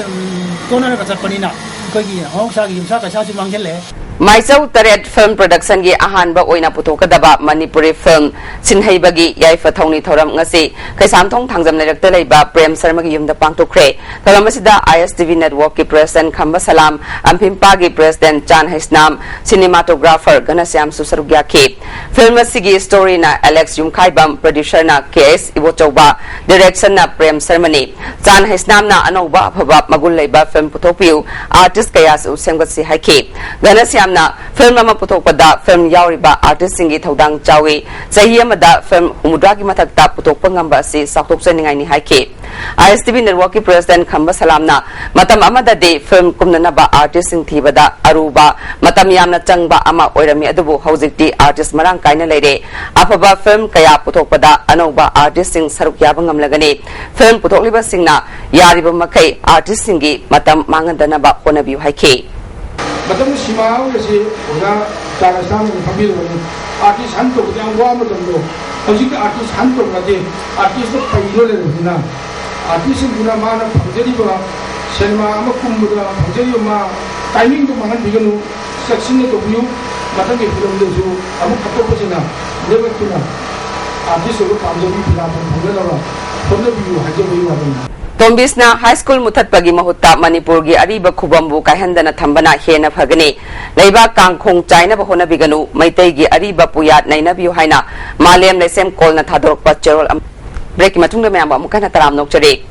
ꯇꯣꯟꯅꯔꯒ ꯆꯠꯄꯅꯤꯅ ꯑꯩꯈꯣꯏꯒꯤ ꯃꯍꯧꯁꯥꯒꯤ ꯌꯨꯝꯁꯥ ꯀꯩꯁꯥꯁꯨ ꯃꯥꯡꯁꯤꯜꯂꯛꯑꯦ꯫ ꯃꯥꯏꯆꯧ ꯇꯔꯦꯠ ꯐꯤꯜꯝ ꯄ꯭ꯔꯗꯛꯁꯟꯒꯤ ꯑꯍꯥꯟꯕ ꯑꯣꯏꯅ ꯄꯨꯊꯣꯛꯀꯗꯕ ꯃꯅꯤꯄꯨꯔꯤ ꯐꯤꯜꯝ ꯁꯤꯟꯍꯩꯕꯒꯤ ꯌꯥꯏꯐ ꯊꯧꯅꯤ ꯊꯧꯔꯝ ꯉꯁꯤ ꯀꯩꯁꯥꯝꯊꯣꯡ ꯊꯥꯡꯖꯝ ꯂꯩꯔꯛꯇ ꯂꯩꯕ ꯄ꯭ꯔꯦꯝ ꯁꯔꯃꯒꯤ ꯌꯨꯝꯗ ꯄꯥꯡꯊꯣꯛꯈ꯭ꯔꯦ꯫ ꯊꯧꯔꯝ ꯑꯁꯤꯗ ꯑꯥꯏ ꯑꯦꯁ ꯇꯤ ꯚꯤ ꯅꯦꯠꯋꯥꯔꯛꯀꯤ ꯄ꯭ꯔꯦꯁꯤꯗꯦꯟꯠ ꯈꯝꯕ ꯁꯂꯥꯝ, ꯑꯝꯐꯤꯝꯄꯥꯒꯤ ꯄ꯭ꯔꯦꯁꯤꯗꯦꯟꯠ ꯆꯥꯟ ꯍꯩꯁꯅꯥꯝ, ꯁꯤꯅꯦꯃꯥꯇꯣꯒ꯭ꯔꯥꯐꯔ ꯘꯅꯁ꯭ꯌꯥꯝꯁꯨ ꯁꯔꯨꯛ ꯌꯥꯈꯤ꯫ ꯐꯤꯜꯝ ꯑꯁꯤꯒꯤ ꯁ꯭ꯇꯣꯔꯤꯅ ꯑꯦꯂꯦꯛꯁ ꯌꯨꯝꯈꯥꯏꯕꯝ, ꯄ꯭ꯔꯣꯗ꯭ꯌꯨꯁꯔꯅ ꯀꯦ ꯑꯦꯁ ꯏꯕꯣꯆꯧꯕ, ꯗꯤꯔꯦꯛꯁꯟꯅ ꯄ꯭ꯔꯦꯝ ꯁꯔꯃꯅꯤ꯫ ꯆꯥꯟ ꯍꯩꯁꯅꯥꯝꯅ ꯑꯅꯧꯕ ꯑꯐꯕ ꯃꯒꯨꯟ ꯂꯩꯕ ꯐꯤꯜꯝ ꯄꯨꯊꯣꯛꯄꯤꯌꯨ, ꯑꯥꯔꯇꯤꯁ ꯀꯌꯥꯁꯨ ꯁꯦꯝꯒꯠꯁꯤ ꯍꯥꯏꯈꯤ꯫ ꯘꯅꯁ꯭ꯌꯥꯝꯅ ꯐꯤꯜꯝ ꯑꯃ ꯄꯨꯊꯣꯛꯄꯗ ꯐꯤꯜꯝ ꯌꯥꯎꯔꯤꯕ ꯑꯥꯔꯇꯤꯁꯁꯤꯡꯒꯤ ꯊꯧꯗꯥꯡ ꯆꯥꯎꯏ꯫ ꯆꯍꯤ ꯑꯃꯗ ꯐꯤꯜꯝ ꯍꯨꯝꯐꯨꯇꯔꯥꯒꯤ ꯃꯊꯛꯇ ꯄꯨꯊꯣꯛꯄ ꯉꯝꯕ ꯑꯁꯤ ꯆꯥꯎꯊꯣꯛꯆꯅꯤꯡꯉꯥꯏꯅꯤ ꯍꯥꯏꯈꯤ꯫ ꯑꯥꯏ ꯑꯦꯁ ꯇꯤ ꯚꯤ ꯅꯦꯠꯋꯥꯔꯛꯀꯤ ꯄ꯭ꯔꯦꯁꯤꯗꯦꯟꯠ ꯈꯝꯕ ꯁꯂꯥꯝꯅ ꯃꯇꯝ ꯑꯃꯗꯗꯤ ꯐꯤꯜꯝ ꯀꯨꯝꯅꯅꯕ ꯑꯥꯔꯇꯤꯁꯁꯤꯡ ꯊꯤꯕꯗ ꯑꯔꯨꯕ, ꯃꯇꯝ ꯌꯥꯝꯅ ꯆꯪꯕ ꯑꯃ ꯑꯣꯏꯔꯝꯃꯤ, ꯑꯗꯨꯕꯨ ꯍꯧꯖꯤꯛꯇꯤ ꯑꯥꯔꯇꯤꯁ ꯃꯔꯥꯡ ꯀꯥꯏꯅ ꯂꯩꯔꯦ꯫ ꯑꯐꯕ ꯐꯤꯜꯝ ꯀꯌꯥ ꯄꯨꯊꯣꯛꯄꯗ ꯑꯅꯧꯕ ꯑꯥꯔꯇꯤꯁꯁꯤꯡ ꯁꯔꯨꯛ ꯌꯥꯕ ꯉꯝꯂꯒꯅꯤ꯫ ꯐꯤꯜꯝ ꯄꯨꯊꯣꯛꯂꯤꯕꯁꯤꯡꯅ ꯌꯥꯔꯤꯕ ꯃꯈꯩ ꯑꯥꯔꯇꯤꯁꯁꯤꯡꯒꯤ ꯃꯇꯝ ꯃꯥꯡꯍꯟꯗꯅꯕ ꯍꯣꯠꯅꯕꯤꯌꯨ ꯍꯥꯏꯈꯤ꯫ ꯃꯇꯝ ꯁꯤꯃꯥ ꯍꯥꯏꯕꯁꯤ ꯑꯣꯖꯥ ꯆꯥꯔꯁꯅꯥꯅ ꯈꯪꯕꯤꯔꯕꯅꯤ꯫ ꯑꯥꯔꯇꯤꯁ ꯍꯟ ꯇꯧꯕꯗ ꯌꯥꯝ ꯋꯥꯕ ꯃꯇꯝꯗꯣ, ꯍꯧꯖꯤꯛꯇꯤ ꯑꯥꯔꯇꯤꯁ ꯍꯟ ꯇꯧꯅꯗꯦ꯫ ꯑꯥꯔꯇꯤꯁꯇ ꯄꯩꯗꯨꯅ ꯂꯩꯔꯕꯅꯤꯅ, ꯑꯥꯔꯇꯤꯁꯁꯤꯡꯗꯨꯅ ꯃꯥꯅ ꯐꯪꯖꯔꯤꯕ ꯁꯤꯅꯦꯃꯥ ꯑꯃ ꯀꯨꯝꯕꯗ ꯐꯪꯖꯔꯤꯕ ꯃꯥ ꯇꯥꯏꯃꯤꯡꯗꯨ ꯃꯥꯡꯍꯟꯕꯤꯒꯅꯨ, ꯆꯦꯛꯁꯤꯟꯅ ꯇꯧꯕꯤꯌꯨ꯫ ꯃꯊꯪꯒꯤ ꯐꯤꯂꯝꯗꯁꯨ ꯑꯃꯨꯛ ꯑꯇꯣꯞꯄꯁꯤꯅ ꯂꯦꯞꯂꯛꯇꯨꯅ ꯑꯥꯔꯇꯤꯁ ꯑꯣꯏꯕ ꯄꯥꯝꯖꯕꯤ ꯐꯤꯂꯥꯟ ꯐꯪꯅꯅꯕ ꯍꯣꯠꯅꯕꯤꯌꯨ ꯍꯥꯏꯖꯕꯒꯤ ꯋꯥꯐꯝꯅꯤ꯫ ꯇꯣꯝꯕꯤꯁꯅ ꯍꯥꯏ ꯁ꯭ꯀꯨꯜ ꯃꯨꯊꯠꯄꯒꯤ ꯃꯍꯨꯠꯇ ꯃꯅꯤꯄꯨꯔꯒꯤ ꯑꯔꯤꯕ ꯈꯨꯕꯝꯕꯨ ꯀꯥꯏꯍꯟꯗꯅ ꯊꯝꯕꯅ ꯍꯦꯟꯅ ꯐꯒꯅꯤ꯫ ꯂꯩꯕꯥꯛ ꯀꯥꯡꯈꯣꯡ ꯆꯥꯏꯅꯕ ꯍꯣꯠꯅꯕꯤꯒꯅꯨ, ꯃꯩꯇꯩꯒꯤ ꯑꯔꯤꯕ ꯄꯨꯌꯥꯠ ꯅꯩꯅꯕꯤꯌꯨ ꯍꯥꯏꯅ ꯃꯥꯂꯦꯝ ꯂꯩꯁꯦꯝ ꯀꯣꯜꯅ ꯊꯥꯗꯣꯔꯛꯄ ꯆꯦꯔꯣꯜ ꯑꯃ꯫ ꯕ꯭ꯔꯦꯛꯀꯤ ꯃꯇꯨꯡꯗ ꯃꯌꯥꯝꯕꯨ ꯑꯃꯨꯛ ꯍꯟꯅ ꯇꯔꯥꯝꯅ ꯑꯣꯛꯆꯔꯤ꯫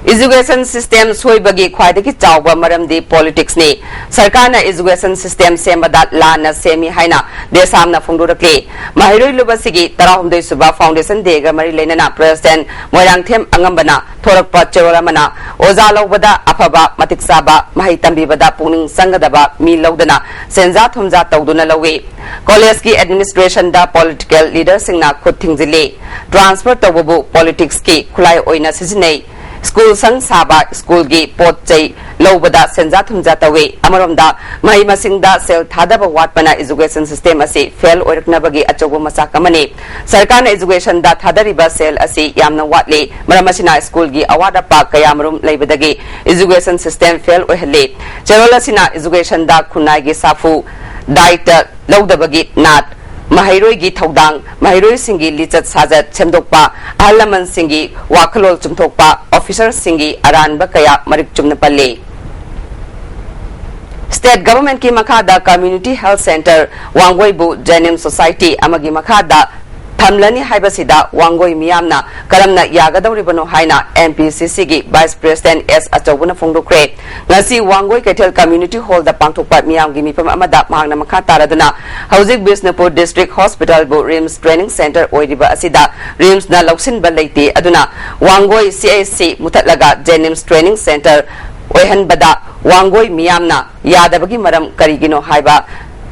ꯏꯖꯨꯀꯦꯁꯟ ꯁꯤꯁꯇꯦꯝ ꯁꯣꯏꯕꯒꯤ ꯈ꯭ꯋꯥꯏꯗꯒꯤ ꯆꯥꯎꯕ ꯃꯔꯝꯗꯤ ꯄꯣꯂꯤꯇꯤꯛꯁꯅꯤ꯫ ꯁꯔꯀꯥꯔꯅ ꯏꯖꯨꯀꯦꯁꯟ ꯁꯤꯁꯇꯦꯝ ꯁꯦꯝꯕꯗ ꯂꯥꯟꯅ ꯁꯦꯝꯃꯤ ꯍꯥꯏꯅ ꯗꯦꯁꯥꯝꯅ ꯐꯣꯡꯗꯣꯔꯛꯂꯤ꯫ ꯃꯍꯩꯔꯣꯏ ꯂꯨꯞ ꯑꯁꯤꯒꯤ ꯇꯔꯥꯍꯨꯝꯗꯣꯏ ꯁꯨꯕ ꯐꯥꯎꯟꯗꯦꯁꯟ ꯗꯦꯒ ꯃꯔꯤ ꯂꯩꯅꯅ ꯄ꯭ꯔꯦꯁꯤꯗꯦꯟꯠ ꯃꯣꯏꯔꯥꯡꯊꯦꯝ ꯑꯉꯝꯕꯅ ꯊꯣꯔꯛꯄ ꯆꯦꯔꯣꯜ ꯑꯃꯅ ꯑꯣꯖꯥ ꯂꯧꯕꯗ ꯑꯐꯕ, ꯃꯇꯤꯛ ꯆꯥꯕ, ꯃꯍꯩ ꯇꯝꯕꯤꯕꯗ ꯄꯨꯛꯅꯤꯡ ꯆꯪꯒꯗꯕ ꯃꯤ ꯂꯧꯗꯅ ꯁꯦꯟꯖꯥ ꯊꯨꯝꯖꯥ ꯇꯧꯗꯨꯅ ꯂꯧꯏ꯫ ꯀꯣꯂꯦꯖꯀꯤ ꯑꯦꯗꯃꯤꯅꯤꯁꯇ꯭ꯔꯦꯁꯟꯗ ꯄꯣꯂꯤꯇꯤꯀꯦꯜ ꯂꯤꯗꯔꯁꯤꯡꯅ ꯈꯨꯠ ꯊꯤꯡꯖꯤꯜꯂꯤ꯫ ꯇ꯭ꯔꯥꯟꯁꯐꯔ ꯇꯧꯕꯕꯨ ꯄꯣꯂꯤꯇꯤꯛꯁꯀꯤ ꯈꯨꯠꯂꯥꯏ ꯑꯣꯏꯅ ꯁꯤꯖꯤꯟꯅꯩ꯫ ꯁ꯭ꯀꯨꯜ ꯁꯪ ꯁꯥꯕ, ꯁ꯭ꯀꯨꯜꯒꯤ ꯄꯣꯠ ꯆꯩ ꯂꯧꯕꯗ ꯁꯦꯟꯖꯥ ꯊꯨꯝꯖꯥ ꯇꯧꯏ꯫ ꯑꯃꯔꯣꯝꯗ, ꯃꯍꯩ ꯃꯁꯤꯡꯗ ꯁꯦꯜ ꯊꯥꯗꯕ ꯋꯥꯠꯄꯅ education system ꯑꯁꯤ fail ꯑꯣꯏꯔꯛꯅꯕꯒꯤ ꯑꯆꯧꯕ ꯃꯆꯥꯛ ꯑꯃꯅꯤ꯫ ꯁꯔꯀꯥꯔꯅ educationꯗ ꯊꯥꯗꯔꯤꯕ ꯁꯦꯜ ꯑꯁꯤ ꯌꯥꯝꯅ ꯋꯥꯠꯂꯤ꯫ ꯃꯔꯝ ꯑꯁꯤꯅ ꯁ꯭ꯀꯨꯜꯒꯤ ꯑꯋꯥꯠ ꯑꯄꯥ ꯀꯌꯥꯃꯔꯨꯝ ꯂꯩꯕꯗꯒꯤ education system fail ꯑꯣꯏꯍꯜꯂꯤ꯫ ꯆꯦꯔꯣꯜ ꯑꯁꯤꯅ educationꯗ ꯈꯨꯟꯅꯥꯏꯒꯤ ꯁꯥꯐꯨ, ꯗꯥꯏꯇ ꯂꯧꯗꯕꯒꯤ ꯅꯥꯠ, ꯃꯍꯩꯔꯣꯏꯒꯤ ꯊꯧꯗꯥꯡ, ꯃꯍꯩꯔꯣꯏꯁꯤꯡꯒꯤ ꯂꯤꯆꯠ ꯁꯥꯖꯠ ꯁꯦꯝꯗꯣꯛꯄ, ꯑꯍꯜ ꯂꯃꯟꯁꯤꯡꯒꯤ ꯋꯥꯈꯜꯂꯣꯟ ꯆꯨꯝꯊꯣꯛꯄ, officerꯁꯤꯡꯒꯤ ꯑꯔꯥꯟꯕ ꯀꯌꯥ ꯃꯔꯤꯛ ꯆꯨꯝꯅ ꯄꯜꯂꯤ꯫ State governmentꯀꯤ ꯃꯈꯥꯗ Community Health Centre ꯋꯥꯡꯒꯣꯏꯕꯨ JNIMS Society ꯑꯃꯒꯤ ꯃꯈꯥꯗ ꯊꯝꯂꯅꯤ ꯍꯥꯏꯕꯁꯤꯗ ꯋꯥꯡꯒꯣꯏ ꯃꯤꯌꯥꯝꯅ ꯀꯔꯝꯅ ꯌꯥꯒꯗꯧꯔꯤꯕꯅꯣ ꯍꯥꯏꯅ NPCCꯒꯤ Vice President S ꯑꯆꯧꯕꯅ ꯐꯣꯡꯗꯣꯛꯈ꯭ꯔꯦ꯫ ꯉꯁꯤ ꯋꯥꯡꯒꯣꯏ ꯀꯩꯊꯦꯜ Community Hallꯗ ꯄꯥꯡꯊꯣꯛꯄ ꯃꯤꯌꯥꯝꯒꯤ ꯃꯤꯐꯝ ꯑꯃꯗ ꯃꯍꯥꯛꯅ ꯃꯈꯥ ꯇꯥꯔꯗꯨꯅ, ꯍꯧꯖꯤꯛ Bishnupur District Hospitalꯕꯨ RIMS Training Centre ꯑꯣꯏꯔꯤꯕ ꯑꯁꯤꯗ RIMSꯅ ꯂꯧꯁꯤꯟꯕ ꯂꯩꯇꯦ, ꯑꯗꯨꯅ Wangoi CHC ꯃꯨꯊꯠꯂꯒ JNIMS Training Centre ꯑꯣꯏꯍꯟꯕꯗ Wangoi ꯃꯤꯌꯥꯝꯅ ꯌꯥꯗꯕꯒꯤ ꯃꯔꯝ ꯀꯔꯤꯒꯤꯅꯣ ꯍꯥꯏꯕ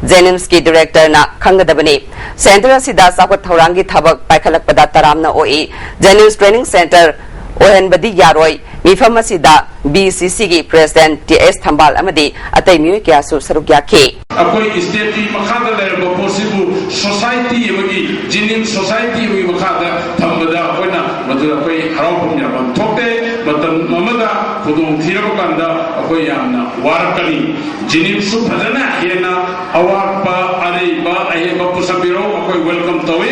JNIMSꯀꯤ Directorꯅ ꯈꯪꯒꯗꯕꯅꯤ꯫ Centre ꯑꯁꯤꯗ ꯆꯥꯎꯈꯠ ꯊꯧꯔꯥꯡꯒꯤ ꯊꯕꯛ ꯄꯥꯏꯈꯠꯂꯛꯄꯗ ꯇꯔꯥꯝꯅ ꯑꯣꯛꯏ꯫ JNIMS Training Centre ꯑꯣꯏꯍꯟꯕꯗꯤ ꯌꯥꯔꯣꯏ꯫ ꯃꯤꯐꯝ ꯑꯁꯤꯗ BCCꯒꯤ President T S ꯊꯝꯕꯥꯜ ꯑꯃꯗꯤ ꯑꯇꯩ ꯃꯤꯑꯣꯏ ꯀꯌꯥꯁꯨ ꯁꯔꯨꯛ ꯌꯥꯈꯤ꯫ ꯑꯩꯈꯣꯏ stateꯀꯤ ꯃꯈꯥꯗ ꯂꯩꯔꯝꯕ ꯄꯣꯠꯁꯤꯕꯨ society ꯑꯃꯒꯤ, JNIMS Society ꯑꯃꯒꯤ ꯃꯈꯥꯗ ꯊꯝꯕꯗ ꯑꯩꯈꯣꯏꯅ ꯃꯗꯨꯗ ꯑꯩꯈꯣꯏ ꯍꯔꯥꯎꯐꯝ ꯌꯥꯐꯝ ꯊꯣꯛꯇꯦ꯫ ꯃꯇꯝ ꯑꯃꯗ ꯈꯨꯗꯣꯡ ꯊꯤꯔꯕ ꯀꯥꯟꯗ ꯑꯩꯈꯣꯏ ꯌꯥꯝꯅ ꯋꯥꯔꯛꯀꯅꯤ꯫ JNIMSꯁꯨ ꯐꯖꯅ ꯍꯦꯟꯅ ꯑꯋꯥꯠꯄ, ꯑꯔꯩꯕ, ꯑꯍꯦꯟꯕ ꯄꯨꯁꯟꯕꯤꯔꯛꯎ, ꯑꯩꯈꯣꯏ welcome ꯇꯧꯏ꯫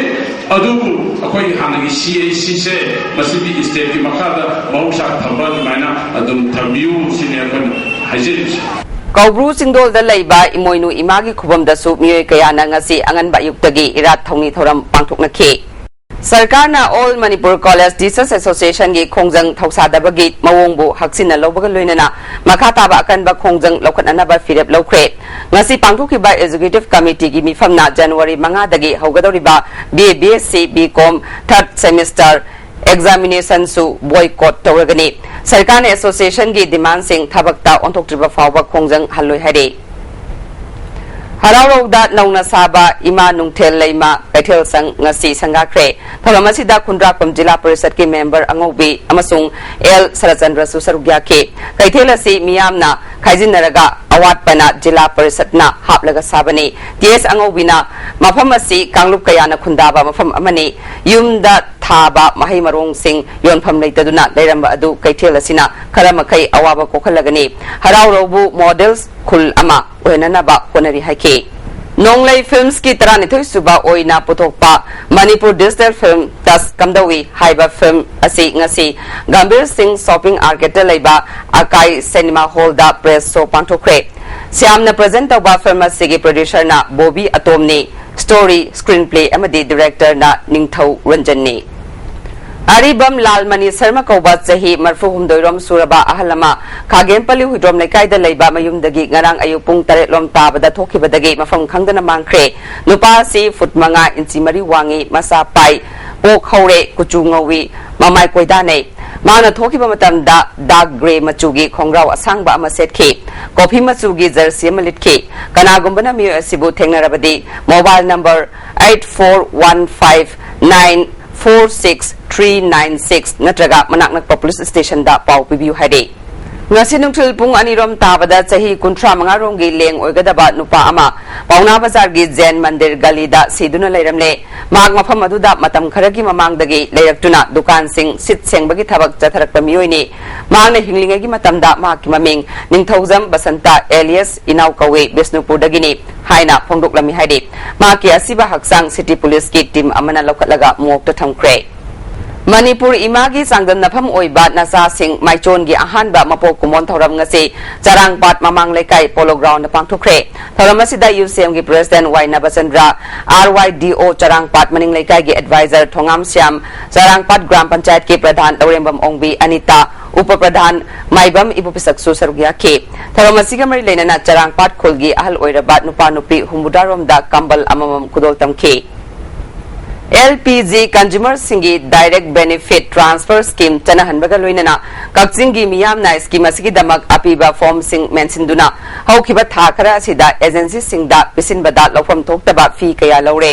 ꯑꯗꯨꯕꯨ ꯑꯩꯈꯣꯏꯒꯤ ꯍꯥꯟꯅꯒꯤ CHCꯁꯦ ꯃꯁꯤꯗꯤ stateꯀꯤ ꯃꯈꯥꯗ ꯃꯍꯧꯁꯥ ꯊꯝꯕ ꯑꯗꯨꯃꯥꯏꯅ ꯑꯗꯨꯝ ꯊꯝꯕꯤꯌꯨ ꯁꯤꯅꯤ ꯑꯩꯈꯣꯏꯅ ꯍꯥꯏꯖꯔꯤꯕꯁꯦ꯫ ꯀꯧꯕ꯭ꯔꯨ ꯆꯤꯡꯗꯣꯜꯗ ꯂꯩꯕ ꯏꯃꯣꯏꯅꯨ ꯏꯃꯥꯒꯤ ꯈꯨꯕꯝꯗꯁꯨ ꯃꯤꯑꯣꯏ ꯀꯌꯥꯅ ꯉꯁꯤ ꯑꯉꯟꯕ ꯑꯌꯨꯛꯇꯒꯤ ꯏꯔꯥꯠ ꯊꯧꯅꯤ ꯊꯧꯔꯝ ꯄꯥꯡꯊꯣꯛꯅꯈꯤ꯫ ꯁꯔꯀꯥꯔꯅ All Manipur College Teachers Associationꯒꯤ ꯈꯣꯡꯖꯪ ꯊꯧꯁꯥꯗꯕꯒꯤ ꯃꯑꯣꯡꯕꯨ ꯍꯛꯆꯤꯟꯅ ꯂꯧꯕꯒ ꯂꯣꯏꯅꯅ ꯃꯈꯥ ꯇꯥꯕ ꯑꯀꯟꯕ ꯈꯣꯡꯖꯪ ꯂꯧꯈꯠꯅꯅꯕ ꯐꯤꯔꯦꯞ ꯂꯧꯈ꯭ꯔꯦ꯫ ꯉꯁꯤ ꯄꯥꯡꯊꯣꯛꯈꯤꯕ Executive Committeeꯒꯤ ꯃꯤꯐꯝꯅ January ꯃꯉꯥꯗꯒꯤ ꯍꯧꯒꯗꯧꯔꯤꯕ BA, BSc, BCom third semester examinationꯁꯨ boycott ꯇꯧꯔꯒꯅꯤ꯫ ꯁꯔꯀꯥꯔꯅ associationꯒꯤ demandꯁꯤꯡ ꯊꯕꯛꯇ ꯑꯣꯟꯊꯣꯛꯇ꯭ꯔꯤꯕ ꯐꯥꯎꯕ ꯈꯣꯡꯖꯪ ꯍꯜꯂꯣꯏ ꯍꯥꯏꯔꯤ꯫ ꯍꯔꯥꯎꯔꯧꯗ ꯅꯧꯅ ꯁꯥꯕ ꯏꯃꯥ ꯅꯨꯡꯊꯦꯜ ꯂꯩꯃ ꯀꯩꯊꯦꯜ ꯁꯪ ꯉꯁꯤ ꯁꯪꯒꯥꯈ꯭ꯔꯦ꯫ ꯊꯧꯔꯝ ꯑꯁꯤꯗ ꯈꯨꯟꯗ꯭ꯔꯥꯛꯄꯝ ꯖꯤꯂꯥ ꯄꯔꯤꯁꯠꯀꯤ ꯃꯦꯝꯕꯔ ꯑꯉꯧꯕꯤ ꯑꯃꯁꯨꯡ ꯑꯦꯜ ꯁꯔꯠꯆꯟꯗ꯭ꯔꯁꯨ ꯁꯔꯨꯛ ꯌꯥꯈꯤ꯫ ꯀꯩꯊꯦꯜ ꯑꯁꯤ ꯃꯤꯌꯥꯝꯅ ꯈꯥꯏꯖꯤꯟꯅꯔꯒ ꯑꯋꯥꯠꯄꯅ ꯖꯤꯂꯥ ꯄꯔꯤꯁꯠꯅ ꯍꯥꯞꯂꯒ ꯁꯥꯕꯅꯤ꯫ ꯇꯤ ꯑꯦꯁ ꯑꯉꯧꯕꯤꯅ ꯃꯐꯝ ꯑꯁꯤ ꯀꯥꯡꯂꯨꯞ ꯀꯌꯥꯅ ꯈꯨꯟꯗꯥꯕ ꯃꯐꯝ ꯑꯃꯅꯤ꯫ ꯌꯨꯝꯗ ꯊꯥꯕ ꯃꯍꯩ ꯃꯔꯣꯡꯁꯤꯡ ꯌꯣꯟꯐꯝ ꯂꯩꯇꯗꯨꯅ ꯂꯩꯔꯝꯕ ꯑꯗꯨ ꯀꯩꯊꯦꯜ ꯑꯁꯤꯅ ꯈꯔ ꯃꯈꯩ ꯑꯋꯥꯕ ꯀꯣꯛꯍꯜꯂꯒꯅꯤ꯫ ꯍꯔꯥꯎꯔꯧꯕꯨ ꯃꯣꯗꯦꯜ ꯈꯨꯜ ꯑꯃ ꯑꯣꯏꯍꯟꯅꯅꯕ ꯍꯣꯠꯅꯔꯤ ꯍꯥꯏꯈꯤ꯫ ꯅꯣꯡꯂꯩ ꯐꯤꯜꯝꯁꯀꯤ ꯇꯔꯥꯅꯤꯊꯣꯏ ꯁꯨꯕ ꯑꯣꯏꯅ ꯄꯨꯊꯣꯛꯄ ꯃꯅꯤꯄꯨꯔ ꯗꯤꯖꯤꯇꯦꯜ ꯐꯤꯜꯝ ꯇꯁ ꯀꯝꯗꯧꯏ ꯍꯥꯏꯕ ꯐꯤꯜꯝ ꯑꯁꯤ ꯉꯁꯤ ꯒꯝꯚꯤꯔ ꯁꯤꯡ ꯁꯣꯄꯤꯡ ꯑꯥꯔꯀꯦꯠꯇ ꯂꯩꯕ ꯑꯀꯥꯏ ꯁꯤꯅꯦꯃꯥ ꯍꯣꯜꯗ ꯄ꯭ꯔꯦꯁ ꯁꯣ ꯄꯥꯡꯊꯣꯛꯈ꯭ꯔꯦ꯫ ꯁ꯭ꯌꯥꯝꯅ ꯄ꯭ꯔꯖꯦꯟ ꯇꯧꯕ ꯐꯤꯜꯝ ꯑꯁꯤꯒꯤ ꯄ꯭ꯔꯣꯗ꯭ꯌꯨꯁꯔꯅ ꯕꯣꯕꯤ ꯑꯇꯣꯝꯅꯤ, ꯁ꯭ꯇꯣꯔꯤ, ꯁ꯭ꯀ꯭ꯔꯤꯟ ꯄ꯭ꯂꯦ ꯑꯃꯗꯤ ꯗꯤꯔꯦꯛꯇꯔꯅ ꯅꯤꯡꯊꯧ ꯔꯟꯖꯟꯅꯤ꯫ ꯑꯔꯤꯕꯝ ꯂꯥꯜꯃꯅꯤ ꯁꯔꯃ ꯀꯧꯕ ꯆꯍꯤ ꯃꯔꯐꯨ ꯍꯨꯝꯗꯣꯏꯔꯣꯝ ꯁꯨꯔꯕ ꯑꯍꯜ ꯑꯃ ꯈꯥꯒꯦꯝꯄꯜꯂꯤ ꯍꯨꯏꯗ꯭ꯔꯣꯝ ꯂꯩꯀꯥꯏꯗ ꯂꯩꯕ ꯃꯌꯨꯝꯗꯒꯤ ꯉꯔꯥꯡ ꯑꯌꯨꯛ ꯄꯨꯡ ꯇꯔꯦꯠ ꯂꯣꯝ ꯇꯥꯕꯗ ꯊꯣꯛꯈꯤꯕꯗꯒꯤ ꯃꯐꯝ ꯈꯪꯗꯅ ꯃꯥꯡꯈ꯭ꯔꯦ꯫ ꯅꯨꯄꯥ ꯑꯁꯤ ꯐꯨꯠ ꯃꯉꯥ ꯏꯟꯆꯤ ꯃꯔꯤ ꯋꯥꯡꯉꯤ, ꯃꯁꯥ ꯄꯥꯏ, ꯄꯣꯛ ꯍꯧꯔꯦ, ꯀꯨꯆꯨ ꯉꯧꯏ, ꯃꯃꯥꯏ ꯀꯣꯏꯗꯥꯅꯩ꯫ ꯃꯍꯥꯛꯅ ꯊꯣꯛꯈꯤꯕ ꯃꯇꯝꯗ ꯗꯥꯔꯛ ꯒ꯭ꯔꯦ ꯃꯆꯨꯒꯤ ꯈꯣꯡꯒ꯭ꯔꯥꯎ ꯑꯁꯥꯡꯕ ꯑꯃ ꯁꯦꯠꯈꯤ, ꯀꯣꯐꯤ ꯃꯆꯨꯒꯤ ꯖꯔꯁꯤ ꯑꯃ ꯂꯤꯠꯈꯤ꯫ ꯀꯅꯥꯒꯨꯝꯕꯅ ꯃꯤꯑꯣꯏ ꯑꯁꯤꯕꯨ ꯊꯦꯡꯅꯔꯕꯗꯤ mobile number eight four one five nine four six three nine six ꯅꯠꯇ꯭ꯔꯒ ꯃꯅꯥꯛ ꯅꯛꯄ ꯄꯨꯂꯤꯁ ꯁ꯭ꯇꯦꯁꯟꯗ ꯄꯥꯎ ꯄꯤꯕꯤꯌꯨ ꯍꯥꯏꯔꯤ꯫ ꯉꯁꯤ ꯅꯨꯡꯊꯤꯜ ꯄꯨꯡ ꯑꯅꯤꯔꯣꯝ ꯇꯥꯕꯗ ꯆꯍꯤ ꯀꯨꯟꯊ꯭ꯔꯥ ꯃꯉꯥ ꯔꯣꯝꯒꯤ ꯂꯦꯡ ꯑꯣꯏꯒꯗꯕ ꯅꯨꯄꯥ ꯑꯃ ꯄꯥꯎꯅꯥ ꯕꯖꯥꯔꯒꯤ ꯖꯦꯟ ꯃꯟꯗꯤꯔ ꯒꯂꯤꯗ ꯁꯤꯗꯨꯅ ꯂꯩꯔꯝꯂꯦ꯫ ꯃꯍꯥꯛ ꯃꯐꯝ ꯑꯗꯨꯗ ꯃꯇꯝ ꯈꯔꯒꯤ ꯃꯃꯥꯡꯗꯒꯤ ꯂꯩꯔꯛꯇꯨꯅ ꯗꯨꯀꯥꯟꯁꯤꯡ ꯁꯤꯠ ꯁꯦꯡꯕꯒꯤ ꯊꯕꯛ ꯆꯠꯊꯔꯛꯄ ꯃꯤꯑꯣꯏꯅꯤ꯫ ꯃꯍꯥꯛꯅ ꯍꯤꯡꯂꯤꯉꯩꯒꯤ ꯃꯇꯝꯗ ꯃꯍꯥꯛꯀꯤ ꯃꯃꯤꯡ ꯅꯤꯡꯊꯧꯖꯝ ꯕꯁꯟꯇ ꯑꯦꯂꯤꯌꯁ ꯏꯅꯥꯎ ꯀꯧꯏ, ꯕꯤꯁꯅꯨꯄꯨꯔꯗꯒꯤꯅꯤ ꯍꯥꯏꯅ ꯐꯣꯡꯗꯣꯛꯂꯝꯃꯤ ꯍꯥꯏꯔꯤ꯫ ꯃꯍꯥꯛꯀꯤ ꯑꯁꯤꯕ ꯍꯛꯆꯥꯡ ꯁꯤꯇꯤ ꯄꯨꯂꯤꯁꯀꯤ ꯇꯤꯝ ꯑꯃꯅ ꯂꯧꯈꯠꯂꯒ ꯃꯣꯔꯒꯇ ꯊꯝꯈ꯭ꯔꯦ꯫ ꯃꯅꯤꯄꯨꯔ ꯏꯃꯥꯒꯤ ꯆꯥꯡꯗꯝꯅꯐꯝ ꯑꯣꯏꯕ ꯅꯆꯥꯁꯤꯡ ꯃꯥꯏꯆꯣꯟꯒꯤ ꯑꯍꯥꯟꯕ ꯃꯄꯣꯛ ꯀꯨꯝꯑꯣꯟ ꯊꯧꯔꯝ ꯉꯁꯤ ꯆꯔꯥꯡꯄꯥꯠ ꯃꯃꯥꯡ ꯂꯩꯀꯥꯏ ꯄꯣꯂꯣ ꯒ꯭ꯔꯥꯎꯟꯗ ꯄꯥꯡꯊꯣꯛꯈ꯭ꯔꯦ꯫ ꯊꯧꯔꯝ ꯑꯁꯤꯗ ꯌꯨ ꯁꯤ ꯑꯦꯝꯒꯤ ꯄ꯭ꯔꯦꯁꯤꯗꯦꯟ ꯋꯥꯏ ꯅꯕꯆꯟꯗ꯭ꯔ, ꯑꯥꯔ ꯋꯥꯏ ꯗꯤ ꯑꯣ ꯆꯔꯥꯡꯄꯥꯠ ꯃꯅꯤꯡ ꯂꯩꯀꯥꯏꯒꯤ ꯑꯦꯗꯚꯥꯏꯖꯔ ꯊꯣꯉꯥꯝ ꯁ꯭ꯌꯥꯝ, ꯆꯔꯥꯡꯄꯥꯠ ꯒ꯭ꯔꯥꯝ ꯄꯟꯆꯥꯌꯠꯀꯤ ꯄ꯭ꯔꯙꯥꯟ ꯂꯧꯔꯦꯝꯕꯝ ꯑꯣꯡꯕꯤ ꯑꯅꯤꯇꯥ, ꯎꯄ ꯄ꯭ꯔꯙꯥꯟ ꯃꯥꯏꯕꯝ ꯏꯕꯣꯄꯤꯁꯛꯁꯨ ꯁꯔꯨꯛ ꯌꯥꯈꯤ꯫ ꯊꯧꯔꯝ ꯑꯁꯤꯒ ꯃꯔꯤ ꯂꯩꯅꯅ ꯆꯔꯥꯡꯄꯥꯠ ꯈꯨꯜꯒꯤ ꯑꯍꯜ ꯑꯣꯏꯔꯕ ꯅꯨꯄꯥ ꯅꯨꯄꯤ ꯍꯨꯝꯐꯨꯇꯔꯥꯔꯣꯝꯗ ꯀꯝꯕꯜ ꯑꯃꯃꯝ ꯈꯨꯗꯣꯜ ꯇꯝꯈꯤ꯫ ꯑꯦꯜ ꯄꯤ ꯖꯤ ꯀꯟꯖꯨꯃꯔꯁꯤꯡꯒꯤ ꯗꯥꯏꯔꯦꯛ ꯕꯦꯅꯤꯐꯤꯠ ꯇ꯭ꯔꯥꯟꯁꯐꯔ ꯁ꯭ꯀꯤꯝ ꯆꯠꯅꯍꯟꯕꯒ ꯂꯣꯏꯅꯅ ꯀꯛꯆꯤꯡꯒꯤ ꯃꯤꯌꯥꯝꯅ ꯁ꯭ꯀꯤꯝ ꯑꯁꯤꯒꯤꯗꯃꯛ ꯑꯄꯤꯕ ꯐꯣꯔꯝꯁꯤꯡ ꯃꯦꯟꯁꯤꯟꯗꯨꯅ ꯍꯧꯈꯤꯕ ꯊꯥ ꯈꯔ ꯑꯁꯤꯗ ꯑꯦꯖꯦꯟꯁꯤꯁꯤꯡꯗ ꯄꯤꯁꯤꯟꯕꯗ ꯂꯧꯐꯝ ꯊꯣꯛꯇꯕ ꯐꯤ ꯀꯌꯥ ꯂꯧꯔꯦ꯫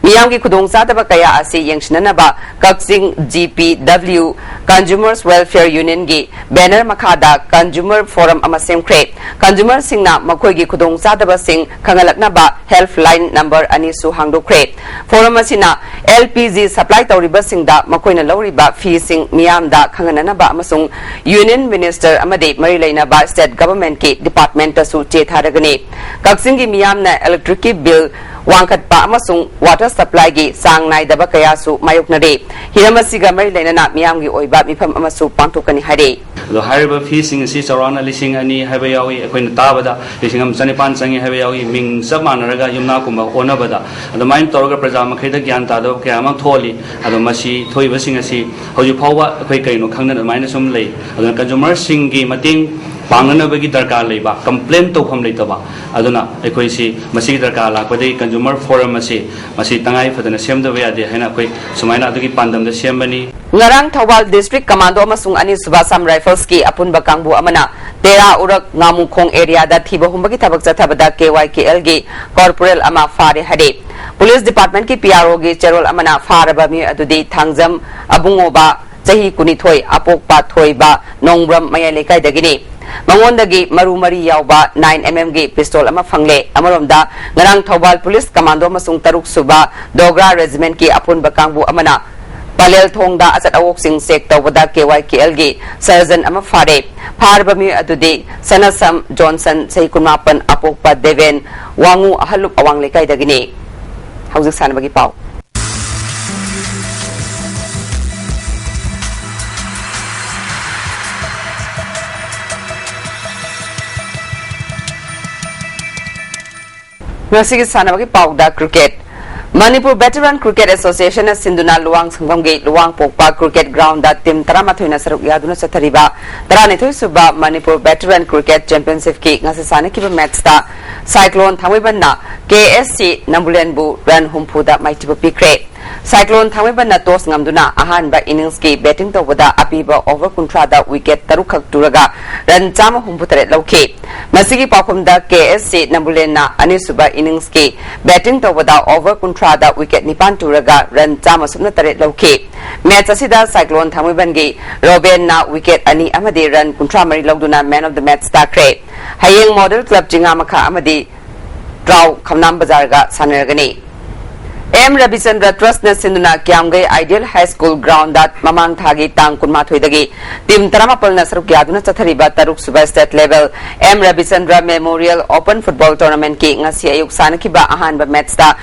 ꯃꯤꯌꯥꯝꯒꯤ ꯈꯨꯗꯣꯡꯆꯥꯗꯕ ꯀꯌꯥ ꯑꯁꯤ ꯌꯦꯡꯁꯤꯟꯅꯅꯕ ꯀꯛꯆꯤꯡ G P W consumers welfare ꯌꯨꯅꯤꯌꯟꯒꯤ ꯕꯦꯅꯔ ꯃꯈꯥꯗ ꯀꯟꯖꯨꯃꯔ ꯐꯣꯔꯝ ꯑꯃ ꯁꯦꯝꯈ꯭ꯔꯦ꯫ ꯀꯟꯖꯨꯃꯔꯁꯤꯡꯅ ꯃꯈꯣꯏꯒꯤ ꯈꯨꯗꯣꯡꯆꯥꯗꯕꯁꯤꯡ ꯈꯪꯍꯜꯂꯛꯅꯕ ꯍꯦꯜꯞꯂꯥꯏꯟ ꯅꯝꯕꯔ ꯑꯅꯤꯁꯨ ꯍꯥꯡꯗꯣꯛꯈ꯭ꯔꯦ꯫ ꯐꯣꯔꯝ ꯑꯁꯤꯅ ꯑꯦꯜ ꯄꯤ ꯖꯤ ꯁꯄ꯭ꯂꯥꯏ ꯇꯧꯔꯤꯕꯁꯤꯡꯗ ꯃꯈꯣꯏꯅ ꯂꯧꯔꯤꯕ ꯐꯤꯁꯤꯡ ꯃꯤꯌꯥꯝꯗ ꯈꯪꯍꯟꯅꯅꯕ ꯑꯃꯁꯨꯡ ꯌꯨꯅꯤꯌꯟ ꯃꯤꯅꯤꯁꯇꯔ ꯑꯃꯗꯤ ꯃꯔꯤ ꯂꯩꯅꯕ ꯁ꯭ꯇꯦꯠ ꯒꯚꯔꯟꯃꯦꯟꯠꯀꯤ ꯗꯤꯄꯥꯔꯠꯃꯦꯟꯠꯇꯁꯨ ꯆꯦ ꯊꯥꯔꯒꯅꯤ꯫ ꯀꯛꯆꯤꯡꯒꯤ ꯃꯤꯌꯥꯝꯅ ꯏꯂꯦꯛꯇ꯭ꯔꯤꯛꯀꯤ ꯕꯤꯜ ꯋꯥꯡꯈꯠꯄ ꯑꯃꯁꯨꯡ ꯋꯥꯇꯔ ꯁꯄ꯭ꯂꯥꯏꯒꯤ ꯆꯥꯡ ꯅꯥꯏꯗꯕ ꯀꯌꯥꯁꯨ ꯃꯥꯌꯣꯛꯅꯔꯤ꯫ ꯍꯤꯔꯝ ꯑꯁꯤꯒ ꯃꯔꯤ ꯂꯩꯅꯅ ꯃꯤꯌꯥꯝꯒꯤ ꯑꯣꯏꯕ ꯃꯤꯐꯝ ꯑꯃꯁꯨ ꯄꯥꯡꯊꯣꯛꯀꯅꯤ ꯍꯥꯏꯔꯤ꯫ ꯑꯗꯣ ꯍꯥꯏꯔꯤꯕ ꯐꯤꯁꯤꯡ ꯑꯁꯤ ꯆꯥꯎꯔꯥꯛꯅ ꯂꯤꯁꯤꯡ ꯑꯅꯤ ꯍꯥꯏꯕ ꯌꯥꯎꯏ, ꯑꯩꯈꯣꯏꯅ ꯇꯥꯕꯗ ꯂꯤꯁꯤꯡ ꯑꯃ ꯆꯅꯤꯄꯥꯟ ꯆꯪꯉꯤ ꯍꯥꯏꯕ ꯌꯥꯎꯏ, ꯃꯤꯡ ꯆꯞ ꯃꯥꯟꯅꯔꯒ ꯌꯨꯝꯅꯥꯛꯀꯨꯝꯕ ꯑꯣꯟꯅꯕꯗ꯫ ꯑꯗꯨꯃꯥꯏꯅ ꯇꯧꯔꯒ ꯄ꯭ꯔꯖꯥ ꯃꯈꯩꯗ ꯒ꯭ꯌꯥꯟ ꯇꯥꯗꯕ ꯀꯌꯥ ꯑꯃ ꯊꯣꯛꯍꯜꯂꯤ꯫ ꯑꯗꯣ ꯃꯁꯤ ꯊꯣꯛꯏꯕꯁꯤꯡ ꯑꯁꯤ ꯍꯧꯖꯤꯛ ꯐꯥꯎꯕ ꯑꯩꯈꯣꯏ ꯀꯔꯤꯅꯣ ꯈꯪꯗꯅ ꯑꯗꯨꯃꯥꯏꯅ ꯁꯨꯝ ꯂꯩ꯫ ꯑꯗꯨꯅ ꯀꯟꯖꯨꯃꯔꯁꯤꯡꯒꯤ ꯃꯇꯦꯡ ꯄꯥꯡꯅꯅꯕꯒꯤ ꯗꯔꯀꯥꯔ ꯂꯩꯕ, ꯀꯝꯄ꯭ꯂꯦꯟ ꯇꯧꯐꯝ ꯂꯩꯇꯕ꯫ ꯑꯗꯨꯅ ꯑꯩꯈꯣꯏꯁꯤ ꯃꯁꯤꯒꯤ ꯗꯔꯀꯥꯔ ꯂꯥꯛꯄꯗꯒꯤ ꯀꯟꯖꯨꯃꯔ ꯐꯣꯔꯝ ꯑꯁꯤ ꯃꯁꯤ ꯇꯉꯥꯏ ꯐꯗꯅ ꯁꯦꯝꯗꯕ ꯌꯥꯗꯦ ꯍꯥꯏꯅ ꯑꯩꯈꯣꯏ ꯁꯨꯃꯥꯏꯅ ꯑꯗꯨꯒꯤ ꯄꯥꯟꯗꯝꯗ ꯁꯦꯝꯕꯅꯤ꯫ ꯉꯔꯥꯡ ꯊꯧꯕꯥꯜ ꯗꯤꯁꯇ꯭ꯔꯤꯛ ꯀꯃꯥꯟꯗꯣ ꯑꯃꯁꯨꯡ ꯑꯅꯤꯁꯨꯕ ꯑꯁꯥꯝ ꯔꯥꯏꯐꯜꯁꯀꯤ ꯑꯄꯨꯟꯕ ꯀꯥꯡꯕꯨ ꯑꯃꯅ ꯇꯦꯔꯥ ꯎꯔꯛ ꯉꯥꯃꯨꯈꯣꯡ ꯑꯦꯔꯤꯌꯥꯗ ꯊꯤꯕ ꯍꯨꯝꯕꯒꯤ ꯊꯕꯛ ꯆꯠꯊꯕꯗ ꯀꯦ ꯋꯥꯏ ꯀꯦ ꯑꯦꯜꯒꯤ ꯀꯣꯔꯄꯣꯔꯦꯜ ꯑꯃ ꯐꯥꯔꯦ ꯍꯥꯏꯔꯦ꯫ ꯄꯨꯂꯤꯁ ꯗꯤꯄꯥꯔꯠꯃꯦꯟꯠꯀꯤ ꯄꯤ ꯑꯥꯔ ꯑꯣꯒꯤ ꯆꯦꯔꯣꯜ ꯑꯃꯅ ꯐꯥꯔꯕ ꯃꯤꯑꯣꯏ ꯑꯗꯨꯗꯤ ꯊꯥꯡꯖꯝ ꯑꯕꯨꯡꯉꯣꯕ, ꯆꯍꯤ ꯀꯨꯟꯅꯤꯊꯣꯏ, ꯑꯄꯣꯛꯄ ꯊꯣꯏꯕ, ꯅꯣꯡꯕ꯭ꯔꯝ ꯃꯌꯥꯏ ꯂꯩꯀꯥꯏꯗꯒꯤꯅꯤ꯫ ꯃꯉꯣꯟꯗꯒꯤ ꯃꯔꯨ ꯃꯔꯤ ꯌꯥꯎꯕ ꯅꯥꯏꯟ ꯑꯦꯝ ꯑꯦꯝꯒꯤ ꯄꯤꯁꯇꯣꯜ ꯑꯃ ꯐꯪꯂꯦ꯫ ꯑꯃꯔꯣꯝꯗ, ꯉꯔꯥꯡ ꯊꯧꯕꯥꯜ ꯄꯨꯂꯤꯁ ꯀꯃꯥꯟꯗꯣ ꯑꯃꯁꯨꯡ ꯇꯔꯨꯛ ꯁꯨꯕ ꯗꯣꯒ꯭ꯔꯥ ꯔꯦꯖꯤꯃꯦꯟꯠꯀꯤ ꯑꯄꯨꯟꯕ ꯀꯥꯡꯕꯨ ꯑꯃꯅ ꯄꯂꯦꯜ ꯊꯣꯡꯗ ꯑꯆꯠ ꯑꯋꯣꯛꯁꯤꯡ ꯆꯦꯛ ꯇꯧꯕꯗ ꯀꯦ ꯋꯥꯏ ꯀꯦ ꯑꯦꯜꯒꯤ ꯁꯔꯖꯟ ꯑꯃ ꯐꯥꯔꯦ꯫ ꯐꯥꯔꯕ ꯃꯤꯑꯣꯏ ꯑꯗꯨꯗꯤ ꯁꯅꯥꯁꯝ ꯖꯣꯟꯁꯟ, ꯆꯍꯤ ꯀꯨꯟꯃꯥꯄꯟ, ꯑꯄꯣꯛꯄ ꯗꯦꯕꯦꯟ ꯋꯥꯉꯨ, ꯑꯍꯜꯂꯨꯞ ꯑꯋꯥꯡ ꯂꯩꯀꯥꯏꯗꯒꯤꯅꯤ꯫ ꯍꯧꯖꯤꯛ ꯁꯥꯟꯅꯕꯒꯤ ꯄꯥꯎ꯫ ꯉꯁꯤꯒꯤ ꯁꯥꯟꯅꯕꯒꯤ ꯄꯥꯎꯗ ꯀ꯭ꯔꯤꯀꯦꯠ꯫ ꯃꯅꯤꯄꯨꯔ ꯚꯦꯇꯔꯥꯟ ꯀ꯭ꯔꯤꯀꯦꯠ ꯑꯦꯁꯣꯁꯤꯌꯦꯁꯟꯅ ꯁꯤꯟꯗꯨꯅ ꯂꯨꯋꯥꯡ ꯁꯪꯐꯝꯒꯤ ꯂꯨꯋꯥꯡ ꯄꯣꯛꯄ ꯀ꯭ꯔꯤꯀꯦꯠ ꯒ꯭ꯔꯥꯎꯟꯗ ꯇꯤꯝ ꯇꯔꯥꯃꯥꯊꯣꯏꯅ ꯁꯔꯨꯛ ꯌꯥꯗꯨꯅ ꯆꯠꯊꯔꯤꯕ ꯇꯔꯥꯅꯤꯊꯣꯏ ꯁꯨꯕ ꯃꯅꯤꯄꯨꯔ ꯚꯦꯇꯔꯥꯟ ꯀ꯭ꯔꯤꯀꯦꯠ ꯆꯦꯝꯄꯤꯌꯟꯁꯤꯞꯀꯤ ꯉꯁꯤ ꯁꯥꯟꯅꯈꯤꯕ ꯃꯦꯠꯁꯇ ꯁꯥꯏꯀ꯭ꯂꯣꯟ ꯊꯥꯡꯃꯩꯕꯟꯅ ꯀꯦ ꯑꯦꯁ ꯁꯤ ꯅꯝꯕꯨꯂꯦꯟꯕꯨ ꯔꯟ ꯍꯨꯝꯐꯨꯗ ꯃꯥꯏꯊꯤꯕ ꯄꯤꯈ꯭ꯔꯦ꯫ Cyclone ꯊꯥꯡꯃꯩꯕꯟꯅ toss ꯉꯝꯗꯨꯅ ꯑꯍꯥꯟꯕ innings ꯀꯤ batting ꯇꯧꯕꯗ ꯑꯄꯤꯕ over ꯀꯨꯟꯊ꯭ꯔꯥꯗ wicket ꯇꯔꯨꯛꯈꯛ ꯇꯨꯔꯒ run ꯆꯥꯝꯃ ꯍꯨꯝꯐꯨ ꯇꯔꯦꯠ ꯂꯧꯈꯤ꯫ ꯃꯁꯤꯒꯤ ꯄꯥꯎꯈꯨꯝꯗ K S C ꯅꯝꯕꯨꯂꯦꯟꯅ ꯑꯅꯤꯁꯨꯕ innings ꯀꯤ batting ꯇꯧꯕꯗ over ꯀꯨꯟꯊ꯭ꯔꯥꯗ wicket ꯅꯤꯄꯥꯟ ꯇꯨꯔꯒ run ꯆꯥꯝꯃ ꯁꯨꯞꯅ ꯇꯔꯦꯠ ꯂꯧꯈꯤ꯫ Match ꯑꯁꯤꯗ Cyclone ꯊꯥꯡꯃꯩꯕꯟꯒꯤ ꯔꯣꯕꯦꯟꯅ wicket ꯑꯅꯤ ꯑꯃꯗꯤ run ꯀꯨꯟꯊ꯭ꯔꯥ ꯃꯔꯤ ꯂꯧꯗꯨꯅ man of the match ꯇꯥꯈ꯭ꯔꯦ꯫ ꯍꯌꯦꯡ Model Club ꯆꯤꯉꯥꯃꯈꯥ ꯑꯃꯗꯤ ꯇ꯭ꯔꯥꯎ ꯈꯝꯅꯥꯝ ꯕꯖꯥꯔꯒ ꯁꯥꯟꯅꯔꯒꯅꯤ꯫ ꯑꯦꯝ ꯔꯕꯤꯆꯟꯗ꯭ꯔ Trust ꯅ ꯁꯤꯟꯗꯨꯅ ꯀ꯭ꯌꯥꯝꯒꯩ Ideal High School ground ꯗ ꯃꯃꯥꯡ ꯊꯥꯒꯤ ꯇꯥꯡ ꯀꯨꯟꯃꯥꯊꯣꯏꯗꯒꯤ team ꯇꯔꯥꯃꯥꯄꯜꯅ ꯁꯔꯨꯛ ꯌꯥꯗꯨꯅ ꯆꯠꯊꯔꯤꯕ ꯇꯔꯨꯛ ꯁꯨꯕ state level M Rabichandra Memorial Open Football Tournament ꯀꯤ ꯉꯁꯤ ꯑꯌꯨꯛ ꯁꯥꯟꯅꯈꯤꯕ ꯑꯍꯥꯟꯕ match ꯇ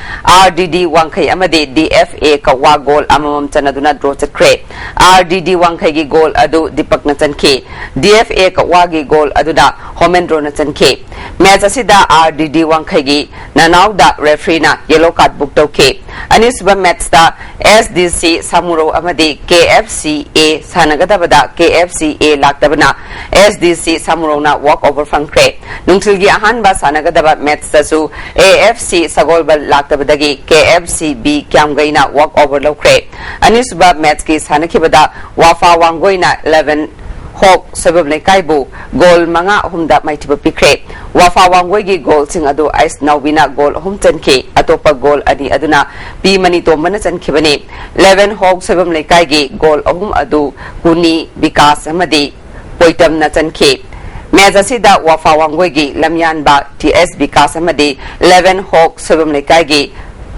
R D D ꯋꯥꯡꯈꯩ ꯑꯃꯗꯤ D F A Kakwa goal ꯑꯃꯃꯝ ꯆꯟꯅꯗꯨꯅ draw ꯆꯠꯈ꯭ꯔꯦ꯫ R D D ꯋꯥꯡꯈꯩꯒꯤ goal ꯑꯗꯨ ꯗꯤꯄꯛꯅ ꯆꯟꯈꯤ꯫ D F A ꯀꯛꯋꯥꯒꯤ goal ꯑꯗꯨꯅ ꯍꯣꯃꯦꯟꯗ꯭ꯔꯣꯅ ꯆꯟꯈꯤ꯫ Match ꯑꯁꯤꯗ R D D ꯋꯥꯡꯈꯩꯒꯤ ꯅꯅꯥꯎꯗ referee ꯅ yellow card book ꯇꯧꯈꯤ꯫ ꯑꯅꯤꯁꯨꯕ match ꯇ S D C ꯁꯥꯃꯨꯔꯧ ꯑꯃꯗꯤ K F C A ꯁꯥꯟꯅꯒꯗꯕꯗ K F C A ꯂꯥꯛꯇꯕꯅ S D C ꯁꯥꯃꯨꯔꯧꯅ walk over ꯐꯪꯈ꯭ꯔꯦ꯫ ꯅꯨꯡꯊꯤꯜꯒꯤ ꯑꯍꯥꯟꯕ ꯁꯥꯟꯅꯒꯗꯕ match ꯇꯁꯨ A F C ꯁꯒꯣꯜꯕꯜ ꯂꯥꯛꯇꯕꯗꯒꯤ K F C B ꯀ꯭ꯌꯥꯝꯒꯩꯅ walk over ꯂꯧꯈ꯭ꯔꯦ꯫ ꯑꯅꯤꯁꯨꯕ match ꯀꯤ ꯁꯥꯟꯅꯈꯤꯕꯗ ꯋꯥꯐꯥ ꯋꯥꯡꯒꯣꯏꯅ eleven ꯍꯣꯛ ꯁꯣꯏꯕꯝ ꯂꯩꯀꯥꯏꯕꯨ goal ꯃꯉꯥ ꯑꯍꯨꯝꯗ ꯃꯥꯏꯊꯤꯕ ꯄꯤꯈ꯭ꯔꯦ꯫ ꯋꯥꯐꯥ ꯋꯥꯡꯒꯣꯏꯒꯤ goal ꯁꯤꯡ ꯑꯗꯨ ꯑꯩꯁ ꯅꯥꯎꯕꯤꯅ goal ꯑꯍꯨꯝ ꯆꯟꯈꯤ꯫ ꯑꯇꯣꯞꯄ goal ꯑꯅꯤ ꯑꯗꯨꯅ ꯄꯤ ꯃꯅꯤꯇꯣꯝꯕꯅ ꯆꯟꯈꯤꯕꯅꯤ꯫ Eleven ꯍꯣꯛ ꯁꯣꯏꯕꯝ ꯂꯩꯀꯥꯏꯒꯤ goal ꯑꯍꯨꯝ ꯑꯗꯨ ꯀꯨꯅꯤ ꯕꯤꯀꯥꯁ ꯑꯃꯗꯤ ꯄꯣꯏꯇꯝꯅ ꯆꯟꯈꯤ꯫ Match ꯑꯁꯤꯗ ꯋꯥꯐꯥ ꯋꯥꯡꯒꯣꯏꯒꯤ ꯂꯝꯌꯥꯟꯕ T S ꯕꯤꯀꯥꯁ ꯑꯃꯗꯤ Eleven ꯍꯣꯛ ꯁꯣꯏꯕꯝ ꯂꯩꯀꯥꯏꯒꯤ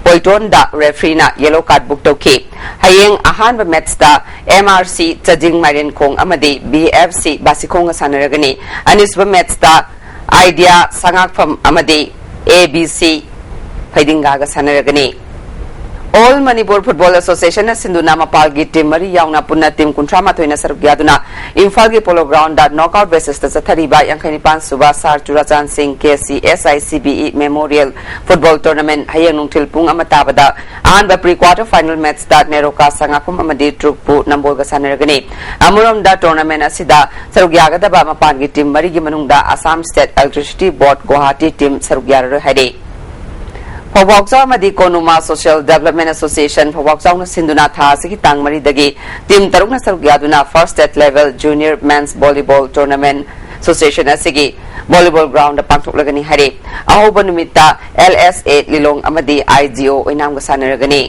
ꯄꯣꯏꯇꯣꯟꯗ referee ꯅ yellow card book ꯇꯧꯈꯤ꯫ ꯍꯌꯦꯡ ꯑꯍꯥꯟꯕ match ꯇ M R C ꯆꯖꯤꯡ ꯃꯥꯏꯔꯦꯟꯈꯣꯡ ꯑꯃꯗꯤ B F C ꯕꯥꯁꯤꯈꯣꯡꯒ ꯁꯥꯟꯅꯔꯒꯅꯤ꯫ ꯑꯅꯤꯁꯨꯕ match ꯇ Idea ꯁꯉꯥꯛꯐꯝ ꯑꯃꯗꯤ A B C ꯐꯩꯗꯤꯡꯒꯥꯒ ꯁꯥꯟꯅꯔꯒꯅꯤ꯫ All Manipur Football Association ꯅ ꯁꯤꯟꯗꯨꯅ ꯃꯄꯥꯜꯒꯤ team ꯃꯔꯤ ꯌꯥꯎꯅ ꯄꯨꯟꯅ team ꯀꯨꯟꯊ꯭ꯔꯥ ꯃꯥꯊꯣꯏꯅ ꯁꯔꯨꯛ ꯌꯥꯗꯨꯅ ꯏꯝꯐꯥꯜꯒꯤ Polo Ground ꯗ knockout basis ꯇ ꯆꯠꯊꯔꯤꯕ ꯌꯥꯡꯈꯩ ꯅꯤꯄꯥꯟ ꯁꯨꯕ Sir Churachand Singh K C S I C B E Memorial Football Tournament ꯍꯌꯦꯡ ꯅꯨꯡꯊꯤꯜ ꯄꯨꯡ ꯑꯃ ꯇꯥꯕꯗ ꯑꯍꯥꯟꯕ pre quarter final match ꯇ ꯅꯦꯔꯣꯀꯥ ꯁꯉꯥꯛꯐꯝ ꯑꯃꯗꯤ ꯇ꯭ꯔꯨꯛꯄꯨ ꯅꯝꯕꯣꯜꯒ ꯁꯥꯟꯅꯔꯒꯅꯤ꯫ ꯑꯃꯔꯣꯝꯗ tournament ꯑꯁꯤꯗ ꯁꯔꯨꯛ ꯌꯥꯒꯗꯕ ꯃꯄꯥꯟꯒꯤ team ꯃꯔꯤꯒꯤ ꯃꯅꯨꯡꯗ Assam State Electricity Board Guwahati team ꯁꯔꯨꯛ ꯌꯥꯔꯔꯣꯏ ꯍꯥꯏꯔꯤ꯫ ꯐꯧꯕꯥꯛꯆꯥꯎ ꯑꯃꯗꯤ ꯀꯣꯅꯨꯃꯥ Social Development Association ꯐꯧꯕꯥꯛꯆꯥꯎꯅ ꯁꯤꯟꯗꯨꯅ ꯊꯥ ꯑꯁꯤꯒꯤ ꯇꯥꯡ ꯃꯔꯤꯗꯒꯤ team ꯇꯔꯨꯛꯅ ꯁꯔꯨꯛ ꯌꯥꯗꯨꯅ First State Level Junior Men's Volleyball Tournament Association ꯑꯁꯤꯒꯤ volleyball ground ꯗ ꯄꯥꯡꯊꯣꯛꯂꯒꯅꯤ ꯍꯥꯏꯔꯤ꯫ ꯑꯍꯧꯕ ꯅꯨꯃꯤꯠꯇ L S A ꯂꯤꯂꯣꯡ ꯑꯃꯗꯤ I G O ꯑꯣꯏꯅꯥꯝꯒ ꯁꯥꯟꯅꯔꯒꯅꯤ꯫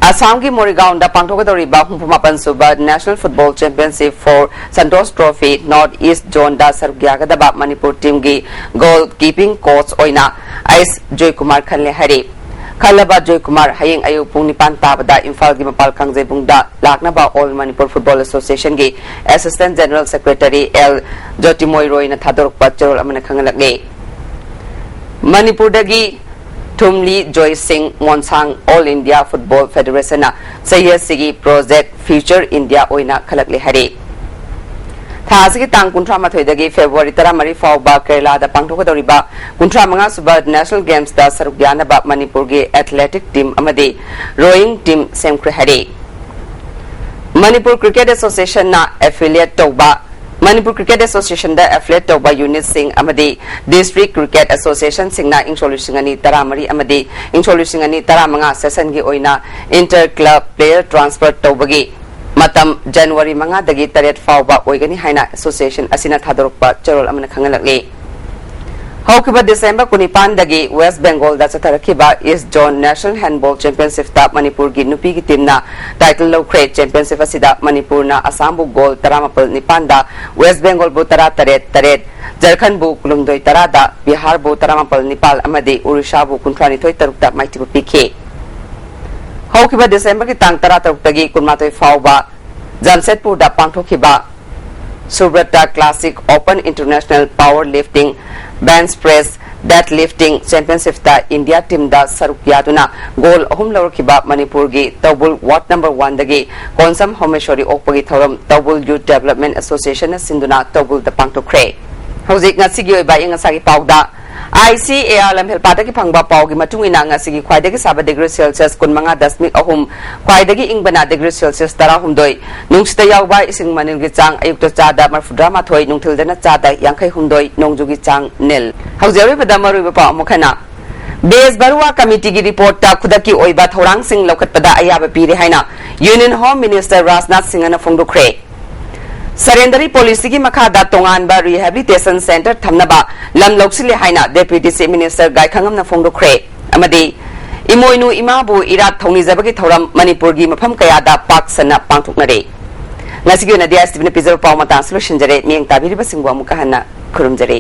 ꯑꯁꯥꯝꯒꯤ ꯃꯣꯔꯤꯒꯥꯎꯟꯗ ꯄꯥꯡꯊꯣꯛꯀꯗꯧꯔꯤꯕ ꯍꯨꯝꯐꯨ ꯃꯥꯄꯟ ꯁꯨꯕ National Football Championship for Santosh Trophy North East Zone ꯗ ꯁꯔꯨꯛ ꯌꯥꯒꯗꯕ ꯃꯅꯤꯄꯨꯔ team ꯒꯤ goal keeping coach ꯑꯣꯏꯅ ꯑꯩꯁ ꯖꯣꯏꯀꯨꯃꯥꯔ ꯈꯜꯂꯦ ꯍꯥꯏꯔꯤ꯫ ꯈꯜꯂꯕ ꯖꯣꯏꯀꯨꯃꯥꯔ ꯍꯌꯦꯡ ꯑꯌꯨꯛ ꯄꯨꯡ ꯅꯤꯄꯥꯟ ꯇꯥꯕꯗ ꯏꯝꯐꯥꯜꯒꯤ ꯃꯄꯥꯜ ꯀꯥꯡꯖꯩꯕꯨꯡꯗ ꯂꯥꯛꯅꯕ All Manipur Football Association ꯒꯤ Assistant General Secretary L ꯖꯣꯇꯤꯃꯣꯏ ꯔꯣꯏꯅ ꯊꯥꯗꯣꯔꯛꯄ ꯆꯦꯔꯣꯜ ꯑꯃꯅ ꯈꯪꯍꯜꯂꯛꯂꯤ꯫ ꯃꯅꯤꯄꯨꯔꯗꯒꯤ ꯊꯨꯝꯂꯤ ꯖꯣꯏ ꯁꯤꯡ ꯃꯣꯟꯁꯥꯡ All India Football Federation ꯅ ꯆꯍꯤ ꯑꯁꯤꯒꯤ Project Future India ꯑꯣꯏꯅ ꯈꯜꯂꯛꯂꯦ ꯍꯥꯏꯔꯤ꯫ ꯊꯥ ꯑꯁꯤꯒꯤ ꯇꯥꯡ ꯀꯨꯟꯊ꯭ꯔꯥ ꯃꯥꯊꯣꯏꯗꯒꯤ February ꯇꯔꯥꯃꯔꯤ ꯐꯥꯎꯕ ꯀꯦꯔꯂꯥꯗ ꯄꯥꯡꯊꯣꯛꯀꯗꯧꯔꯤꯕ ꯀꯨꯟꯊ꯭ꯔꯥ ꯃꯉꯥ ꯁꯨꯕ National Games ꯇ ꯁꯔꯨꯛ ꯌꯥꯅꯕ ꯃꯅꯤꯄꯨꯔꯒꯤ athletic team ꯑꯃꯗꯤ rowing team ꯁꯦꯝꯈ꯭ꯔꯦ ꯍꯥꯏꯔꯤ꯫ ꯃꯅꯤꯄꯨꯔ Cricket Association ꯅ affiliate ꯇꯧꯕ ꯃꯅꯤꯄꯨꯔ Cricket Association ꯗ affiliate ꯇꯧꯕ unit ꯁꯤꯡ ꯑꯃꯗꯤ District Cricket Association ꯁꯤꯡꯅ ꯏꯪ ꯁꯣꯛ ꯂꯤꯁꯤꯡ ꯑꯅꯤ ꯇꯔꯥꯃꯔꯤ ꯑꯃꯗꯤ ꯏꯪ ꯁꯣꯛ ꯂꯤꯁꯤꯡ ꯑꯅꯤ ꯇꯔꯥꯃꯉꯥ session ꯒꯤ ꯑꯣꯏꯅ inter club player transfer ꯇꯧꯕꯒꯤ ꯃꯇꯝ January ꯃꯉꯥꯗꯒꯤ ꯇꯔꯦꯠ ꯐꯥꯎꯕ ꯑꯣꯏꯒꯅꯤ ꯍꯥꯏꯅ association ꯑꯁꯤꯅ ꯊꯥꯗꯣꯔꯛꯄ ꯆꯦꯔꯣꯜ ꯑꯃꯅ ꯈꯪꯍꯜꯂꯛꯂꯤ꯫ ꯍꯧꯈꯤꯕ December ꯀꯨꯟꯅꯤꯄꯥꯟꯗꯒꯤ West Bengal ꯗ ꯆꯠꯊꯔꯛꯈꯤꯕ East Zone National Handball Championship ꯇ ꯃꯅꯤꯄꯨꯔꯒꯤ ꯅꯨꯄꯤꯒꯤ team ꯅ title ꯂꯧꯈ꯭ꯔꯦ꯫ Championship ꯑꯁꯤꯗ ꯃꯅꯤꯄꯨꯔꯅ ꯑꯁꯥꯝꯕꯨ goal ꯇꯔꯥꯃꯥꯄꯜ ꯅꯤꯄꯥꯟꯗ, West Bengal ꯕꯨ ꯇꯔꯥ ꯇꯔꯦꯠ ꯇꯔꯦꯠ, ꯖꯔꯈꯟꯕꯨ ꯀꯨꯟꯍꯨꯝꯗꯣꯏ ꯇꯔꯥꯗ, ꯕꯤꯍꯥꯔꯕꯨ ꯇꯔꯥꯃꯥꯄꯜ ꯅꯤꯄꯥꯜ ꯑꯃꯗꯤ ꯎꯔꯤꯁꯥꯕꯨ ꯀꯨꯟꯊ꯭ꯔꯥ ꯅꯤꯊꯣꯏ ꯇꯔꯨꯛꯇ ꯃꯥꯏꯊꯤꯕ ꯄꯤꯈꯤ꯫ ꯍꯧꯈꯤꯕ December ꯒꯤ ꯇꯥꯡ ꯇꯔꯥꯇꯔꯨꯛꯇꯒꯤ ꯀꯨꯟꯃꯥꯊꯣꯏ ꯐꯥꯎꯕ ꯖꯥꯝꯁꯦꯗꯄꯨꯔꯗ ꯄꯥꯡꯊꯣꯛꯈꯤꯕ Subrata Classic Open International Power Lifting, Bench Press, Deadlifting Championship ꯇ India team ꯗ ꯁꯔꯨꯛ ꯌꯥꯗꯨꯅ goal ꯑꯍꯨꯝ ꯂꯧꯔꯛꯈꯤꯕ ꯃꯅꯤꯄꯨꯔꯒꯤ ꯇꯧꯕꯨꯜ ward number one ꯗꯒꯤ ꯀꯣꯟꯁꯝ ꯍꯣꯃꯦꯁꯣꯔꯤ ꯑꯣꯛꯄꯒꯤ ꯊꯧꯔꯝ ꯇꯧꯕꯨꯜ Youth Development Association ꯅ ꯁꯤꯟꯗꯨꯅ ꯇꯧꯕꯨꯜꯗ ꯄꯥꯡꯊꯣꯛꯈ꯭ꯔꯦ꯫ ꯍꯧꯖꯤꯛ ꯉꯁꯤꯒꯤ ꯑꯣꯏꯕ ꯑꯏꯪ ꯑꯁꯥꯒꯤ ꯄꯥꯎꯗ꯫ I C A R ꯂꯝꯐꯦꯜꯄꯥꯗꯒꯤ ꯐꯪꯕ ꯄꯥꯎꯒꯤ ꯃꯇꯨꯡ ꯏꯟꯅ ꯉꯁꯤꯒꯤ ꯈ꯭ꯋꯥꯏꯗꯒꯤ ꯁꯥꯕ degree Celsius ꯀꯨꯟꯃꯉꯥ ꯗꯁꯃꯤꯛ ꯑꯍꯨꯝ, ꯈ꯭ꯋꯥꯏꯗꯒꯤ ꯏꯪꯕꯅ degree Celsius ꯇꯔꯥꯍꯨꯝꯗꯣꯏ, ꯅꯨꯡꯁꯤꯠꯇ ꯌꯥꯎꯕ ꯏꯁꯤꯡ ꯃꯅꯤꯜꯒꯤ ꯆꯥꯡ ꯑꯌꯨꯛꯇ ꯆꯥꯗ ꯃꯔꯐꯨꯇꯔꯥ ꯃꯥꯊꯣꯏ, ꯅꯨꯡꯊꯤꯜꯗꯅ ꯆꯥꯗ ꯌꯥꯡꯈꯩ ꯍꯨꯝꯗꯣꯏ, ꯅꯣꯡꯖꯨꯒꯤ ꯆꯥꯡ ꯅꯤꯜ꯫ ꯍꯧꯖꯤꯛ ꯑꯔꯣꯏꯕꯗ ꯃꯔꯨꯑꯣꯏꯕ ꯄꯥꯎ ꯑꯃꯨꯛ ꯍꯟꯅ꯫ ꯕꯦꯁ ꯕꯔꯨꯋꯥ ꯀꯃꯤꯇꯤꯒꯤ ꯔꯤꯄꯣꯔꯠꯇ ꯈꯨꯗꯛꯀꯤ ꯑꯣꯏꯕ ꯊꯧꯔꯥꯡꯁꯤꯡ ꯂꯧꯈꯠꯄꯗ ꯑꯌꯥꯕ ꯄꯤꯔꯦ ꯍꯥꯏꯅ ꯌꯨꯅꯤꯌꯟ ꯍꯣꯝ ꯃꯤꯅꯤꯁꯇꯔ ꯔꯥꯖꯅꯥꯊ ꯁꯤꯡꯍꯅ ꯐꯣꯡꯗꯣꯛꯈ꯭ꯔꯦ꯫ ꯁꯔꯦꯟꯗꯔꯤ ꯄꯣꯂꯤꯁꯤꯒꯤ ꯃꯈꯥꯗ ꯇꯣꯉꯥꯟꯕ ꯔꯤꯍꯦꯕꯤꯂꯤꯇꯦꯁꯟ ꯁꯦꯟꯇꯔ ꯊꯝꯅꯕ ꯂꯝ ꯂꯧꯁꯤꯜꯂꯦ ꯍꯥꯏꯅ ꯗꯦꯄ꯭ꯌꯨꯇꯤ ꯆꯤꯐ ꯃꯤꯅꯤꯁꯇꯔ ꯒꯥꯏꯈꯪꯉꯝꯅ ꯐꯣꯡꯗꯣꯛꯈ꯭ꯔꯦ꯫ ꯑꯃꯗꯤ ꯏꯃꯣꯏꯅꯨ ꯏꯃꯥꯕꯨ ꯏꯔꯥꯠ ꯊꯧꯅꯤꯖꯕꯒꯤ ꯊꯧꯔꯝ ꯃꯅꯤꯄꯨꯔꯒꯤ ꯃꯐꯝ ꯀꯌꯥꯗ ꯄꯥꯛ ꯁꯟꯅ ꯄꯥꯡꯊꯣꯛꯅꯔꯦ꯫ ꯉꯁꯤꯒꯤ ꯑꯣꯏꯅꯗꯤ ꯑꯦꯁ ꯇꯤ ꯚꯤꯅ ꯄꯤꯖꯕ ꯄꯥꯎ ꯃꯇꯥꯡꯁꯨ ꯂꯣꯏꯁꯤꯟꯖꯔꯦ꯫ ꯃꯤꯠꯌꯦꯡ ꯇꯥꯕꯤꯔꯤꯕꯁꯤꯡꯕꯨ ꯑꯃꯨꯛꯀ ꯍꯟꯅ ꯈꯨꯔꯨꯝꯖꯔꯤ꯫